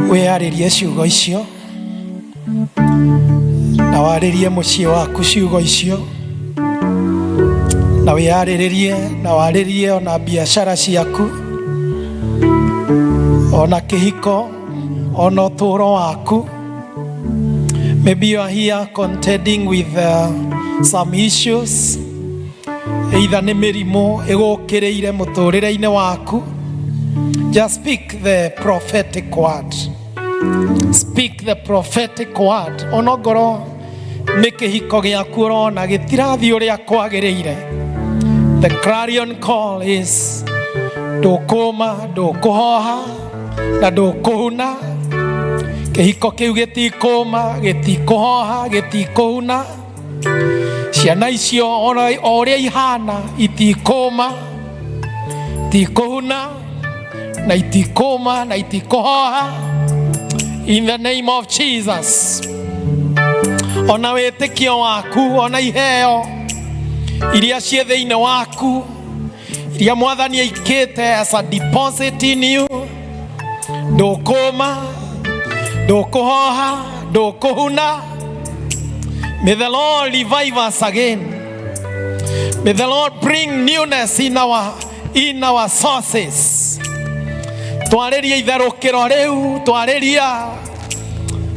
wĩyarĩrie ciugo icio na warĩrie mũciĩ waku ciugo icio na wĩyarĩrĩrie na warĩrie ona biacara ciaku ona kĩhiko ona ũtũũro waku. Maybe you are here contending with some issues, either nĩ mĩrimũ ĩgũkĩrĩire mũtũũrĩre-inĩ waku. Just speak the prophetic word. Speak the prophetic word. Onongorwo nĩ kĩhiko gĩaku ũrona gĩtirathiĩ ũrĩa kwagĩrĩire, the clarion call is ndũkũma, ndũkũhoha na ndũkũhuna. Kĩhiko kĩu gĩtikũma, gĩtikũhoha, gĩtikũhuna. Ciana icio o ũrĩa ihana itikũma, itikũhuna na itikũma na itikũhoha, in the name of Jesus. Ona wĩtĩkio waku, ona iheo iria ciĩ thĩinĩ waku, iria Mwathani aikĩte as a deposit in you, ndũkũma, ndũkũhoha, ndũkũhuna. May the Lord revive us again. May the Lord bring newness in our sources. Twarĩrie itherũkĩro rĩu, twarĩria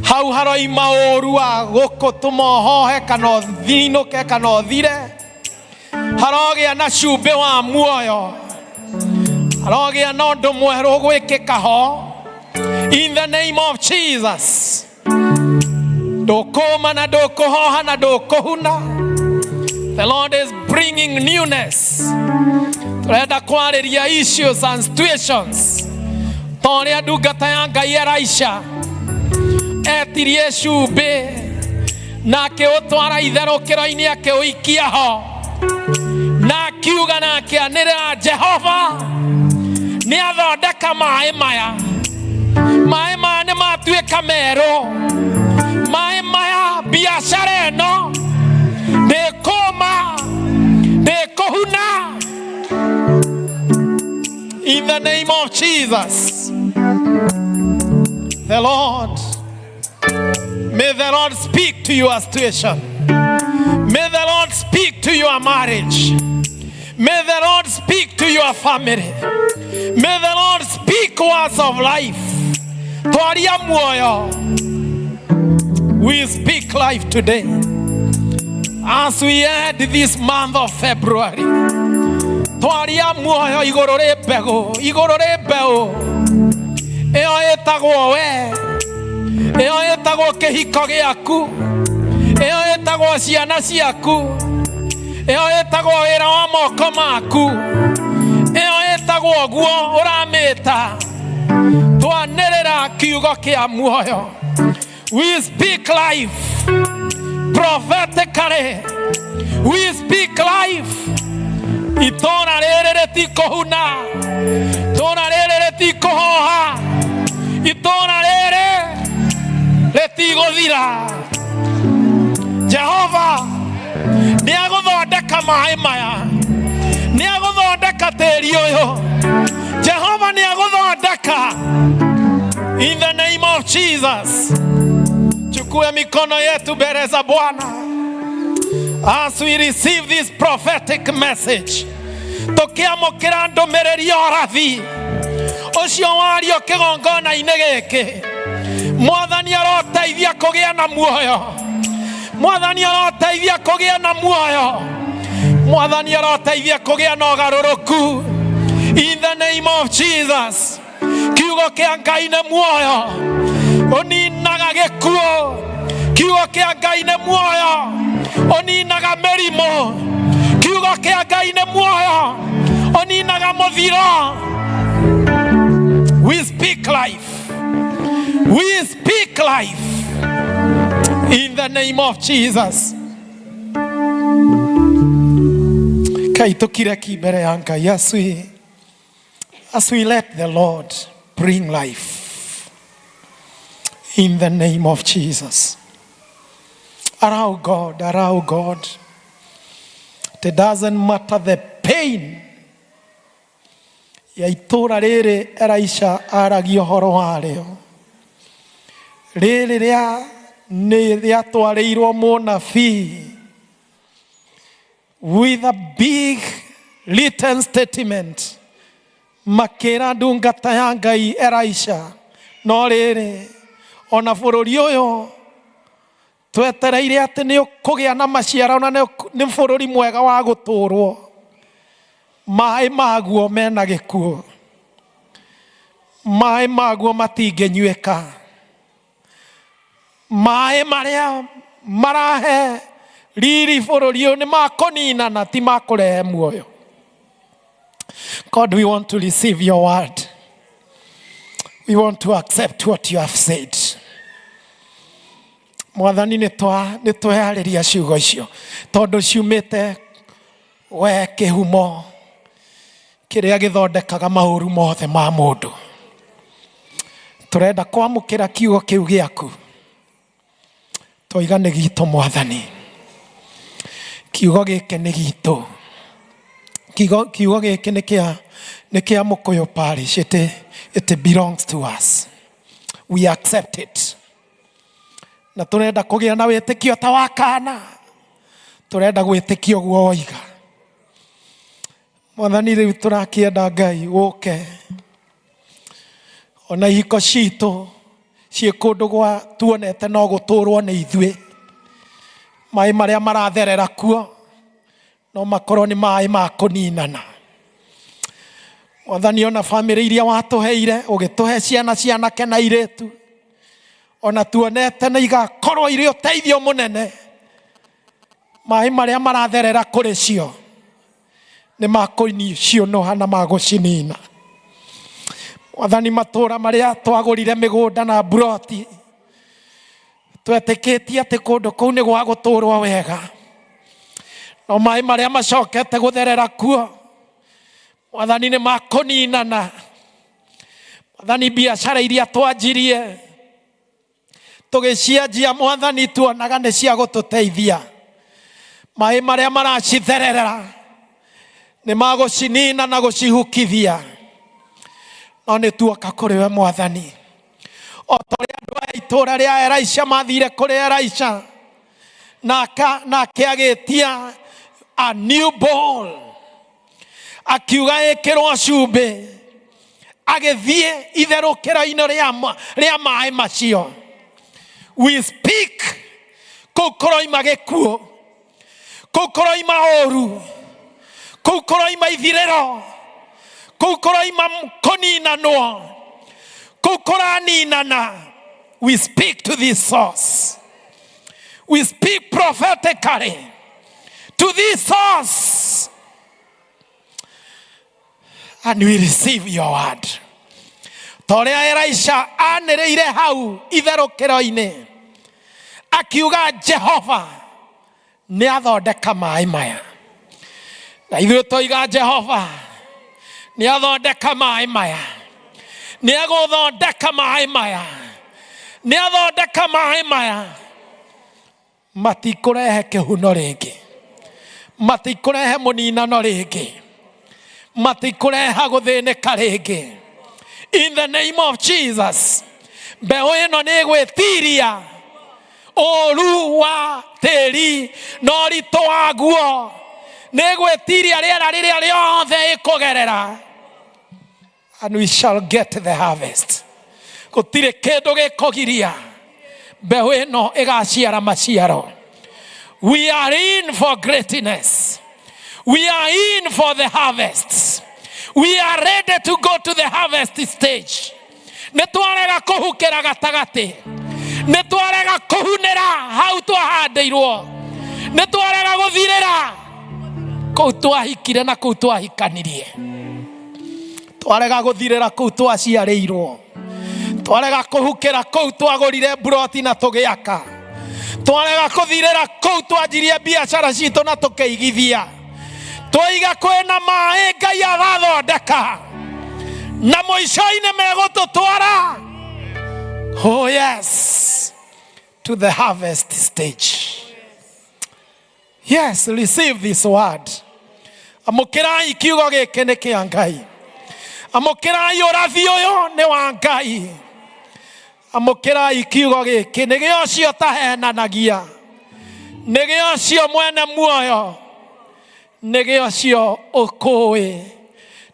hau haroima ũru wa gũkũtũma ũhohe kana ũthinũke kana ũthire. Harogĩa na cumbĩ wa muoyo, harogĩa na ũndũ mwerũ ũgwĩkĩka ho, in the name of Jesus. Ndũkũma na ndũkũhoha na ndũkũhuna. The Lord is bringing newness. Tũrenda kwarĩria issues and situations ta ũrĩa ndungata ya Ngai Elisha etirie cumbĩ na akĩũtwara itherũkĩro-inĩ, akĩũikia ho na akiuga na akĩanĩrĩra, Jehova nĩ athondeka maĩ maya, maĩ maya nĩ matuĩka merũ, maĩ maya, biacara ĩno ndĩkũma, ndĩkũhuna, in the name of Jesus. The Lord, may the Lord speak to your situation. May the Lord speak to your marriage. May the Lord speak to your family. May the Lord speak words of life. Twaria muoyo. We speak life today as we end this month of February. Twaria muoyo igũrũ rĩ mbegũ, igũrũ rĩ mbeũ ĩyo ĩtagwo we, ĩyo ĩtagwo kĩhiko gĩaku, ĩyo ĩtagwo ciana ciaku, ĩyo ĩtagwo wĩra wa moko maku, ĩyo ĩtagwo guo ũramĩta. Twanĩrĩra kiugo kĩa muoyo. We speak life prophetically. We speak life. Itũra rĩrĩ rĩtikũhuna, itũra rĩrĩ rĩtikũhoha, itũra rĩrĩ rĩtigũthira. Jehova nĩ agũthondeka maĩ maya, nĩ agũthondeka tĩri ũyũ. Jehova nĩ agũthondeka, in the name of Jesus. Chukue mikono yetu mbele za Bwana as we receive this prophetic message, tũkĩamũkĩra ndũmĩrĩri ya ũrathi ũcio wario kĩgongona-inĩ gĩkĩ. Mwathani aroteithia kũgĩa na muoyo. Mwathani aroteithia kũgĩa na muoyo. Mwathani aroteithia kũgĩa na ũgarũrũku, in the name of Jesus. Kiugo kĩa Ngai nĩ muoyo ũninaga gĩkuũ. Kiugo kĩa Ngai nĩ muoyo ũninaga mĩrimũ. Kiugo kĩa Ngai nĩ muoyo ũninaga mũthiro. We speak life. We speak life. In the name of Jesus. Kai tũkire ki mbere ya Ngai as we, as we let the Lord bring life. In the name of Jesus. Allow God, allow God. It doesn't matter the pain ya itũũra rĩrĩ Elisha aragia ũhoro warĩo. Rĩrĩ rĩa nĩ rĩatwarĩirwo mũnabii with a big written statement makĩra ndungata ya Ngai Elisha no rĩrĩ ona bũrũri ũyũ twetereire atĩ nĩ ũkũgĩa na maciaro na nĩ bũrũri mwega wa gũtũrwo maĩ maguo mena gĩkuũ maĩ maguo matingĩnyuĩka maĩ marĩa marahe riri bũrũri ũyũ nĩ makũninana ti makũrehe muoyo. God, we want to receive your word. We want to accept what you have said. Mwathani nĩ tweyarĩria ciugo icio tondũ ciumĩte we kĩhumo kĩrĩa gĩthondekaga maũru mothe ma mũndũ. Tũrenda kwamũkĩra kiugo kĩu gĩaku. Twaiga nĩ gitũ Mwathani. Kiugo gĩkĩ nĩ gitũ. Kiugo gĩkĩ nĩ kĩa Mũkũyũ Parish. It belongs to us. We accept it. Na tũrenda kũgĩa na wĩtĩkio ta wa kana. Tũrenda gwĩtĩkia ũguo woiga. Mwathani rĩu tũrakĩenda Ngai ũke. Ona ihiko citũ ciĩ kũndũ gwa tuonete no gũtũrwo nĩ ithuĩ. Maĩ marĩa maratherera kuo no makorwo nĩ maĩ ma kũninana. Mwathani ona bamĩrĩ iria watũheire ũgĩtũhe ciana cianake na airĩtu ona tuonete nĩ igakorwo irĩ ũteithio mũnene. Maĩ marĩa maratherera kũrĩ cio nĩ makũciũnũha na magũcinina. Mwathani matũra marĩa twagũrire mĩgũnda na mburoti twetĩkĩtie atĩ kũndũ kũu nĩ gwa gũtũrwo wega, no maĩ marĩa macokete gũtherera kuo Mwathani nĩ makũninana. Mwathani biacara iria twanjirie tũgĩcianjia Mwathani tuonaga nĩ cia gũtũteithia, maĩ marĩa maracitherera nĩ magũcinina na gũcihukithia. No nĩ tuoka kũrĩ we Mwathani, o ta ũrĩa andũ aya itũũra rĩa Elisha mathire kũrĩ Elisha nake agĩtia a new bowl, akiuga ĩkĩrwo cumbĩ, agĩthiĩ itherũkĩro-inĩ rĩa maĩ macio. We speak kũu kũroima gĩkuũ, kũu kũroima ũru, kũu kũroima ithirĩro, kũu kũroima kũninanwo, kũu kũraninana. We speak to this source. We speak prophetically to this source. And we receive your word. Ta ũrĩa Elisha anĩrĩire hau itherũkĩro-inĩ akiuga Jehova nĩ athondeka maĩ maya, na ithuĩ twoiga Jehova nĩ athondeka maĩ maya, nĩ agũthondeka maĩ maya, nĩ athondeka maĩ maya, matikũrehe kĩhuno rĩngĩ, matikũrehe mũninano rĩngĩ, matikũreha gũthĩnĩka rĩngĩ. In the name of Jesus, mbeũ ĩno nĩ ĩgwĩtiria ũru wa tĩri na ũritũ waguo, nĩ ĩgwĩtiria rĩera rĩrĩa rĩothe ĩkũgerera, and we shall get the harvest. Gũtirĩ kĩndũ gĩkũgiria mbeũ ĩno ĩgaciara maciaro. We are in for greatness. We are in for the harvest. We are ready to go to the harvest stage. Nĩ twarega kũhukĩra gatagatĩ, nĩ twarega kũhunĩra hau twahandĩirwo, nĩ twarega gũthirĩra kũu twahikire na kũu twahikanirie, twarega gũthirĩra kũu twaciarĩirwo, twarega kũhukĩra kũu twagũrire mburoti na tũgĩaka, Twarega kũthirĩra kũu twanjirie biacara citũ na tũkĩigithia. Twaiga kwĩna maĩ Ngai arathondeka na mũico-inĩ megũtũtwara. Oh yes, to the harvest stage. Yes, receive this word. Amũkĩrai kiugo gĩkĩ nĩ kĩa Ngai. Amũkĩrai ũrathi ũyũ nĩ wa Ngai. Amũkĩrai kiugo gĩkĩ nĩ gĩa ũcio ũtahenanagia, nĩ gĩa ũcio mwene muoyo, nĩ gĩa ũcio ũkũĩ,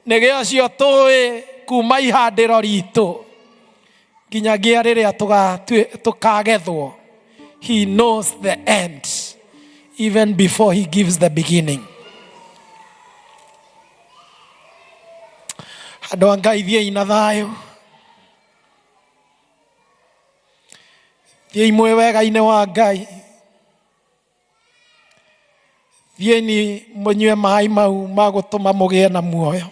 nĩ gĩa ũcio tũĩ kuma ihandĩro ritũ nginyagia rĩrĩa tũkagethwo. He knows the end even before he gives the beginning. Andũ a Ngai thiĩi na thayũ, thiĩi mwĩ wega-inĩ wa Ngai, thiĩni mũnyue maĩ mau ma gũtũma mũgĩe na muoyo,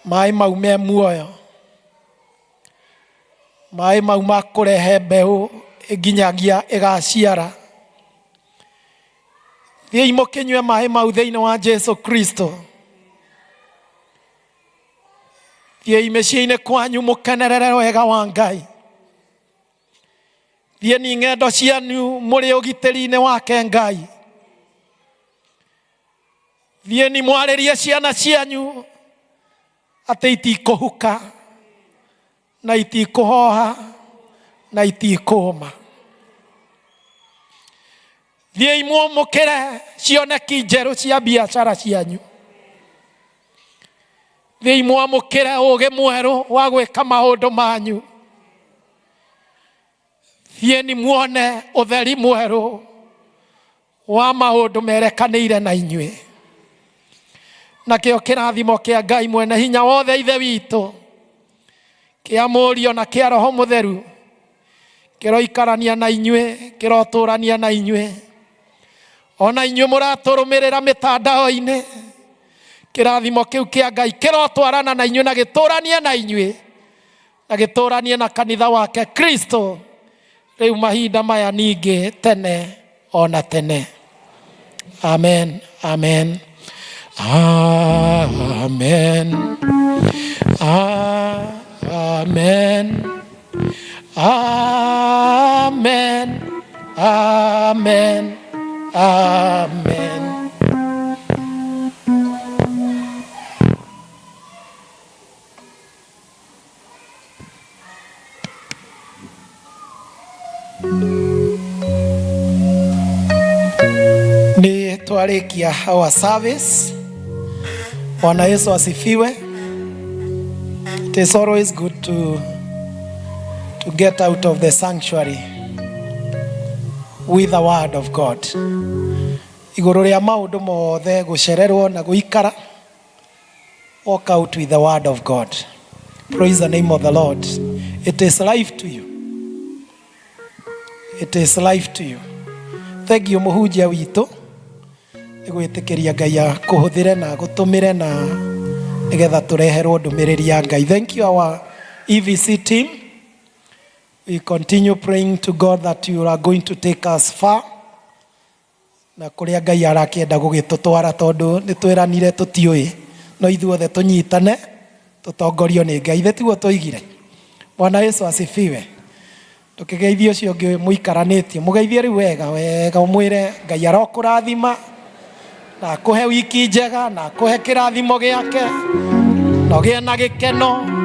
maĩ mau me muoyo, maĩ mau ma kũrehe mbeũ nginyagia ĩgaciara. Thiĩi mũkĩnyue maĩ mau thĩinĩ wa Jesu Kristo. Thiĩi mĩciĩ-inĩ kwanyu mũkenerere wega wa Ngai. Thiĩni ng'endo cianyu mũrĩ ũgitĩri-inĩ wake Ngai. Thiĩni mwarĩrie ciana cianyu atĩ itikũhuka na itikũhoha na itikũũma. Thiĩi mwamũkĩre cioneki njerũ cia biacara cianyu. Thiĩi mwamũkĩre ũgĩ mwerũ wa gwĩka maũndũ manyu. Thiĩni muone ũtheri mwerũ wa maũndũ merekanĩire na inyuĩ. Nakĩo kĩrathimo kĩa Ngai mwene hinya wothe Ithe witũ, kĩa Mũriũ na kĩa Roho Mũtheru, kĩroikarania na inyuĩ, kĩrotũrania na inyuĩ. Ona inyuĩ mũratũrũmĩrĩra mĩtandao-inĩ, kĩrathimo kĩu kĩa Ngai kĩrotwarana na inyuĩ na gĩtũranie na inyuĩ, na gĩtũranie na kanitha wake Kristo rĩu mahinda maya ningĩ tene ona tene. Amen, amen, amen, amen, amen, amen, amen. Nĩ twarĩkia our service. Bwana Yesu asifiwe. It is always good to get out of the sanctuary with the word of God. Igũrũ rĩa maũndũ mothe gũcererwo na gũikara, walk out with the word of God. Praise the name of the Lord. It is life to you. It is life to you. Thank you mũhunjia witũ nĩ gwĩtĩkĩria Ngai akũhũthĩre na agũtũmĩre na nĩgetha tũreherwo ndũmĩrĩri ya Ngai. Thank you our EVC team. We continue praying to God that you are going to take us far. Na kũrĩa Ngai arakĩenda gũgĩtũtwara tondũ nĩ twĩranire tũtiũĩ, no ithuothe tũnyitane tũtongorio nĩ Ngai. Ithe tiguo twoigire? Bwana Yesu asifiwe. Ndũkĩgeithie ũcio ũngĩ mũikaranĩtie, mũgeithie rĩu wega wega, ũmwĩre Ngai arokũrathima na akũhe wiki njega na akũhe kĩrathimo gĩake na ũgĩe na gĩkeno.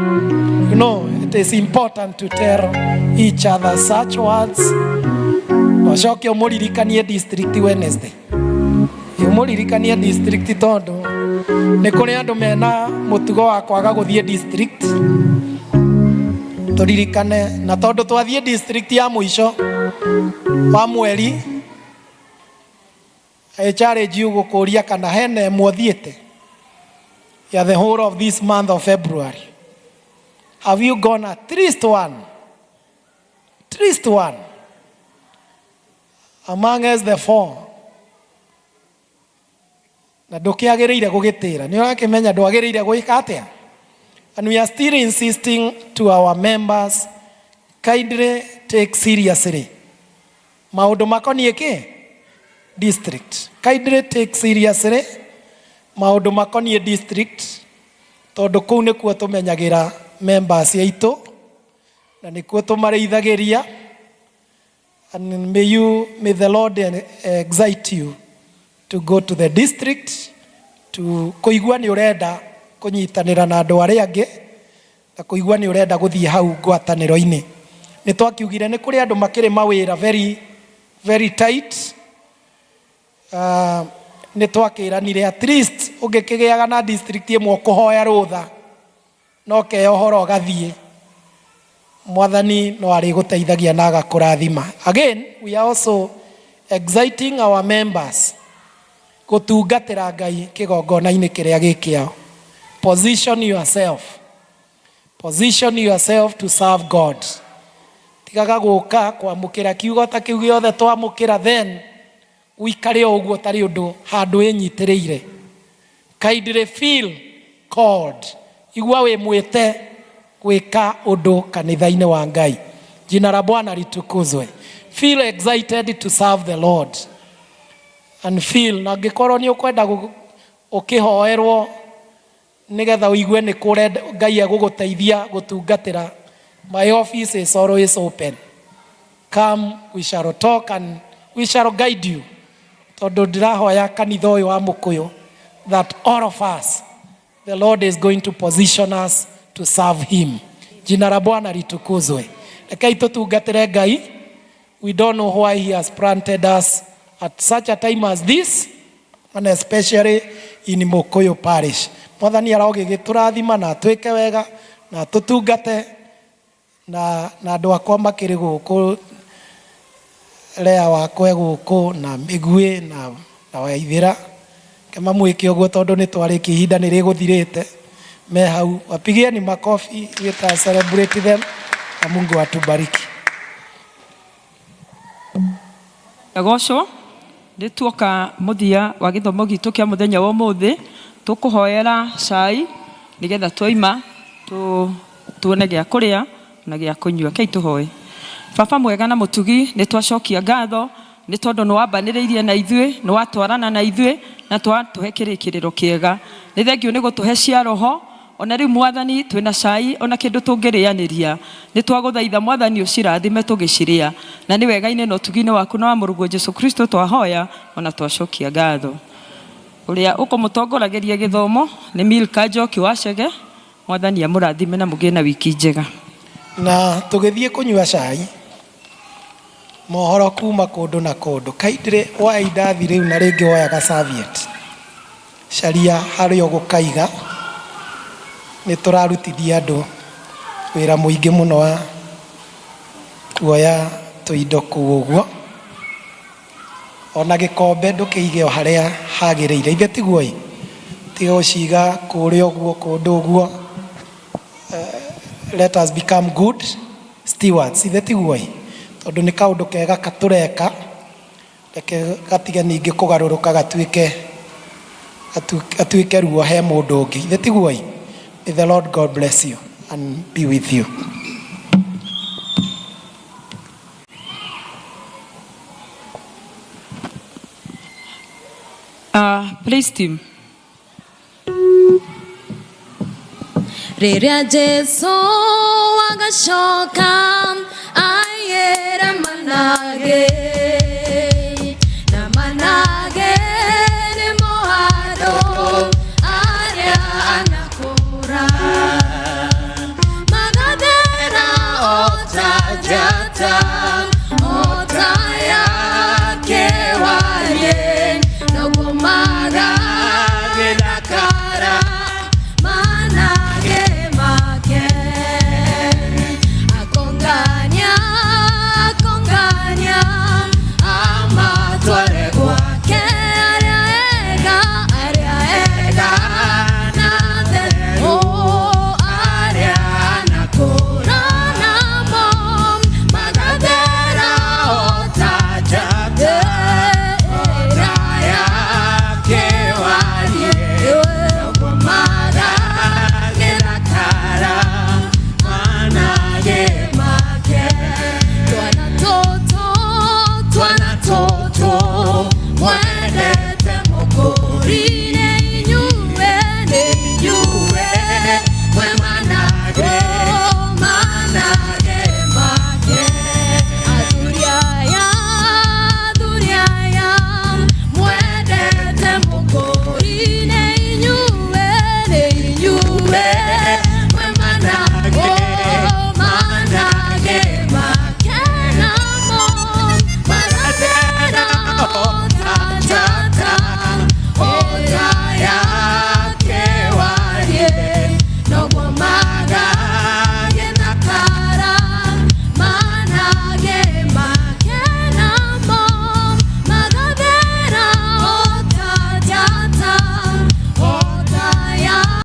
You know, it is important to tell each other such words. Na ũcoke ũmũririkanie district Wednesday. Ũmũririkanie district tondũ nĩ kũrĩ andũ mena mũtugo wa kwaga gũthiĩ district. Tũririkane na tondũ twathiĩ district ya mũico wa mweri, I challenge you gũkũria kana hena ĩmwe ũthiĩte ya the whole of this month of February. Have you gone at least one? At least one. Among us the four. Na ndũkĩagĩrĩire gũgĩtĩra. Nĩ ũrakĩmenya ndwagĩrĩire gwĩka atĩa? And we are still insisting to our members, kindly take seriously. Maũndũ makoniĩ kĩ? District. Kindly take seriously maũndũ makoniĩ district tondũ kũu nĩkuo tũmenyagĩra members aitũ na nĩkuo tũmarĩithagĩria. And may the Lord excite you to go to the district to kũigua nĩ ũrenda kũnyitanĩra na andũ arĩa angĩ na kũigua nĩ ũrenda gũthiĩ hau ngwatanĩro-inĩ. Nĩ twakiugire nĩ kũrĩ andũ makĩrĩ mawĩra very, very tight. Nĩ twakĩranire at least ũngĩkĩgĩaga na district ĩmwe ũkũhoya rũtha no keyohora ũgathiĩ, Mwathani no arĩgũteithagia na agakũrathima. Again, we are also exciting our members gũtungatĩra Ngai kĩgongona-inĩ kĩrĩa gĩ kĩao. Position yourself. Position yourself to serve God. Tigaga gũka kwamũkĩra kiugo ta kĩu gĩothe twamũkĩra, then ũikare o ũguo tarĩ ũndũ handũ wĩnyitĩrĩire. Kindly feel called. Igua wĩ mwĩte gwĩka ũndũ kanitha-inĩ wa Ngai. Jina la Bwana litukuzwe. Feel excited to serve the Lord. And feel, na angĩkorwo nĩ ũkwenda ũkĩhoerwo nĩgetha ũigue nĩ kũrenda Ngai egũgũteithia gũtungatĩra, my office is always open. Come, we shall talk and we shall guide you. Tondũ ndĩrahoya kanitha ũyũ wa Mũkũyũ that all of us, the Lord is going to position us to serve him. Jina la Bwana litukuzwe. Rekei tũtungatĩre Ngai. We don't know why he has planted us at such a time as this, and especially in Mukuyu Parish. Mwathani arogĩgĩtũrathima na atwĩke wega na atũtungate na andũ akwa makĩrĩ gũkũ, Lea wakwa e gũkũ na Mĩguĩ na Waithĩra. Ke mamwĩke ũguo tondũ nĩ twarĩkia, ihinda nĩ rĩgũthirĩte. Me hau, wapigieni makofi, let us celebrate them na Mungu atubariki. Agocwo. Nĩ tuoka mũthia wa gĩthomo gitũ kĩa mũthenya wa ũmũthĩ. Tũkũhoera cai nĩgetha twaima tuone gĩa kũrĩa na gĩa kũnyua. Kei tũhoe. Baba mwega na mũtugi, nĩ twacokia ngatho nĩ tondũ nĩ wambanĩrĩirie na ithuĩ, nĩ watwarana na ithuĩ na twatũhe kĩrĩkĩrĩro kĩega. Nĩ thengiũ nĩ gũtũhe cia roho. Ona rĩu Mwathani twĩna cai ona kĩndũ tũngĩrĩanĩria. Nĩ twagũthaitha Mwathani ũcirathime tũgĩcirĩa. Na nĩ wega-inĩ na ũtugi-inĩ waku na wa mũrũguo Jesu Kristo twahoya ona twacokia ngatho. Ũrĩa ũkũmũtongoragĩria gĩthomo nĩ Milka Njoki wa Chege. Mwathani amũrathime na mũgĩe na wiki njega. Na tũgĩthiĩ kũnyua cai, mohoro kuma kũndũ na kũndũ. Kindly woya indathi rĩu na rĩngĩ woyaga serviette. Caria harĩa ũgũkaiga. Nĩ tũrarutithia andũ wĩra mũingĩ mũno wa kuoya tũindo kũu ũguo. Ona gĩkombe ndũkĩige o harĩa hagĩrĩire. Ithe tiguo ĩ? Tiga gũciga kũrĩa ũguo kũndũ ũguo. Let us become good stewards. Ithe tiguo ĩ? Tondũ nĩ kaũndũ kega tũreka, reke gatige ningĩ kũgarũrũka gatuĩke ruo he mũndũ ũngĩ. Ithe tiguo ĩ? May the Lord God bless you and be with you. Praise team. Rĩrĩa Jesu agacoka aiyĩre manage na manage nĩmo andũ arĩa anakũra magathera o ta njata.